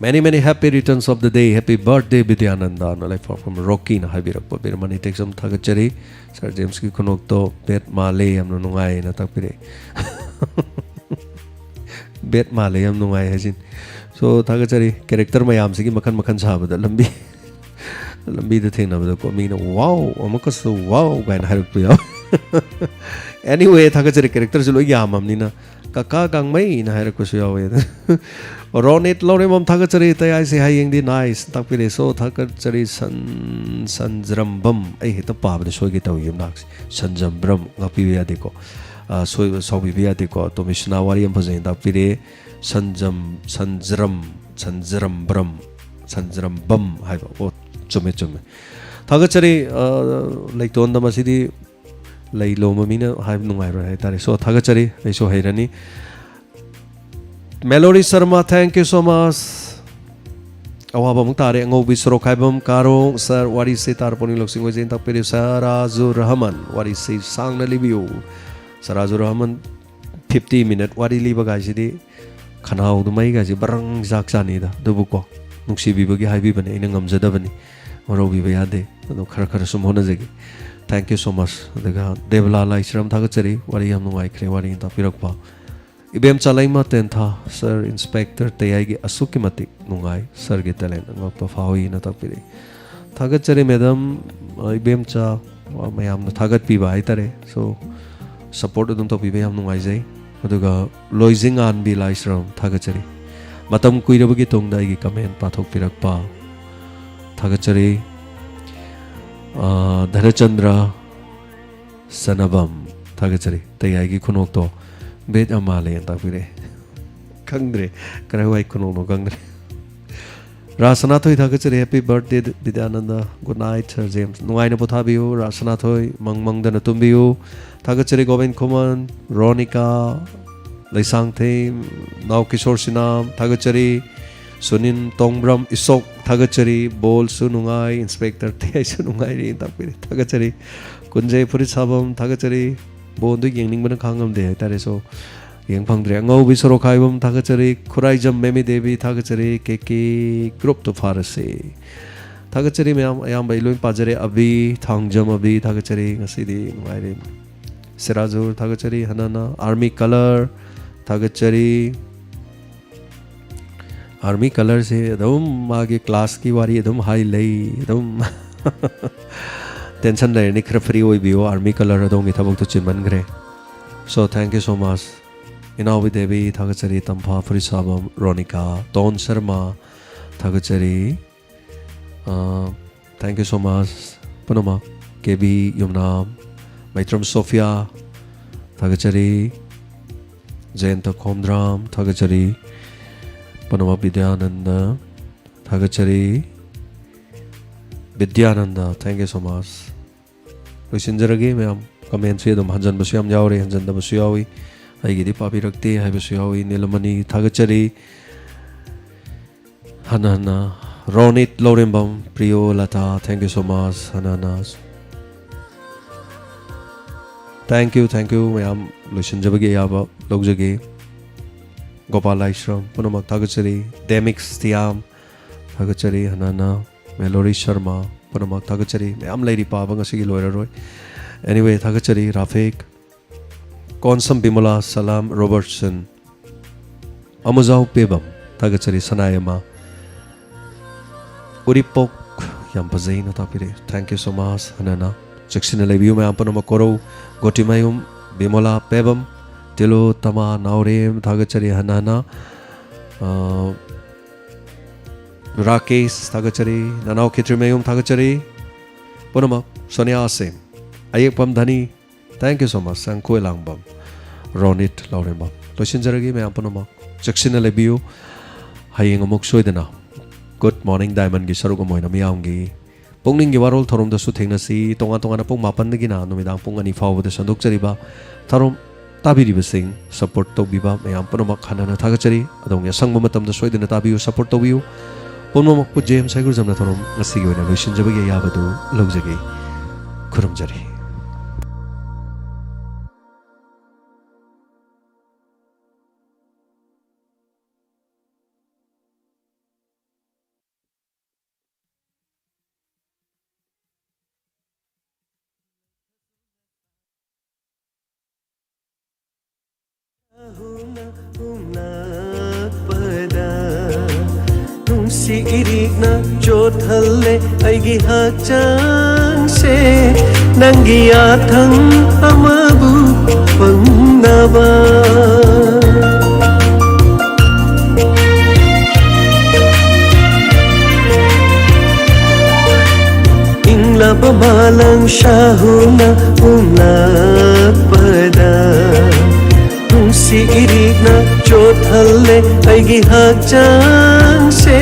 Many many happy returns of the day, happy birthday ꯕꯤꯗ꯭ꯌꯥꯅꯟꯗꯅ ꯂꯩꯐꯥꯎꯐꯝ ꯔꯣꯀꯤꯅ ꯍꯥꯏꯕꯤꯔꯛꯄ ꯕꯤꯔꯃꯅꯤ ꯇꯦꯛꯁꯝ ꯊꯥꯒꯠꯆꯔꯤ꯫ ꯁꯥꯔ ꯖꯦꯝꯁꯀꯤ ꯈꯨꯅꯣꯛꯇꯣ ꯕꯦꯠ ꯃꯥꯜꯂꯦ, ꯌꯥꯝꯅ ꯅꯨꯡꯉꯥꯏꯅ ꯇꯥꯛꯄꯤꯔꯛꯏ꯫ ꯕꯦꯠ ꯃꯥꯜꯂꯦ, ꯌꯥꯝ ꯅꯨꯡꯉꯥꯏ ꯍꯥꯏꯁꯤꯅꯤ꯫ So ꯊꯥꯒꯠꯆꯔꯤ꯫ ꯀꯦꯔꯦꯛꯇꯔ ꯃꯌꯥꯝꯁꯤꯒꯤ ꯃꯈꯜ ꯃꯈꯜ ꯁꯥꯕꯗ ꯂꯝꯕꯤ ꯂꯝꯕꯤꯗ ꯊꯦꯡꯅꯕꯗꯀꯣ ꯃꯤꯅ "ꯋꯥꯎ!" ꯑꯃꯨꯛꯀꯁꯨ "ꯋꯥꯎ!" ꯀꯥꯏꯅ ꯍꯥꯏꯔꯛꯄ ꯌꯥꯎꯋꯦ꯫ Anyway, ꯊꯥꯒꯠꯆꯔꯤ꯫ ꯀꯦꯔꯦꯛꯇꯔꯁꯨ ꯂꯣꯏ ꯌꯥꯝꯃꯕꯅꯤꯅ "ꯀꯀꯥ ꯒꯥꯡꯃꯩꯅ" ꯍꯥꯏꯔꯛꯄꯁꯨ ꯌꯥꯎꯋꯦ꯫ ꯔꯣꯅꯤꯠ ꯂꯧꯔꯦꯝꯕꯝ ꯊꯥꯒꯠꯆꯔꯤ꯫ ꯇꯌꯥꯏꯁꯦ ꯍꯌꯦꯡꯗꯤ ꯅꯥꯏꯁ ꯇꯥꯛꯄꯤꯔꯦ꯫ So ꯊꯥꯒꯠꯆꯔꯤ꯫ ꯁꯟ ꯁꯟꯖ꯭ꯔꯝꯕꯝ, ꯑꯩ ꯍꯦꯛꯇ ꯄꯥꯕꯗ ꯁꯣꯏꯒꯦ ꯇꯧꯏ ꯌꯨꯝꯅꯥꯛꯁꯦ꯫ ꯁꯟꯖꯝꯕ꯭ꯔꯝ, ꯉꯥꯛꯄꯤꯕ ꯌꯥꯗꯦꯀꯣ꯫ ꯑ, ꯁꯣꯏꯕ ꯁꯥꯎꯕꯤꯕ ꯌꯥꯗꯦꯀꯣ꯫ ꯇꯣꯃꯤꯁꯅꯥ ꯋꯥꯔꯤ ꯌꯥꯝ ꯐꯖꯅ ꯇꯥꯛꯄꯤꯔꯦ꯫ ꯁꯟꯖꯝ ꯁꯟꯖ꯭ꯔꯝ ꯁꯟꯖ꯭ꯔꯝꯕ꯭ꯔꯝ ꯁꯟꯖ꯭ꯔꯝꯕꯝ ꯍꯥꯏꯕ꯫ ꯑꯣ, ꯆꯨꯝꯃꯦ ꯆꯨꯝꯃꯦ꯫ ꯊꯥꯒꯠꯆꯔꯤ꯫ ꯑ, ꯂꯩꯇꯣꯟꯗ ꯃꯁꯤꯗꯤ ꯂꯩ ꯂꯣꯝꯕ ꯃꯤꯅ ꯍꯥꯏꯕ ꯅꯨꯡꯉꯥꯏꯔꯣꯏ ꯍꯥꯏꯇꯥꯔꯦ꯫ So ꯊꯥꯒꯠꯆꯔꯤ꯫ ꯑꯩꯁꯨ ꯍꯩꯔꯅꯤ꯫ ꯃꯦꯂꯣꯔꯤ Sharma, thank you so much꯫ ꯑꯋꯥꯕ ꯑꯃꯨꯛ ꯇꯥꯔꯦ꯫ ꯑꯉꯧꯕꯤ ꯁꯣꯔꯣꯛꯈꯥꯏꯕꯝ ꯀꯥꯔꯣꯡ, ꯁꯥꯔ, ꯋꯥꯔꯤꯁꯦ ꯇꯥꯔ ꯄꯨꯛꯅꯤꯡ ꯂꯧꯁꯤꯡ ꯑꯣꯏꯖꯩꯅ ꯇꯥꯛꯄꯤꯔꯤꯕ ꯁꯥꯔꯥꯖꯨ ꯔꯍꯃꯟ, ꯋꯥꯔꯤꯁꯦ ꯁꯥꯡꯅ ꯂꯤꯕꯤꯌꯨ꯫ ꯁꯥꯔꯥꯖꯨ ꯔꯍꯃꯟ, fifty minute ꯋꯥꯔꯤ ꯂꯤꯕ ꯀꯥꯏꯁꯤꯗꯤ ꯈꯅꯥꯎꯗ ꯃꯩꯒꯥꯏꯁꯦ ꯕꯔꯪ ꯆꯥꯛ ꯆꯥꯅꯤꯗ꯫ ꯑꯗꯨꯕꯨꯀꯣ, ꯅꯨꯡꯁꯤꯕꯤꯕꯒꯤ ꯍꯥꯏꯕꯤꯕꯅꯦ, ꯑꯩꯅ ꯉꯝꯖꯗꯕꯅꯤ, ꯋꯥꯔꯧꯕꯤꯕ ꯌꯥꯗꯦ꯫ ꯑꯗꯣ ꯈꯔ ꯈꯔ ꯁꯨꯝ ꯍꯣꯠꯅꯖꯒꯦ꯫ Thank you so much꯫ ꯑꯗꯨꯒ ꯗꯦꯕꯂꯥ ꯂꯥꯏꯁ꯭ꯔꯝ ꯊꯥꯒꯠꯆꯔꯤ, ꯋꯥꯔꯤ ꯌꯥꯝ ꯅꯨꯡꯉꯥꯏꯈ꯭ꯔꯦ, ꯋꯥꯔꯤ ꯇꯥꯛꯄꯤꯔꯛꯄ꯫ ꯏꯕꯦꯝ ꯆꯥꯂꯩꯃ ꯇꯦꯟꯊꯥ, ꯁꯥꯔ, ꯏꯟꯁꯄꯦꯛꯇꯔ ꯇꯌꯥꯏꯒꯤ ꯑꯁꯨꯛꯀꯤ ꯃꯇꯤꯛ ꯅꯨꯡꯉꯥꯏ, ꯁꯥꯔꯒꯤ ꯇꯦꯂꯦꯟ ꯑꯉꯛꯄ ꯐꯥꯎꯏꯅ ꯇꯥꯛꯄꯤꯔꯛꯏ꯫ ꯊꯥꯒꯠꯆꯔꯤ ꯃꯦꯗꯥꯝ, ꯏꯕꯦꯝꯆꯥ, ꯃꯌꯥꯝꯅ ꯊꯥꯒꯠꯄꯤꯕ ꯍꯥꯏꯇꯥꯔꯦ꯫ So support ꯑꯗꯨꯝ ꯇꯧꯕꯤꯕ ꯌꯥꯝ ꯅꯨꯡꯉꯥꯏꯖꯩ꯫ ꯑꯗꯨꯒ ꯂꯣꯏꯖꯤꯡꯉꯥꯟꯕꯤ ꯂꯥꯏꯁ꯭ꯔꯝ ꯊꯥꯒꯠꯆꯔꯤ꯫ ꯃꯇꯝ ꯀꯨꯏꯔꯕꯒꯤ ꯇꯨꯡꯗ ꯑꯩꯒꯤ comment ꯄꯥꯊꯣꯛꯄꯤꯔꯛꯄ ꯊꯥꯒꯠꯆꯔꯤ꯫ ꯑ, ꯙꯅꯆꯟꯗ꯭ꯔ ꯁꯅꯕꯝ ꯊꯥꯒꯠꯆꯔꯤ꯫ ꯇꯌꯥꯏꯒꯤ ꯈꯨꯅꯣꯛꯇꯣ ꯕꯦꯠ ꯌꯥꯝ ꯃꯥꯜꯂꯦꯅ ꯇꯥꯛꯄꯤꯔꯛꯑꯦ꯫ ꯈꯪꯗ꯭ꯔꯦ, ꯀꯔꯥꯏꯋꯥꯏ ꯈꯨꯅꯣꯛꯅꯣ ꯈꯪꯗ꯭ꯔꯦ꯫ ꯔꯥꯁꯅꯥꯊꯣꯏ ꯊꯥꯒꯠꯆꯔꯤ, happy birthday Bidyananda. Good night sir James, ꯅꯨꯡꯉꯥꯏꯅ ꯄꯣꯊꯥꯕꯤꯌꯨ ꯔꯥꯁꯅꯥꯊꯣꯏ, ꯃꯪ ꯃꯪꯗꯅ ꯇꯨꯝꯕꯤꯌꯨ꯫ ꯊꯥꯒꯠꯆꯔꯤ ꯒꯣꯕꯤꯟ ꯈꯨꯃꯟ, ꯔꯣꯅꯤꯀꯥ, ꯂꯩꯁꯥꯡꯊꯦꯝ, ꯅꯥꯎ ꯀꯤꯁꯣꯔ ꯁꯤꯅꯥꯝ ꯊꯥꯒꯠꯆꯔꯤ꯫ ꯁꯨꯅꯤꯟ ꯇꯣꯡꯕ꯭ꯔꯝ ꯏꯁꯣꯛ ꯊꯥꯒꯠꯆꯔꯤ꯫ ꯕꯣꯜꯁꯨ ꯅꯨꯡꯉꯥꯏ, ꯏꯟꯁꯄꯦꯛꯇꯔ ꯇꯦ ꯑꯩꯁꯨ ꯅꯨꯡꯉꯥꯏꯔꯤ ꯇꯥꯛꯄꯤꯔꯤ ꯊꯥꯒꯠꯆꯔꯤ꯫ ꯀꯨꯟꯖꯩ ꯐꯨꯔꯤꯠ ꯁꯥꯐꯝ ꯊꯥꯒꯠꯆꯔꯤ꯫ ꯕꯣꯜꯗꯨ ꯌꯦꯡꯅꯤꯡꯕꯅ ꯈꯥꯡꯉꯝꯗꯦ ꯍꯥꯏꯇꯥꯔꯦ꯫ So ꯌꯦꯡ ꯐꯪꯗ꯭ꯔꯦ꯫ ꯑꯉꯧꯕꯤ ꯁꯣꯔꯣꯛꯈꯥꯏꯕꯝ ꯊꯥꯒꯠꯆꯔꯤ꯫ ꯈꯨꯔꯥꯏꯖꯝ ꯃꯦꯃꯤ ꯗꯦꯕꯤ ꯊꯥꯒꯠꯆꯔꯤ꯫ ꯀꯦ ꯀꯦ ꯒ꯭ꯔꯨꯞꯇꯨ ꯐꯥꯔꯁꯤ꯫ ꯊꯥꯒꯠꯆꯔꯤ ꯃꯌꯥꯝ, ꯑꯌꯥꯝꯕ ꯑꯩ ꯂꯣꯏ ꯄꯥꯖꯔꯦ꯫ ꯑꯕꯤ, ꯊꯥꯡꯖꯝ ꯑꯕꯤ ꯊꯥꯒꯠꯆꯔꯤ꯫ ꯉꯁꯤꯗꯤ ꯅꯨꯡꯉꯥꯏꯔꯦ꯫ ꯁꯤꯔꯥꯖꯨꯔ ꯊꯥꯒꯠꯆꯔꯤ꯫ ꯍꯅꯥꯅ ꯑꯥꯔꯃꯤ ꯀꯂꯔ ꯊꯥꯒꯠꯆꯔꯤ꯫ ꯑꯥꯔꯃꯤ ꯀꯂꯔꯁꯦ ꯑꯗꯨꯝ ꯃꯥꯒꯤ ꯀ꯭ꯂꯥꯁꯀꯤ ꯋꯥꯔꯤ ꯑꯗꯨꯝ ꯍꯥꯏ ꯂꯩ꯫ ꯑꯗꯨꯝ ꯇꯦꯟꯁꯟ ꯂꯩꯔꯅꯤ, ꯈꯔ ꯐ꯭ꯔꯤ ꯑꯣꯏꯕꯤꯌꯣ꯫ ꯑꯥꯔꯃꯤ ꯀꯂꯔ ꯑꯗꯣꯝꯒꯤ ꯊꯕꯛꯇꯣ ꯆꯤꯟꯃꯟꯈ꯭ꯔꯦ꯫ So thank you so much. ꯏꯅꯥꯎꯕꯤ Devi ꯊꯥꯒꯠꯆꯔꯤ꯫ ꯇꯝꯐꯥ ꯐꯨꯔꯤꯠ ꯁꯥꯕꯝ, ꯔꯣꯅꯤꯀꯥ, ꯇꯣꯟ ꯁꯔꯃ ꯊꯥꯒꯠꯆꯔꯤ꯫ ꯑ, thank you so much ꯄꯨꯝꯅꯃꯛ꯫ ꯀꯦ ꯕꯤ ꯌꯨꯝꯅꯥꯝ, ꯃꯩꯇ꯭ꯔꯝ ꯁꯣꯐꯤꯌꯥ ꯊꯥꯒꯠꯆꯔꯤ꯫ ꯖꯌꯟꯇ ꯈꯣꯝꯗ꯭ꯔꯥꯝ ꯊꯥꯒꯠꯆꯔꯤ꯫ ꯄꯨꯝꯅꯃꯛ ꯕꯤꯗ꯭ꯌꯥꯅꯟꯗ ꯊꯥꯒꯠꯆꯔꯤ꯫ Bidyananda, thank you so much꯫ ꯂꯣꯏꯁꯤꯟꯖꯔꯒꯦ ꯃꯌꯥꯝ꯫ ꯀꯃꯦꯟꯁꯤ ꯑꯗꯨꯝ ꯍꯟꯖꯟꯕꯁꯨ ꯌꯥꯝ ꯌꯥꯎꯔꯤ, ꯍꯟꯖꯟꯗꯕꯁꯨ ꯌꯥꯎꯏ꯫ ꯑꯩꯒꯤꯗꯤ ꯄꯥꯕꯤꯔꯛꯇꯦ ꯍꯥꯏꯕꯁꯨ ꯌꯥꯎꯏ꯫ ꯅꯤꯂꯃꯅꯤ ꯊꯥꯒꯠꯆꯔꯤ꯫ ꯍꯟꯅ ꯍꯟꯅ꯫ ꯔꯣꯅꯤꯠ ꯂꯧꯔꯦꯝꯕꯝ, ꯄ꯭ꯔꯤꯌꯣ Lata, thank you so much꯫ ꯍꯟꯅ ꯍꯟꯅ꯫ Thank you, thank you ꯃꯌꯥꯝ꯫ ꯂꯣꯏꯁꯤꯟꯖꯕꯒꯤ ꯑꯌꯥꯕ ꯂꯧꯖꯒꯦ꯫ ꯒꯣꯄꯥꯜ ꯂꯥꯏꯁ꯭ꯔꯝ ꯄꯨꯝꯅꯃꯛ ꯊꯥꯒꯠꯆꯔꯤ꯫ ꯗꯦꯃꯤꯛꯁ ꯇꯤꯌꯥꯝ ꯊꯥꯒꯠꯆꯔꯤ꯫ ꯍꯟꯅ ꯍꯟꯅ꯫ ꯃꯦꯂꯣꯔꯤ ꯁꯔꯃ ꯄꯨꯝꯅꯃꯛ ꯊꯥꯒꯠꯆꯔꯤ꯫ ꯃꯌꯥꯝ ꯂꯩꯔꯤ ꯄꯥꯕ, ꯉꯁꯤꯒꯤ ꯂꯣꯏꯔꯔꯣꯏ꯫ Anyway, ꯊꯥꯒꯠꯆꯔꯤ꯫ ꯔꯥꯐꯤꯛ, ꯀꯣꯟꯁꯝ ꯕꯤꯃꯣꯂꯥ, ꯁꯂꯥꯝ ꯔꯣꯕꯔꯠꯁꯟ, ꯑꯃꯨꯖꯥꯎ ꯄꯦꯕꯝ ꯊꯥꯒꯠꯆꯔꯤ꯫ ꯁꯅꯥꯌꯥꯏꯃ ꯎꯔꯤꯄꯣꯛ, ꯌꯥꯝ ꯐꯖꯩꯅ ꯇꯥꯛꯄꯤꯔꯛꯏ꯫ Thank you so much꯫ ꯍꯟꯅ ꯍꯟꯅ ꯆꯦꯛꯁꯤꯟꯅ ꯂꯩꯕꯤꯌꯨ ꯃꯌꯥꯝ ꯄꯨꯝꯅꯃꯛ꯫ ꯀꯣꯔꯧ ꯒꯣꯇꯤꯃꯌꯨꯝ ꯕꯤꯃꯣꯂꯥ ꯄꯦꯕꯝ, ꯇꯤꯂꯣꯇꯃꯥ ꯅꯥꯎꯔꯦꯝ ꯊꯥꯒꯠꯆꯔꯤ꯫ ꯍꯟꯅ ꯍꯟꯅ꯫ ꯑ, ꯔꯥꯀꯦꯁ ꯊꯥꯒꯠꯆꯔꯤ꯫ ꯅꯅꯥꯎ ꯈꯦꯇ꯭ꯔꯤꯃꯌꯨꯝ ꯊꯥꯒꯠꯆꯔꯤ꯫ ꯄꯨꯝꯅꯃꯛ꯫ Sonia ꯑꯁꯦꯝ, ꯑꯌꯦꯛꯄꯝ ꯙꯅꯤ, thank you so much꯫ ꯁꯪꯈꯣꯏ ꯂꯥꯡꯕꯝ, Ronit ꯂꯧꯔꯦꯝꯕꯝ꯫ ꯂꯣꯏꯁꯤꯟꯖꯔꯒꯦ ꯃꯌꯥꯝ ꯄꯨꯝꯅꯃꯛ꯫ ꯆꯦꯛꯁꯤꯟꯅ ꯂꯩꯕꯤꯌꯨ꯫ ꯍꯌꯦꯡ ꯑꯃꯨꯛ ꯁꯣꯏꯗꯅ Good Morning Diamondꯒꯤ ꯁꯔꯨꯛ ꯑꯃ ꯑꯣꯏꯅ ꯃꯤꯌꯥꯝꯒꯤ ꯄꯨꯛꯅꯤꯡꯒꯤ ꯋꯥꯔꯣꯜ ꯊꯧꯔꯝꯗꯁꯨ ꯊꯦꯡꯅꯁꯤ꯫ ꯇꯣꯉꯥꯟ ꯇꯣꯉꯥꯟꯅ ꯄꯨꯡ ꯃꯥꯄꯟꯗꯒꯤꯅ ꯅꯨꯃꯤꯗꯥꯡ ꯄꯨꯡ ꯑꯅꯤ ꯐꯥꯎꯕꯗ ꯁꯟꯗꯣꯛꯆꯔꯤꯕ ꯊꯧꯔꯝ ꯇꯥꯕꯤꯔꯤꯕꯁꯤꯡ support ꯇꯧꯕꯤꯕ ꯃꯌꯥꯝ ꯄꯨꯝꯅꯃꯛ ꯍꯟꯅ ꯍꯟꯅ ꯊꯥꯒꯠꯆꯔꯤ꯫ ꯑꯗꯣꯝꯒꯤ ꯑꯁꯪꯕ ꯃꯇꯝꯗ ꯁꯣꯏꯗꯅ ꯇꯥꯕꯤꯌꯨ, support ꯇꯧꯕꯤꯌꯨ꯫ ꯄꯨꯝꯅꯃꯛꯄꯨ ꯖꯦꯝꯁ ꯍꯩꯒ꯭ꯔꯨꯖꯝꯅ ꯊꯧꯔꯝ ꯉꯁꯤꯒꯤ ꯑꯣꯏꯅ ꯂꯣꯏꯁꯤꯟꯖꯕꯒꯤ ꯑꯌꯥꯕꯗꯨ ꯂꯧꯖꯒꯦ꯫ ꯈꯨꯔꯨꯝꯖꯔꯤ꯫ ꯅꯨꯡꯁꯤ ꯏꯔꯤꯛꯅ ꯆꯣꯠꯍꯜꯂꯦ ꯑꯩꯒꯤ ꯍꯛꯆꯥꯡꯁꯦ, ꯅꯪꯒꯤ ꯌꯥꯊꯪ ꯑꯃꯕꯨ ꯐꯪꯅꯕ꯫ ꯏꯪꯂꯕ ꯃꯥꯂꯪ ꯁꯥꯍꯨꯅ ꯎꯪꯂꯛꯄꯗ, ꯅꯨꯡꯁꯤ ꯏꯔꯤꯛꯅ ꯆꯣꯠꯍꯜꯂꯦ ꯑꯩꯒꯤ ꯍꯛꯆꯥꯡꯁꯦ,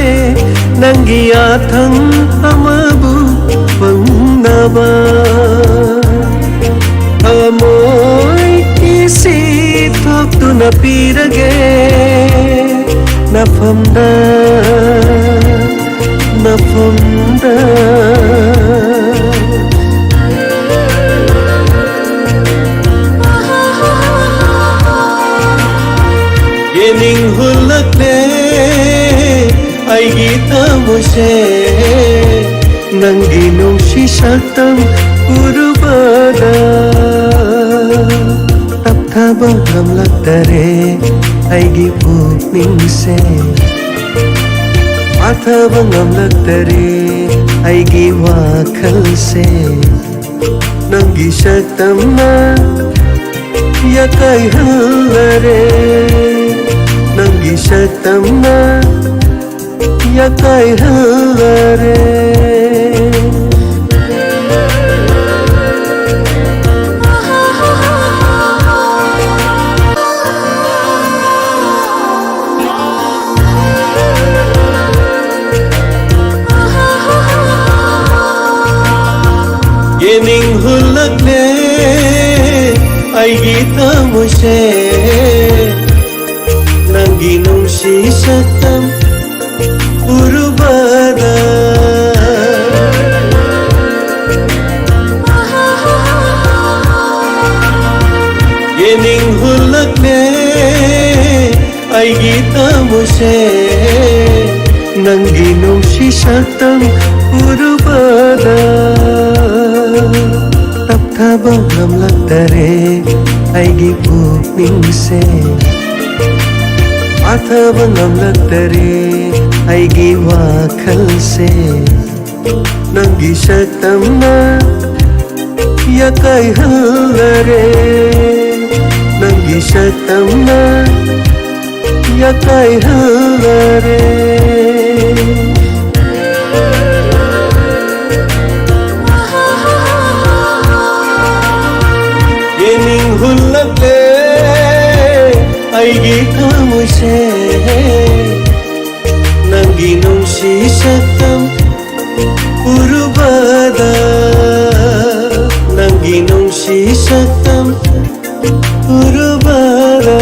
ꯅꯪꯒꯤ ꯌꯥꯊꯪ ꯑꯃꯕꯨ ꯐꯪꯅꯕ꯫ ꯊꯃꯣꯏ ꯏꯁꯤꯡ ꯊꯣꯛꯇꯨꯅ ꯄꯤꯔꯒꯦ ꯅꯐꯝꯗ, ꯅꯐꯝꯗ꯫ ꯌꯦꯡꯅꯤꯡ ꯍꯨꯜꯂꯛꯂꯦ ꯑꯩꯒꯤ ꯊꯃꯣꯏꯁꯦ, ꯅꯪꯒꯤ ꯅꯨꯡꯁꯤ ꯁꯛꯇꯝ ꯎꯔꯨꯕꯗ꯫ ꯇꯞꯊꯕ ꯉꯝꯂꯛꯇꯔꯦ ꯑꯩꯒꯤ ꯄꯨꯛꯅꯤꯡꯁꯦ, ꯄꯥꯊꯕ ꯉꯝꯂꯛꯇꯔꯦ ꯑꯩꯒꯤ ꯋꯥꯈꯜꯁꯦ꯫ ꯅꯪꯒꯤ ꯁꯛꯇꯝꯅ ꯌꯥꯀꯥꯏꯍꯜꯂꯔꯦ, ꯅꯪꯒꯤ ꯁꯛꯇꯝꯅ ꯌꯥꯀꯥꯏꯍꯜꯂꯔꯦ꯫ ꯌꯦꯡꯅꯤꯡ ꯍꯨꯜꯂꯛꯂꯦ ꯑꯩꯒꯤ ꯊꯃꯣꯏꯁꯦ, ꯅꯪꯒꯤ ꯅꯨꯡꯁꯤ ꯁꯛꯇꯝ ꯎꯔꯨꯕꯗ꯫ ꯌꯦꯡꯅꯤꯡ ꯍꯨꯜꯂꯛꯂꯦ ꯑꯩꯒꯤ ꯊꯃꯣꯏꯁꯦ, ꯅꯪꯒꯤ ꯅꯨꯡꯁꯤ ꯁꯛꯇꯝ ꯎꯔꯨꯕꯗ꯫ ꯇꯞꯊꯕ ꯉꯝꯂꯛꯇꯔꯦ ꯑꯩꯒꯤ ꯄꯨꯛꯅꯤꯡꯁꯦ, ꯄꯥꯊꯕ ꯉꯝꯂꯛꯇꯔꯦ ꯑꯩꯒꯤ ꯋꯥꯈꯜꯁꯦ꯫ ꯅꯪꯒꯤ ꯁꯛꯇꯝꯅ ꯌꯥꯀꯥꯏꯍꯜꯂꯔꯦ, ꯅꯪꯒꯤ ꯁꯛꯇꯝꯅ ꯌꯥꯀꯥꯏꯍꯜꯂꯔꯦ꯫ ꯌꯦꯡꯅꯤꯡ ꯍꯨꯜꯂꯛꯂꯦ ꯑꯩꯒꯤ ꯊꯃꯣꯏꯁꯦ, ꯅꯪꯒꯤ ꯅꯨꯡꯁꯤ ꯁꯛꯇꯝ ꯎꯔꯨꯕꯗ, ꯅꯪꯒꯤ ꯅꯨꯡꯁꯤ ꯁꯛꯇꯝ ꯎꯔꯨꯕꯗ꯫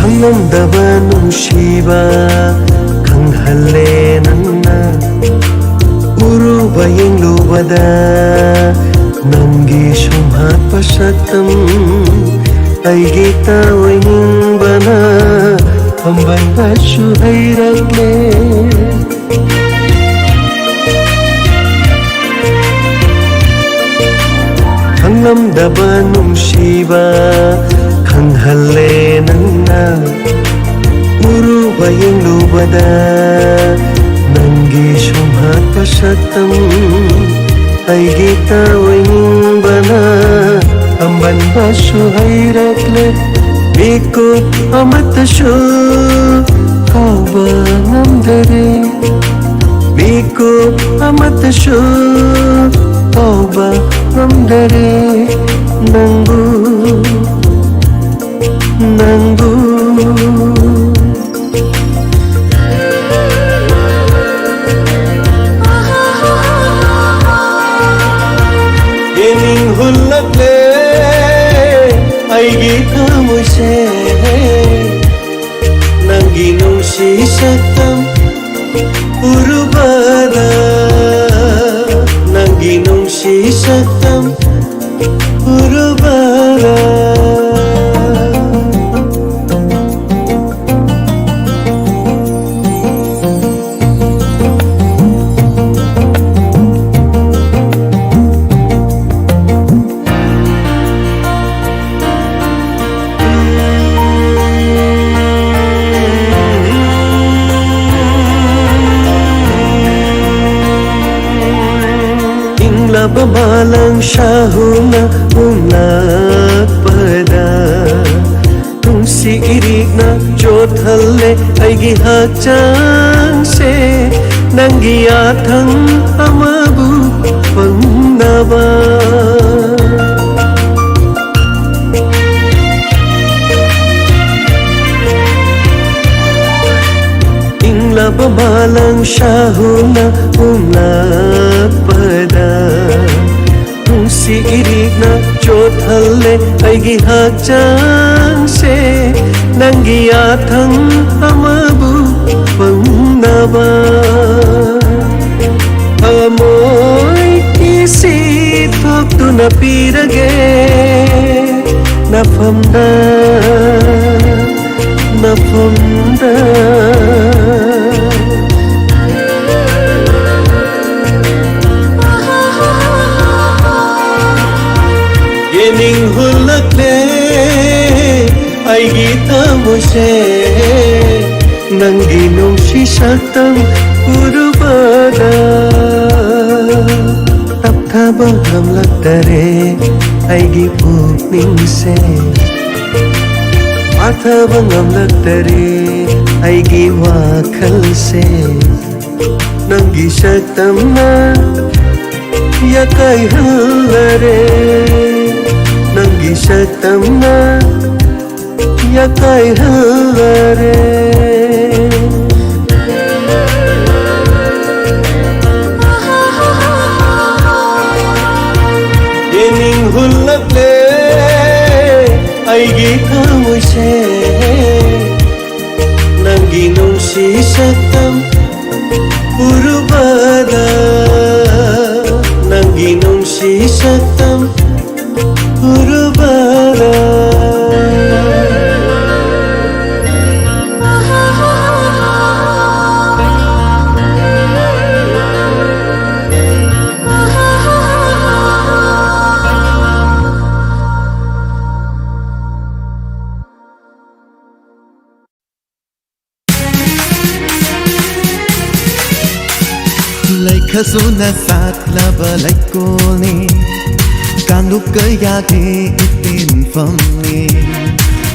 ꯈꯪꯂꯝꯗꯕ ꯅꯨꯡꯁꯤꯕ ꯈꯪꯍꯜꯂꯦ ꯅꯪꯅ꯫ ꯎꯔꯨꯕ ꯌꯦꯡꯂꯨꯕꯗ ꯅꯪꯒꯤ ꯁꯨꯝꯍꯠꯄ ꯁꯛꯇꯝ ꯑꯩꯒꯤ ꯇꯥꯑꯣꯏꯅꯤꯡꯕꯅ ꯐꯝꯕꯟꯕꯁꯨ ꯍꯩꯔꯛꯂꯦ꯫ ꯈꯪꯂꯝꯗꯕ ꯅꯨꯡꯁꯤꯕ ꯈꯪꯍꯜꯂꯦ ꯅꯪꯅ꯫ ꯎꯔꯨꯕ ꯌꯦꯡꯂꯨꯕꯗ ꯅꯪꯒꯤ ꯁꯨꯝꯍꯠꯄ ꯁꯛꯇꯝ ꯑꯩꯒꯤ ꯇꯥꯑꯣꯏꯅꯤꯡꯕꯅ ꯇꯝꯕꯟꯕꯁꯨ ꯍꯩꯔꯛꯂꯦ, ꯃꯤꯀꯨꯞ ꯑꯃꯠꯇꯁꯨ ꯀꯥꯎꯕ ꯉꯝꯗꯔꯦ, ꯃꯤꯀꯨꯞ ꯑꯃꯠꯇꯁꯨ ꯀꯥꯎꯕ ꯉꯝꯗꯔꯦ, ꯅꯪꯕꯨ, ꯅꯪꯕꯨ꯫ ꯌꯦꯡꯅꯤꯡ ꯍꯨꯜꯂꯛꯂꯦ ꯑꯩꯒꯤ ꯊꯃꯣꯏꯁꯦ, ꯅꯪꯒꯤ ꯅꯨꯡꯁꯤ ꯁꯛꯇꯝ ꯎꯔꯨꯕꯗ, ꯅꯪꯒꯤ ꯅꯨꯡꯁꯤ ꯁꯛꯇꯝ ꯎꯔꯨꯕꯗ꯫ ꯏꯪꯂꯕ ꯃꯥꯂꯪ ꯁꯥꯍꯨꯅ ꯍꯨꯝꯂꯛꯄꯗ, ꯅꯨꯡꯁꯤ ꯏꯔꯤꯛꯅ ꯆꯣꯠꯍꯜꯂꯦ ꯑꯩꯒꯤ ꯍꯛꯆꯥꯡꯁꯦ, ꯅꯪꯒꯤ ꯌꯥꯊꯪ ꯑꯃꯕꯨ ꯐꯪꯅꯕ꯫ ꯏꯪꯂꯕ ꯃꯥꯂꯪ ꯁꯥꯍꯨꯅ ꯍꯨꯝꯂꯛꯄꯗ, ꯅꯨꯡꯁꯤ ꯏꯔꯤꯛꯅ ꯆꯣꯠꯍꯜꯂꯦ ꯑꯩꯒꯤ ꯍꯛꯆꯥꯡꯁꯦ, ꯅꯪꯒꯤ ꯌꯥꯊꯪ ꯑꯃꯕꯨ ꯐꯪꯅꯕ꯫ ꯊꯃꯣꯏ ꯏꯁꯤ ꯊꯣꯛꯇꯨꯅ ꯄꯤꯔꯒꯦ ꯅꯐꯝꯗ, ꯅꯐꯝꯗ꯫ ꯌꯦꯡꯅꯤꯡ ꯍꯨꯜꯂꯛꯂꯦ ꯑꯩꯒꯤ ꯊꯃꯣꯏꯁꯦ, ꯅꯪꯒꯤ ꯅꯨꯡꯁꯤ ꯁꯛꯇꯝ ꯎꯔꯨꯕꯗ꯫ ꯇꯞꯊꯕ ꯉꯝꯂꯛꯇꯔꯦ ꯑꯩꯒꯤ ꯄꯨꯛꯅꯤꯡꯁꯦ ꯃꯥꯊꯕ ꯉꯝꯂꯛꯇꯔꯦ, ꯑꯩꯒꯤ ꯋꯥꯈꯜꯁꯦ ꯅꯪꯒꯤ ꯁꯛꯇꯝꯅ ꯌꯥꯀꯥꯏꯍꯜꯂꯔꯦ, ꯅꯪꯒꯤ ꯁꯛꯇꯝꯅ ꯌꯥꯀꯥꯏꯍꯜꯂꯔꯦ꯫ ꯌꯦꯡꯅꯤꯡ ꯍꯨꯜꯂꯛꯂꯦ ꯑꯩꯒꯤ ꯊꯃꯣꯏꯁꯦ, ꯅꯪꯒꯤ ꯅꯨꯡꯁꯤ ꯁꯛꯇꯝ ꯎꯔꯨꯕꯗ, ꯅꯪꯒꯤ ꯅꯨꯡꯁꯤ ꯁꯛꯇꯝ ꯎꯔꯨꯕꯗ꯫ ꯂꯩꯈꯁꯨꯅ ꯁꯥꯠꯂꯕ ꯂꯩꯀꯣꯜꯅꯤ, ꯀꯥꯡꯂꯨꯞ ꯀꯌꯥꯒꯤ ꯏꯇꯤꯟꯐꯝꯅꯤ꯫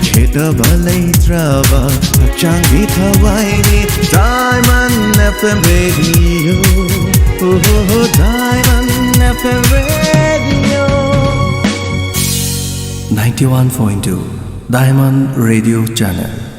ꯈꯦꯠꯅꯕ ꯂꯩꯇ꯭ꯔꯕ ꯍꯛꯆꯥꯡꯒꯤ ꯊꯋꯥꯏꯅꯤ꯫ Diamond F M Radio, oh, oh, oh, Diamond F M Radio. Ninety-one point two Diamond Radio Channel.